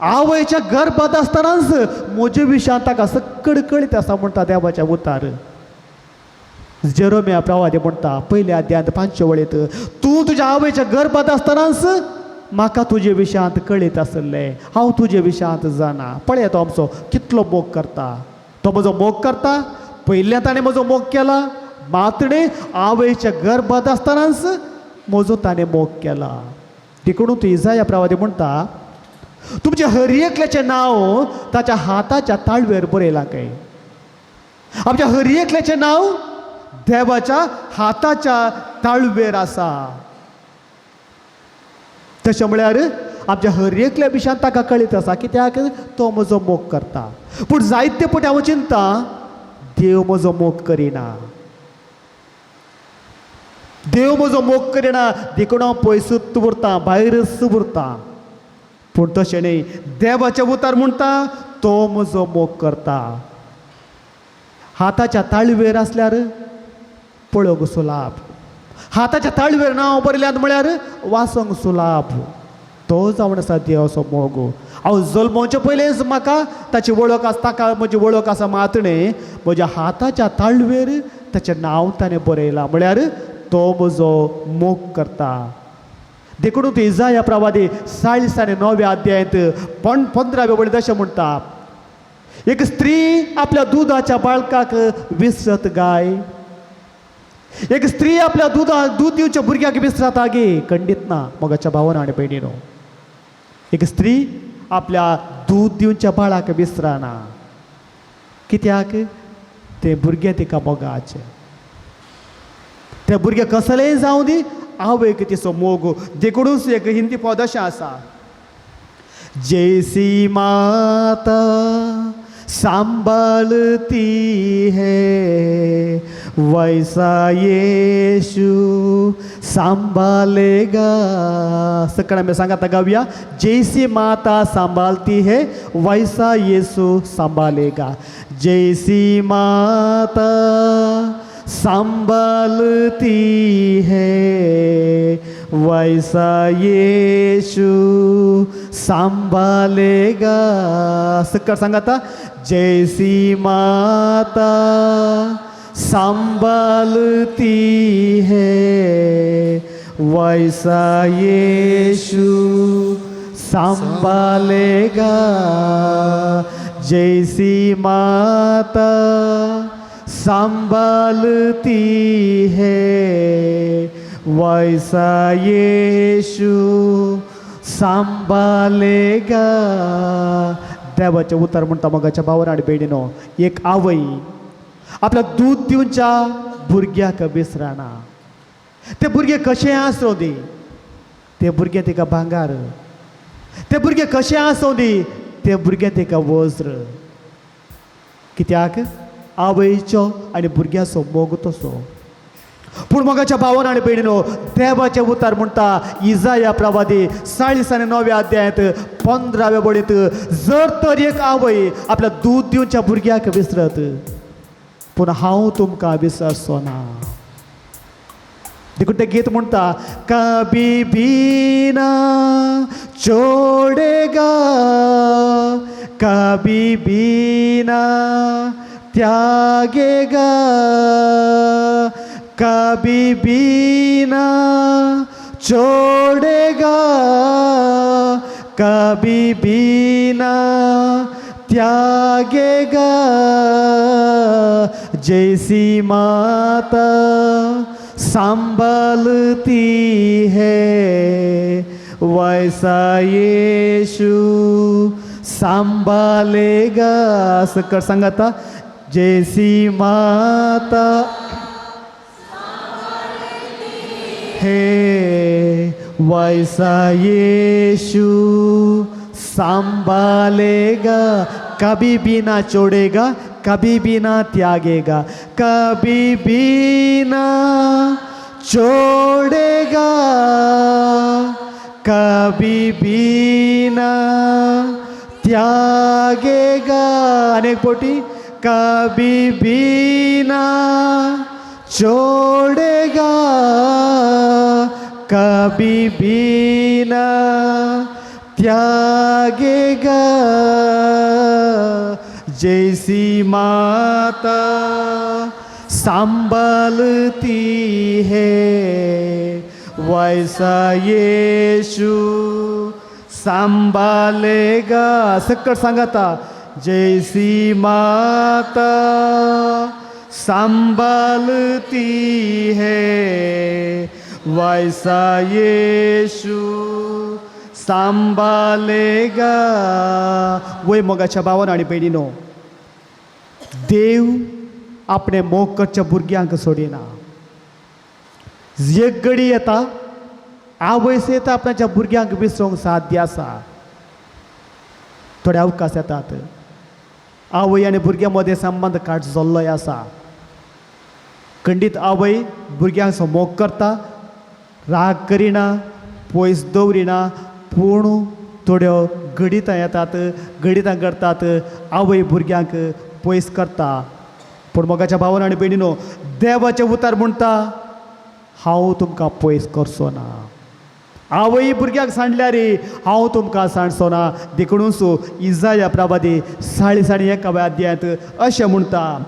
आवयच्या गर्भात आसतनाच म्हजे विशयान ताका सगळें कळीत आसा म्हणटा देवाच्या उतार. जेरोमिया प्रवादी म्हणटा पयल्या अध्यायांत 5 वळींत, तूं तुज्या आवयच्या गर्भात आसतनाच म्हाका तुजे विशयांत कळीत आसलें, हांव तुजे विशयांत जाणा. पळय तो आमचो कितलो मोग करता. तो म्हजो मोग करता. पयल्या ताणें म्हजो मोग केला मात्र न्ही, आवयच्या गर्भात आसतनाच म्हजो ताणें मोग केला. देखून तूं इजाया प्रवादी म्हणटा तुमच्या हर एकल्याचें नांव ताच्या हाताच्या ताळवेर बरयलां काय. आमच्या हर एकल्याचें नांव देवाच्या हाताच्या ताळवेर आसा. तशें म्हळ्यार आमच्या हर एकल्या विशयान ताका कळीत आसा, कित्याक तो म्हजो मोग करता. पूण जायते पटी हांव चिंता देव म्हजो मोग करिना, देव म्हजो मोग करिना, देखून हांव पयसूच उरता, भायरच उरता. पूण तशें न्ही, देवाचें उतार म्हणटा तो म्हजो मोग करता. हाताच्या ताळवेर आसल्यार पळोवंक सुलाभ, हाताच्या ताळवेर नांव बरयल्यात म्हळ्यार वाचोंक सुलाभ. तो जावन आसा देवाचो मोग. हांव जल्मोवचे पयलींच म्हाका ताची वळख आसा, ताका म्हजी वळख आसा मात न्ही, म्हज्या हाताच्या ताळवेर ताचें नांव ताणें बरयलां म्हळ्यार तो म्हजो मोग करता. देखून तूं इजाया प्रवादी 40 आनी 9व्या अध्यायांत 15व्या वळींत अशें म्हणटा, एक स्त्री आपल्या दुदाच्या बाळकाक विसरत गाय, एक स्त्री आपल्या दूद दिवच्या भुरग्याक विसरता गे. खंडीत ना मोगाच्या भावान आनी भयणीनो, एक स्त्री आपल्या दूद दिवच्या बाळाक विसरना, कित्याक तें भुरगें तिका मोगाचें. तें भुरगें कसलेंय जावं दी, आवयक तिचो मोग. देखूनच एक हिंदी पद अशें आसा, जैसी माता सांभाळती है वैसा येशू सांभाळेगा. सगळ्या मी सांगता गावया, जैसी माता सांभाळती है वैसा येशू सांभाळेगा. जैसी माता सांभाळती है वैसा येशू सांभाळेगा. सक्कर सांगता, जैसी माता सांभाळती है वैसा येशू सांभाळेगा. जैसी माता सांभाळती है वैसा येशू सांभाळेगा. देवाचें उतर म्हणटा मोगाच्या भावान आनी भयणीनो, एक आवय आपल्या दूद दिवच्या भुरग्याक विसरना. ते भुरगे कशें आसूं दी, ते भुरगे तिका भांगार, ते भुरगे कशें आसूं दी, ते भुरगे तिका वज्र. कित्याक आवयचो आनी भुरग्याचो मोग तसो. पूण मोगाच्या भावान आनी भयणीनो, देवाचें उतर म्हणटा इजाया प्रवादी 49व्या अध्यायांत 15व्या बडींत, जर तर एक आवय आपल्या दूद दिवच्या भुरग्याक विसरत, पूण हांव तुमकां विसरचो ना. देखून तें गीत म्हणटा, कभी भी ना छोडेगा, कभी भी ना त्यागेगा, कभी भी ना छोड़ेगा, कभी भी ना त्यागेगा, जैसी माता संभालती है वैसा यीशु सांभालेगा. असं सांगता, जैसी माता है वैसा यीशु संभालेगा, कभी भी ना छोड़ेगा, कभी भी ना त्यागेगा, कभी भी ना छोड़ेगा, कभी भी ना त्यागेगा. अनेक पोटी, कभी भी ना छोड़ेगा, कभी भी ना त्यागेगा, जैसी माता संभालती है वैसा यीशु सांभालेगा. सक्कट सांगता, जैसी माता संभालती है वैसा येशू सांभालेगा. वय मोगाच्या भावान आनी भयणीनो, देव आपणे मोग करच्या भुरग्यांक सोडिना. एक घडी येता आवयस येता आपणाच्या भुरग्यांक विसरूंक साध्य आसा. थोडे अवकाश येतात, आवय आनी भुरग्यां मदें संबंद काट जाल्लोय आसा. खंडीत आवय भुरग्यांक मोग करता, राग करिना, पयस दवरिना, पूण थोड्यो घडितां येतात, घडितां करतात, आवय भुरग्यांक पयस करता. पूण मोगाच्या भावान आनी भयणीनो, देवाचें उतर म्हणटा हांव तुमकां पयस करचो ना. आवय भुरग्यांक सांडल्यार हांव तुमकां सांडचो ना. देखुनूच इजाया प्रवादी 41व्या अध्यायांत अशें म्हणटा,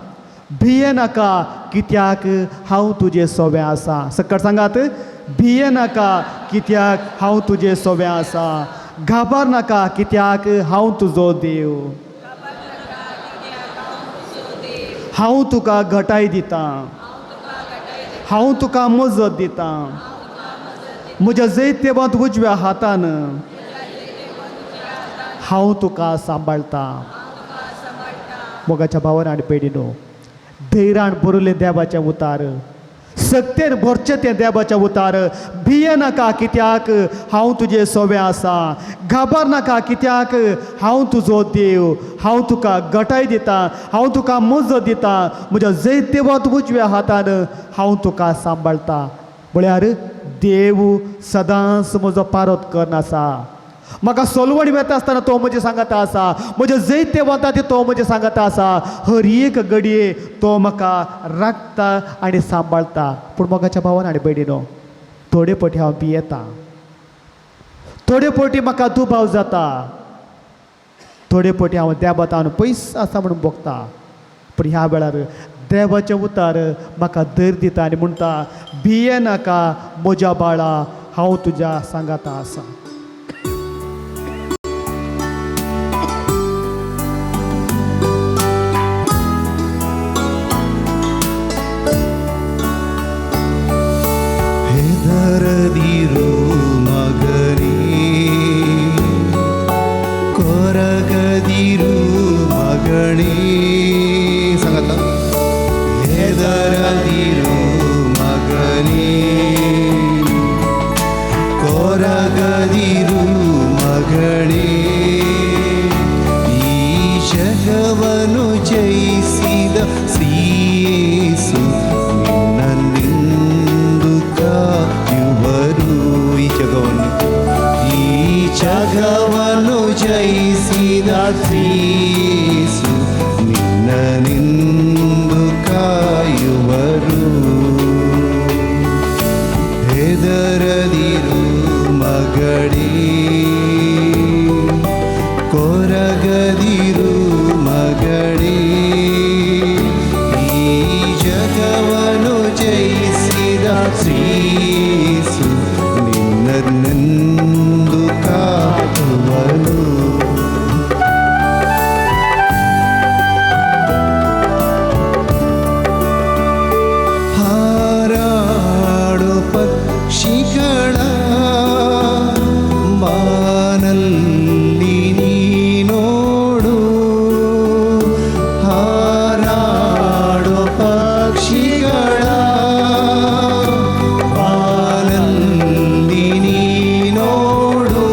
भिये नाका कित्याक हांव तुजे सोबें आसा. सक्कड सांगात, भिये नाका कित्याक हांव तुजे सोबें आसा, घाबर नाका कित्याक हांव तुजो देव, हांव तुका घटाय दितां, हांव तुका मजत दितां, म्हज्या जैत्यवंत उजव्या हातान हांव तुका सांबाळटा. मोगाच्या भावान आनी भयणीनो, धैर्यान भरलें देवाचें उतार, सक्तेन भरचें तें देवाचें उतार. भिये नाका कित्याक हांव तुजें सोबें आसा, घाबर नाका कित्याक हांव तुजो देव, हांव तुका घटाय दितां, हांव तुका मजत दितां, म्हज्या जैत्यवंत उजव्या हातान हांव तुका सांबाळटा. म्हळ्यार देव सदांच म्हजो पारोत करून आसा. म्हाका सोलवण वेता आसतना तो म्हजें सांगता आसा, म्हजें जैत्य वता ते तो म्हजें सांगता आसा. हर एक घडये तो म्हाका राखता आनी सांबाळटा. पूण मोगाच्या भावान आनी भयणीनो, थोडे पटी हांव भियेतां, थोडे पटी म्हाका दुबाव जाता, थोडे पटी हांव देवातान पयस आसा म्हणून भोगता. पूण ह्या वेळार देवाचें उतार म्हाका धैर्य दिता आनी म्हणटा, भिये नाका म्हज्या बाळा, हांव तुज्या सांगाता आसा. दरदिरु मगरी कोरगदिरु ಹೆದರದಿರು ಮಗನೇ, ಕೊರಗದಿರು ಮಗಳೇ, ಈ ಜಗವನ್ನು ಜಯಿಸಿದ ಶ್ರೀಯೇಸು ನಿನ್ನನ್ನೆಂದು ಕಾಯುವರು. ಈ ಜಗವನ್ನು, ಈ ಜಗವನ್ನು ಜಯಿಸಿದ ಶ್ರೀಯೇಸು ನಿನ್ನನೆಂದು ಕಾಯುವರು. ಹೆದರದಿರು ಮಗಳೇ, ಕೊರಗದಿರು ಮಗಳೇ, ಈ ಜಗವನ್ನು ಜಯಿಸಿದ ಶ್ರೀಯೇಸು ನಿನ್ನನ್ನೆಂದು ಕಾಯುವನು. ಹಾರಾಡು ಪಕ್ಷಿಗಳ ಬಾನಲ್ಲಿ ನೀನೋಡು, ಹಾರಾಡು ಪಕ್ಷಿಗಳ ಬಾನಲ್ಲಿ ನೀನೋಡು,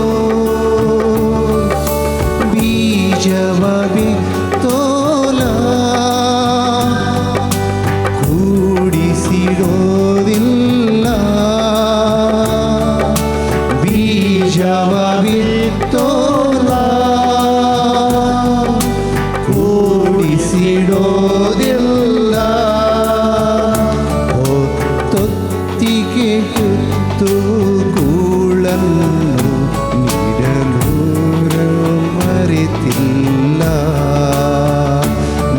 ಬೀಜವ ಬಿತ್ತೋಲ ಕೂಡಿಸಿಡೋದಿಲ್ಲ, ಬೀಜವ ಬಿತ್ತೋಲ ಕೂಡಿಸಿಡೋದಿಲ್ಲ, ಹೊತ್ತೊತ್ತಿಗೆ ಹೊತ್ತು ಕೂಳನ್ನು ನೀಡಲು ಮರೆತಿಲ್ಲ.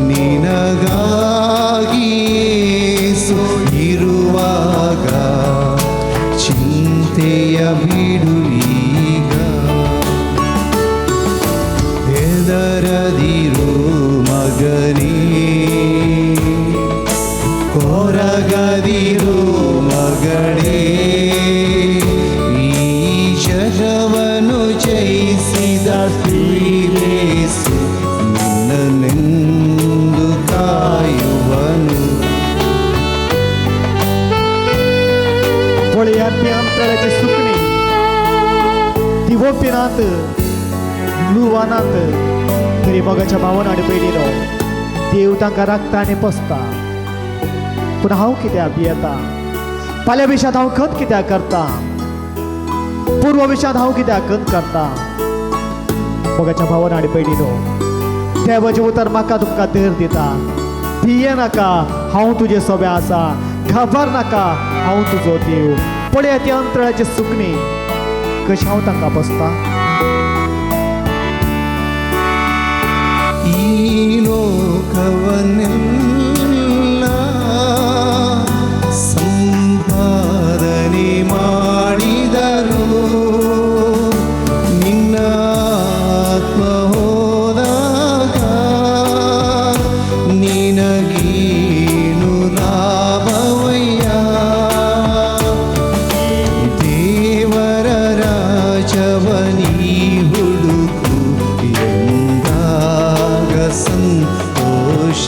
ನಿನಗಾಗಿ ಯೇಸು ಇರುವಾಗ ಚಿಂತೆಯ ಬಿಡು ಈಗ. ಹೆದರದಿರು ಮಗನೇ, ಕೊರಗದಿರು ಮಗಳೇ, ಈ ಜಗವನ್ನು ಜಯಿಸಿದ ಶ್ರೀಯೇಸು ನಿನ್ನನೆಂದು ಕಾಯುವನು. पळयात ती अंतराची सुकणी, ती वोपिनात लुवानात, तरी मोगाच्या भावान आनी भयणीनो, देव तांकां राखता आनी पोसता. पूण हांव कित्याक भियेता? फाल्यां विशांत हांव खत कित्याक करता? पूर्व विशांत हांव कित्याक खत करता? मोगाच्या भावान आनी भयणीनो, देवाचें उतर म्हाका तुमकां धैर्य दिता. भिये नाका, हांव तुजे सोबे आसा. घाबर नाका, हांव तुजो देव. पळया ती अंतराळाची सुकणी कशें हांव तांकां पोसता. ಈ ಲೋಕವನ್ನೆಲ್ಲ ಸಂಪಾದನೆ ಮಾಡಿದರು, ನಿನ್ನ ಆತ್ಮ ಹೋದಾಗ ನಿನಗೇನು ಲಾಭವಯ್ಯ? ದೇವರ ರಾಜವನಿ ಹುಡುಕು ಎಂದಾಗ ಸಂತೋಷ.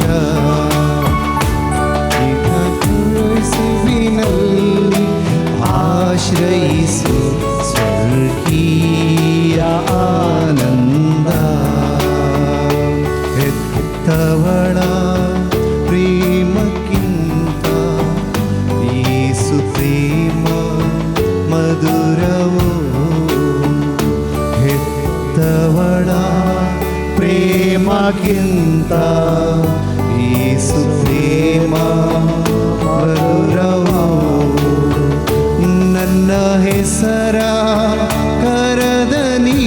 ಕ್ರಿಸ್ತನಲ್ಲಿ ಆಶ್ರಯಿಸು ಸ್ವರ್ಗೀಯ ಆನಂದ. ಹೆತ್ತವಳ ಪ್ರೇಮಕ್ಕಿಂತ ಯೇಸು ಪ್ರೇಮ ಮಧುರವೋ, ಹೆತ್ತವಳ ಪ್ರೇಮಕ್ಕಿಂತ ಯೇಸು ಪ್ರೇಮ ಮಧುರವೋ. ನನ್ನ ಹೆಸರ ಕರದನಿ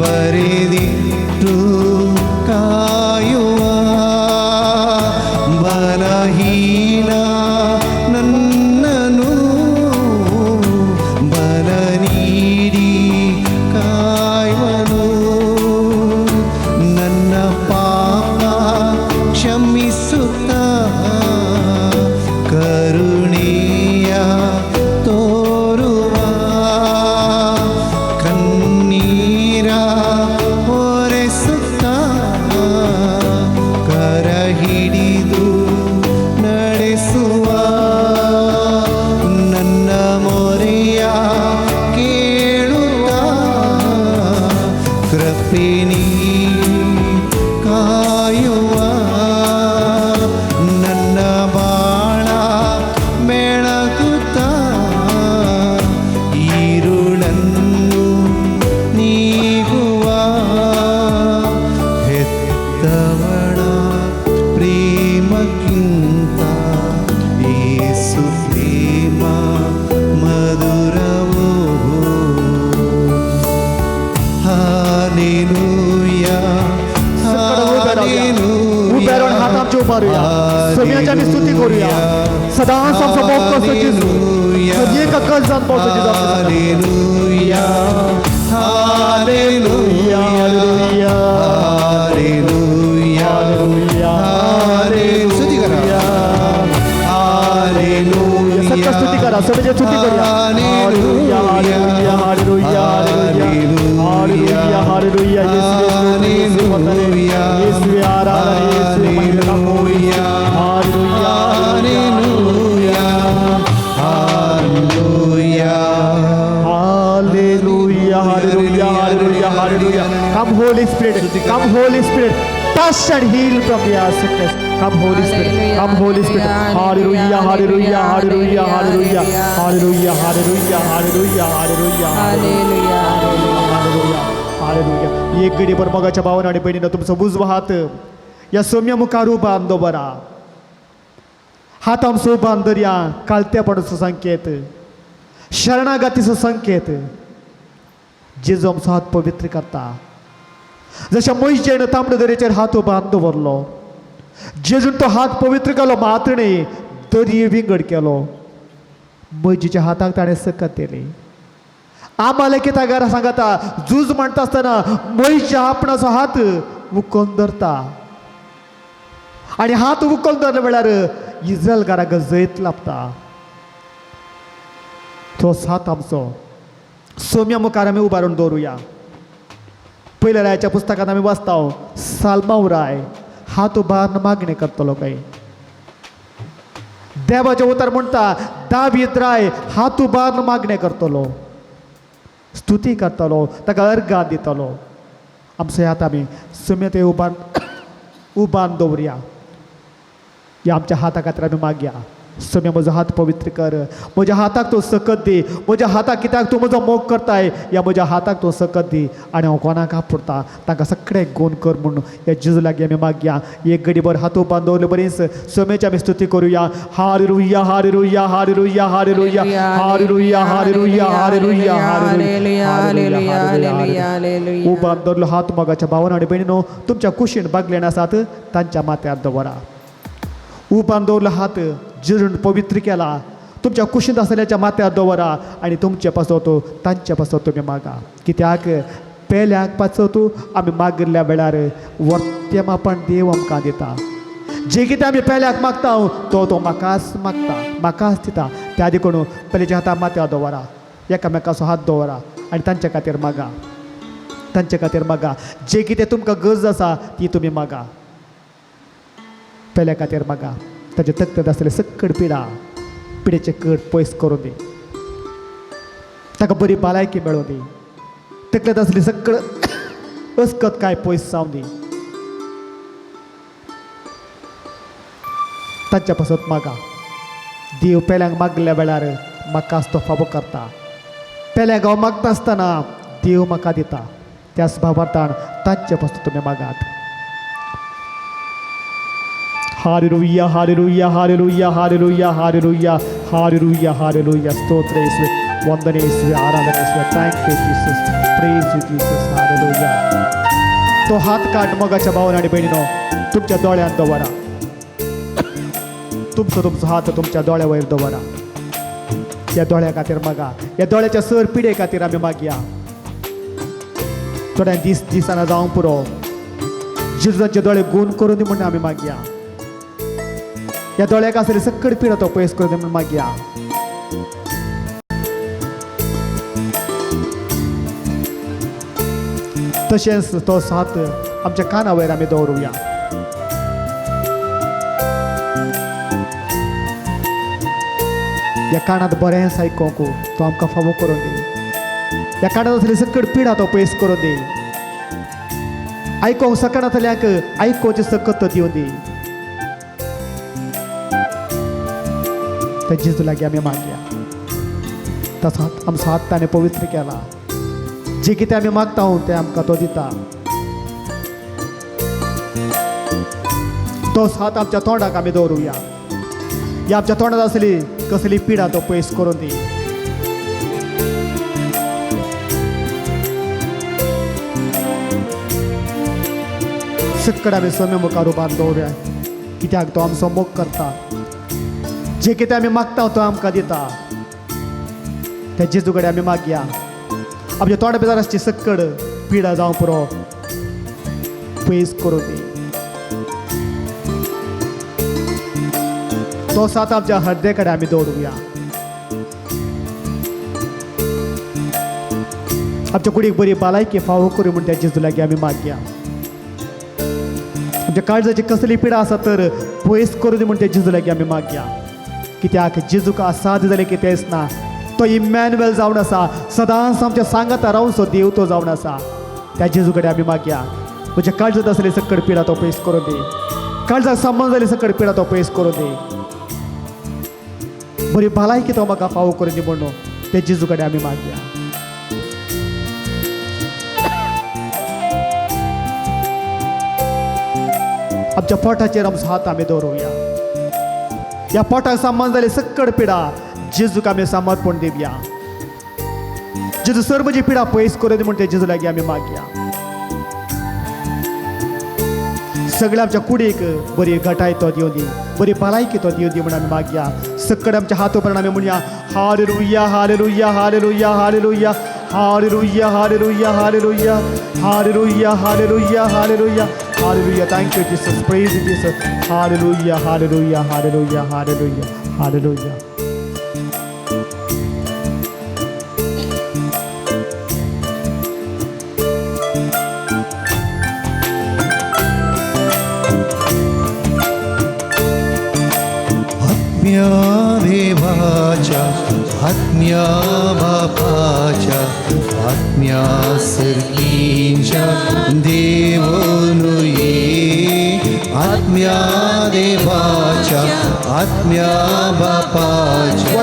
ಬರೆದಿಟ್ಟು ಕಾಯುವ, ಬಲಹೀನ ನನ್ನನು ಬಲ ನೀಡಿ ಕಾಯುವನು. ನನ್ನ ಪಾಪ ಕ್ಷಮಿಸುತ್ತ ಕರುಣೆಯ ತೋರುವ, ಕಣ್ಣೀರ ಒರೆಸುತ್ತ ಕರ ಹಿಡಿದು. सोम्याची आमी स्तुती करूया. सदांच आमचो मोग कसो जेजू, एका गजान पावतो जेजू. Hallelujah, hallelujah, hallelujah, hallelujah. स्तुती करा. हालेलुया. सगळं स्तुती करा, सोम्याची स्तुती करूया. Hallelujah, hallelujah, hallelujah, hallelujah, hallelujah. येशूवे, येशूवे Aradhana, येशूवे Mahima. Hallelujah, hallelujah, hallelujah, hallelujah, hallelujah, hallelujah, hallelujah. Come Holy Spirit, come Holy Spirit, touch and heal from their sickness. Come Holy Spirit, come Holy Spirit. Hallelujah, hallelujah, hallelujah, hallelujah, hallelujah, hallelujah, hallelujah, hallelujah, hallelujah, hallelujah. एक गडीभर मोगाच्या भावानं आणि बहिणीनं तुमचा उजवा हात या सौम्य मुखार उभा दवरा. हात आमचो उभा दर्या कालत्यापणाचो संकेत, शरणागतीचो संकेत. जेजू आमचो हात पवित्र करता. जशा मोहिजेन तांबडे दर्याचेर हात उबान दवरलो, जेजून तो हात पवित्र केलो मात्र न्ही, दर्ये विंगड केलो. मोहिजेच्या हाताक ताणें सकत दिली. आम्हाला कित्याक सांगता झूज म्हणटा आसतना मोहिजेच्या आपणाचो हात उखलून धरता आनी हात उखलून धरले म्हळ्यार इजरायलकारांक जैत लाभता. तोच हात आमचो सोम्या मुखार आमी उबारून दवरुया. पयल्या रायाच्या पुस्तकांत आमी वाचता, साल्मांव राय हात उबारून मागणी करतलो काय. देवाचें उतर म्हणटा दावीद राय हात उबारून मागणें करतलो, स्तुती करतलो, ताका अर्गां दितलो. आमचो हात आमी सोम्या ते उबारून दवरुया. ह्या आमच्या हाता खातीर आमी मागया. सोम्या म्हजो हात पवित्र कर, म्हज्या हाताक तूं सकत दी, म्हज्या हाताक कित्याक तूं म्हजो मोग करताय, ह्या म्हज्या हाताक तूं सकत दी आनी हांव कोणाक आपुरता तांकां सगळें गुण कर म्हूण ह्या जेजू लागीं आमी मागया. एक गडीभर हात उबारून दवरले बरीच सोम्याची आमी स्तुती करुया. Hallelujah, hallelujah, hallelujah, hallelujah, hallelujah, hallelujah, hallelujah, hallelujah, hallelujah. उबारून दवरलो हात मोगाच्या भावान आनी भयणीनो तुमच्या कुशीन बागलेन आसात तांच्या माथ्यार दवरा. उबारून दवरलो हात जेजून पवित्र केला, तुमच्या कुशींत आसलेल्याच्या माथ्यार दवरा आनी तुमचे पासत तांचे पासत तुमी मागा. कित्याक पेल्याक पासत आमी मागिल्ल्या वेळार वर्त्यमापण देव आमकां दिता. जे कितें आमी पेल्याक मागता तो तो म्हाकाच मागता, म्हाकाच दिता. त्या देखून पेल्याच्या हातार माथ्यार दवरा, एकामेकाचो हात दवरा आनी तांच्या खातीर मागा, तांच्या खातीर मागा. जे कितें तुमकां गरज आसा ती तुमी मागा, पेल्या खातीर मागा. ताचे तकलेंत आसलेले सक्कड पिडा, पिडेचे कड पयस करून दी, ताका बरी भलायकी मेळूं दी, तकलेंत आसली सक्कड अस्कत काय पयस जावं दी. तांच्या पासत मागा. देव पेल्यांक मागल्या वेळार म्हाकाच तो फावो करता. पेल्यांक हांव मागता आसतना देव म्हाका दिता. त्याच भावार्थान तांचे पासत तुमी मागात. Hallelujah, hallelujah, hallelujah, hallelujah, hallelujah, hallelujah, hallelujah. स्तोत्र येशूवे, वंदन येशूवे, आराधना येशूवे. Thank you Jesus, praise you Jesus, hallelujah. तो हात काढ मोगाच्या भावान आणि बहिणीनो तुमच्या दोळ्यांत दवरा. तुमचो तुमचो हात तुमच्या दोळ्या वयर दवरा. ह्या दोळ्या खातीर मागा, ह्या दोळ्याच्या सर पिडे खातीर आमी मागया. थोड्या दीस दिसाना जावंक पुरो, जेजूचे दोळे गुण करून दी म्हूण आमी मागया. ह्या दोळ्याक आसलेली सक्कड पिडा तो पयस करून दी म्हूण मागया. तशेंच तो हात आमच्या काना वयर आमी दवरुया. ह्या कानांत बरेंच आयकोंक तो आमकां फावो करून दी. ह्या कानांत आसलेली सक्कड पिडा तो पयस करून दी. आयकोंक शकनातल्यांक आयकोवचें सकत तो दिवन दी. त्या जेजू लागीं आमी मागया. ताचो हात आमचो हात ताणें पवित्र केला. जे कितें आमी मागता तें आमकां तो दिता. तोच हात आमच्या तोंडाक आमी दवरुया. ह्या आमच्या तोंडात आसली कसली पिडा तो पयस करून दी. सक्कड आमी सोम्या मुखार उबार दवरुया. कित्याक तो आमचो मोग करता. जे कितें आमी मागता तो आमकां दिता. त्या जेजू कडेन आमी मागया. आमच्या तोंडा भितर आसची सक्कड पिडा जावं पुरो पयस करूं दी. तो सात आमच्या हृदय कडेन आमी दवरुया. आमच्या कुडीक बरी भलायकी फावो करूं म्हूण त्या जेजू लागीं आमी मागया. आमच्या काळजाची कसली पिडा आसा तर पयस करूं दी म्हूण त्या जेजू लागीं आमी मागया. कित्याक जेजूक असाध्य जालें कितेंच ना. तो इमॅन्युएल जावन आसा, सदांच आमच्या सांगाता रावचो देव तो जावन आसा. त्या जेजू कडेन आमी मागया. म्हज्या काळजांत आसली सकड पिडा तो पयस करूं दी. काळजाक संबंद जाली सकड पिडा तो पयस करूं दी. बरी भलायकी तो म्हाका फावो करूं दी म्हणून त्या जेजू कडेन आमी मागया. आमच्या पोटाचेर आमचो हात आमी दवरुया. ह्या पोटाक संबंद जाली सकड पिडा जेजूक आमी समर्पण दिवया. जेजू सर म्हजी पिडा पयस करूं दी म्हूण त्या जेजू लागीं आमी मागया. सगळ्या आमच्या कुडीक बरी घटाय तो दिवं दी, बरी भलायकी तो दिवं दी म्हूण आमी मागया. सकड आमच्या हात उपरांत आमी म्हणया hallelujah hallelujah hallelujah hallelujah hallelujah hallelujah hallelujah hallelujah hallelujah hallelujah hallelujah. Thank you Jesus, praise Jesus. Hallelujah hallelujah hallelujah hallelujah hallelujah. आत्म्या देवाच्या आत्म्या बापाच्या आत्म्या सर्गींच्या देवनुये. आत्म्या देवाच्या आत्म्या बापाच्या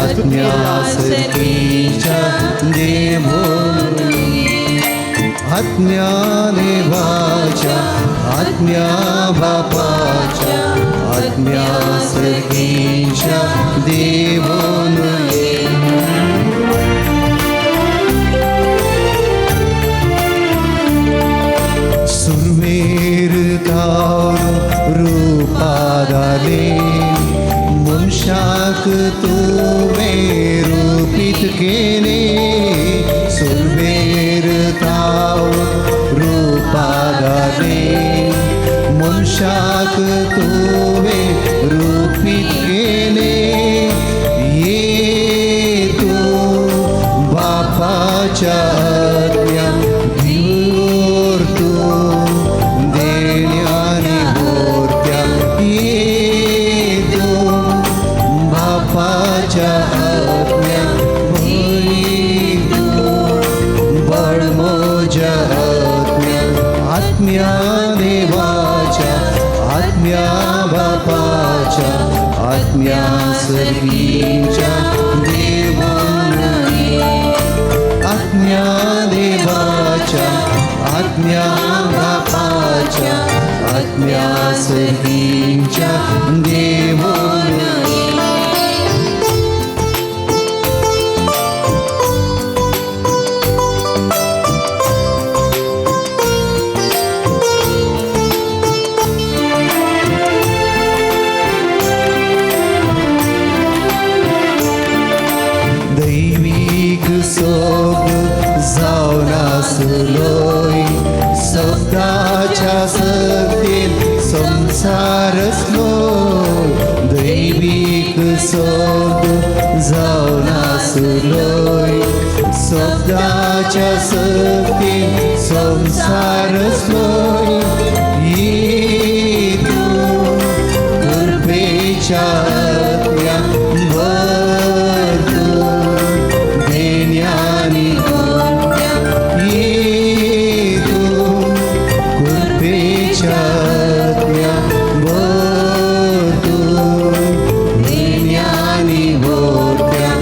आत्म्या सर्गींच्या देवनुये. आत्म्या देवाच्या आत्म्या बापाच्या आत्म्या सर्गींच्या देवनुये. सुरवेर ताव रूपादाले मनशाक तुवें रूपीत केले. सुरवेर ताव रूपादाले मनशाक तुवें रूपीत केले. ये तूं बापाच्या आज्ञा दिवर तूं देण्याने बोरत्या. ये तूं बापाच्या आज्ञा तूं बळमोज्या आज्ञा. आत्म्या देवाच्या आत्म्या बापाच्या आत्म्या सर्गींच्या देवानुये. आत्म्या देवाच्या आत्म्या बापाच्या आत्म्या सर्गींच्या देवानुये. दैवीक सोग जावन आसलोय शब्दाच्या सक्तीन संसार आसलोय. दैवीक सोग जावन आसलोय शब्दाच्या सक्तीन संसार आसलोय. ये तूं कृपेच्या आत्म्या भर तूं देण्यानी ये तूं कृपेच्या आत्म्या भर तूं देण्यानी भरत्या.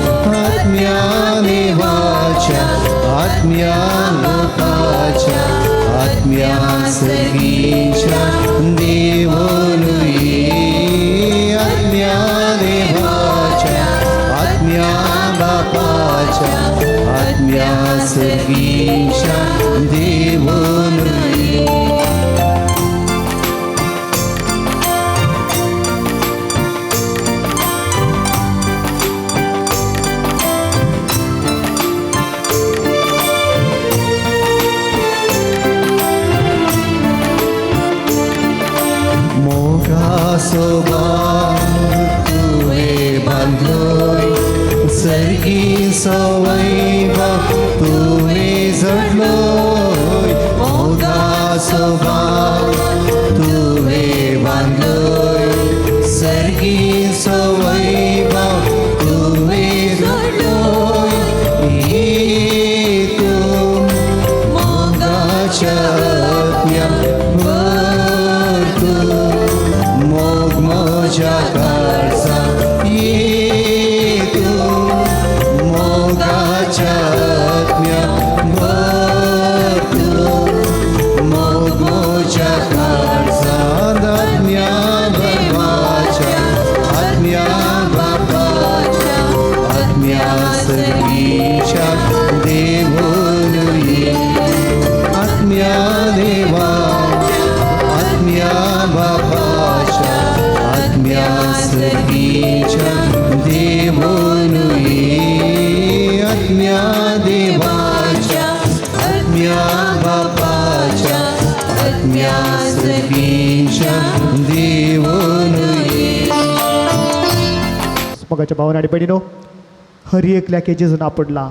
आत्म्या देवाच्या आत्म्या बापाच्या आत्म्या सर्गींच्या देवनुये. आत्म्या देवाच्या आत्म्या बापाच्या आत्म्या सर्गींच्या देवनुये. वैभव तुवें जोडलोय मोगाचो बांद तुवें बांदलोय सर्गीचो वैभव तुवें जोडलोय येतूं मोगाच्या आत्म्या भर तूं मोग म्हज्या काळजा येतूं मोगाच्या आत्म्या भर तूं मोग म्हज्या काळजांत आत्म्या देवाच्या आत्म्या बापाच्या आत्म्या सर्गीच्या देवून ये आत्म्या देवा आत्म्या बापाच्या आत्म्या सर्गीच्या देवून ये आत्म्या देवाच्या आत्म्या बापाच्या आत्म्या सर्गीच्या देवून ये. मोगाच्या भावान आनी भयणीनो, हर एकल्याक जेजून आपडला,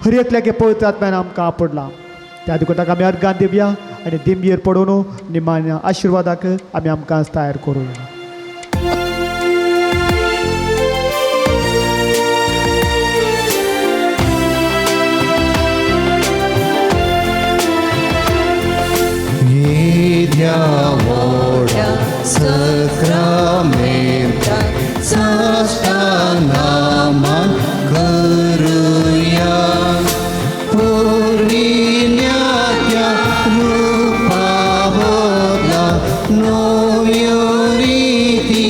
हर एकल्याक पवित्र आत्म्यान आमकां आपडला. त्या देखून ताका आमी अर्गान दिवया आनी दिमयेर पडून निमाण्या आशिर्वादाक आमी आमकां तयार करुया. येद्या व्हडा सक्रामेंताक साश्टानामान करुया पुर्विल्ल्या त्या रुपा बदला नव्यो रिती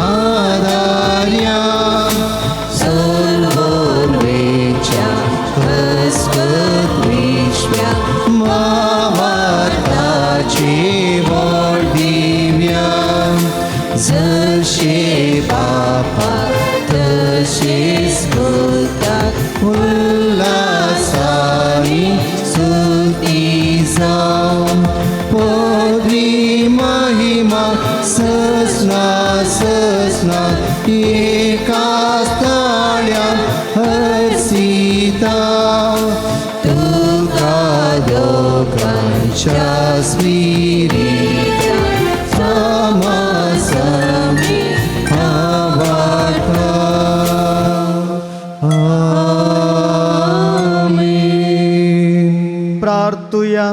आदार्या सर्वोर्वेच्या हस्कत विश्व्या मावार्ताची व्हड दिव्या जशे बापा तशेच पुताक उल्हासानी स्तुती जावं पदवी महिमा ससना ससना एका ताळ्यान हर्षिता तुका दोगांच्या स्पिरिता समासमी आवडता. आमेन. प्रार्थुया.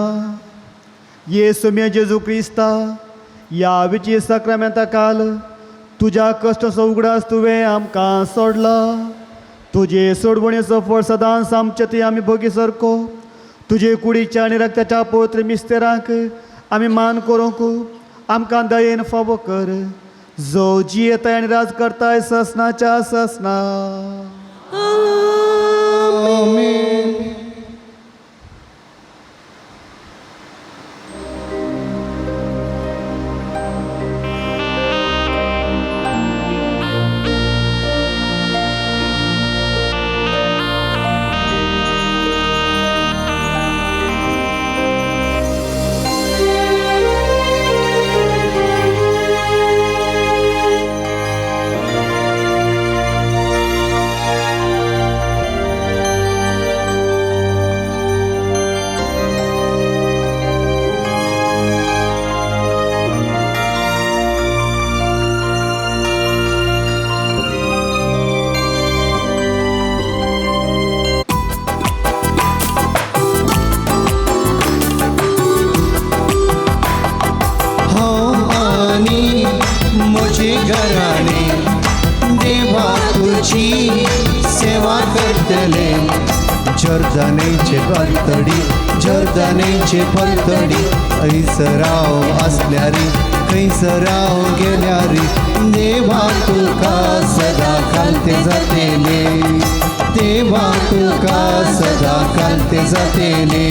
येसू मे जेजू क्रिस्ता, ह्या विची सक्रामेंता काल तुज्या कश्टाचो उगडास तुवें आमकां सोडला. तुजे सोडवणेचो फळ सदांच आमचे ती आमी भोगी सारको तुजे कुडीच्या आनी रक्ताच्या पवित्र मिस्तेरांक आमी मान करूंक आमकां दयेन फावो कर, जो जियेताय आनी राज करताय ससनाच्या ससना. आमेन. हांव आनी म्हजे घराणे देवा तुजी सेवा करतले. जॉर्दानेचे पलतडी, जॉर्दानेचे पलतडी, खंयसर हांव आसल्यार, खंयसर हांव गेल्यार, देवा तुका सदां खालते जातेले, देवा तुका सदां खालते जातेले,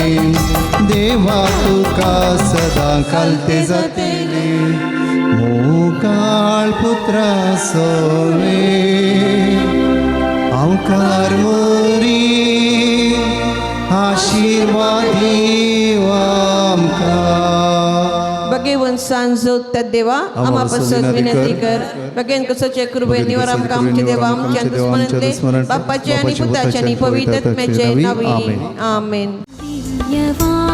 देवा तुका सदां खालते जातेले. मोगाळ पुत्रा सोवे हांवकार मोरी आशिर्वाद दीव आमकां. भगेवन सांज त्या देवा आमा पासत विनंती कर. भगेन कसोचे कृपे निवर आमकां आमचे देवा आमच्या दुस्मनांतले बापाचे आनी पुताचे आनी पवित्र आत्म्याचे नावी. आमेन. दिव्यवाणी.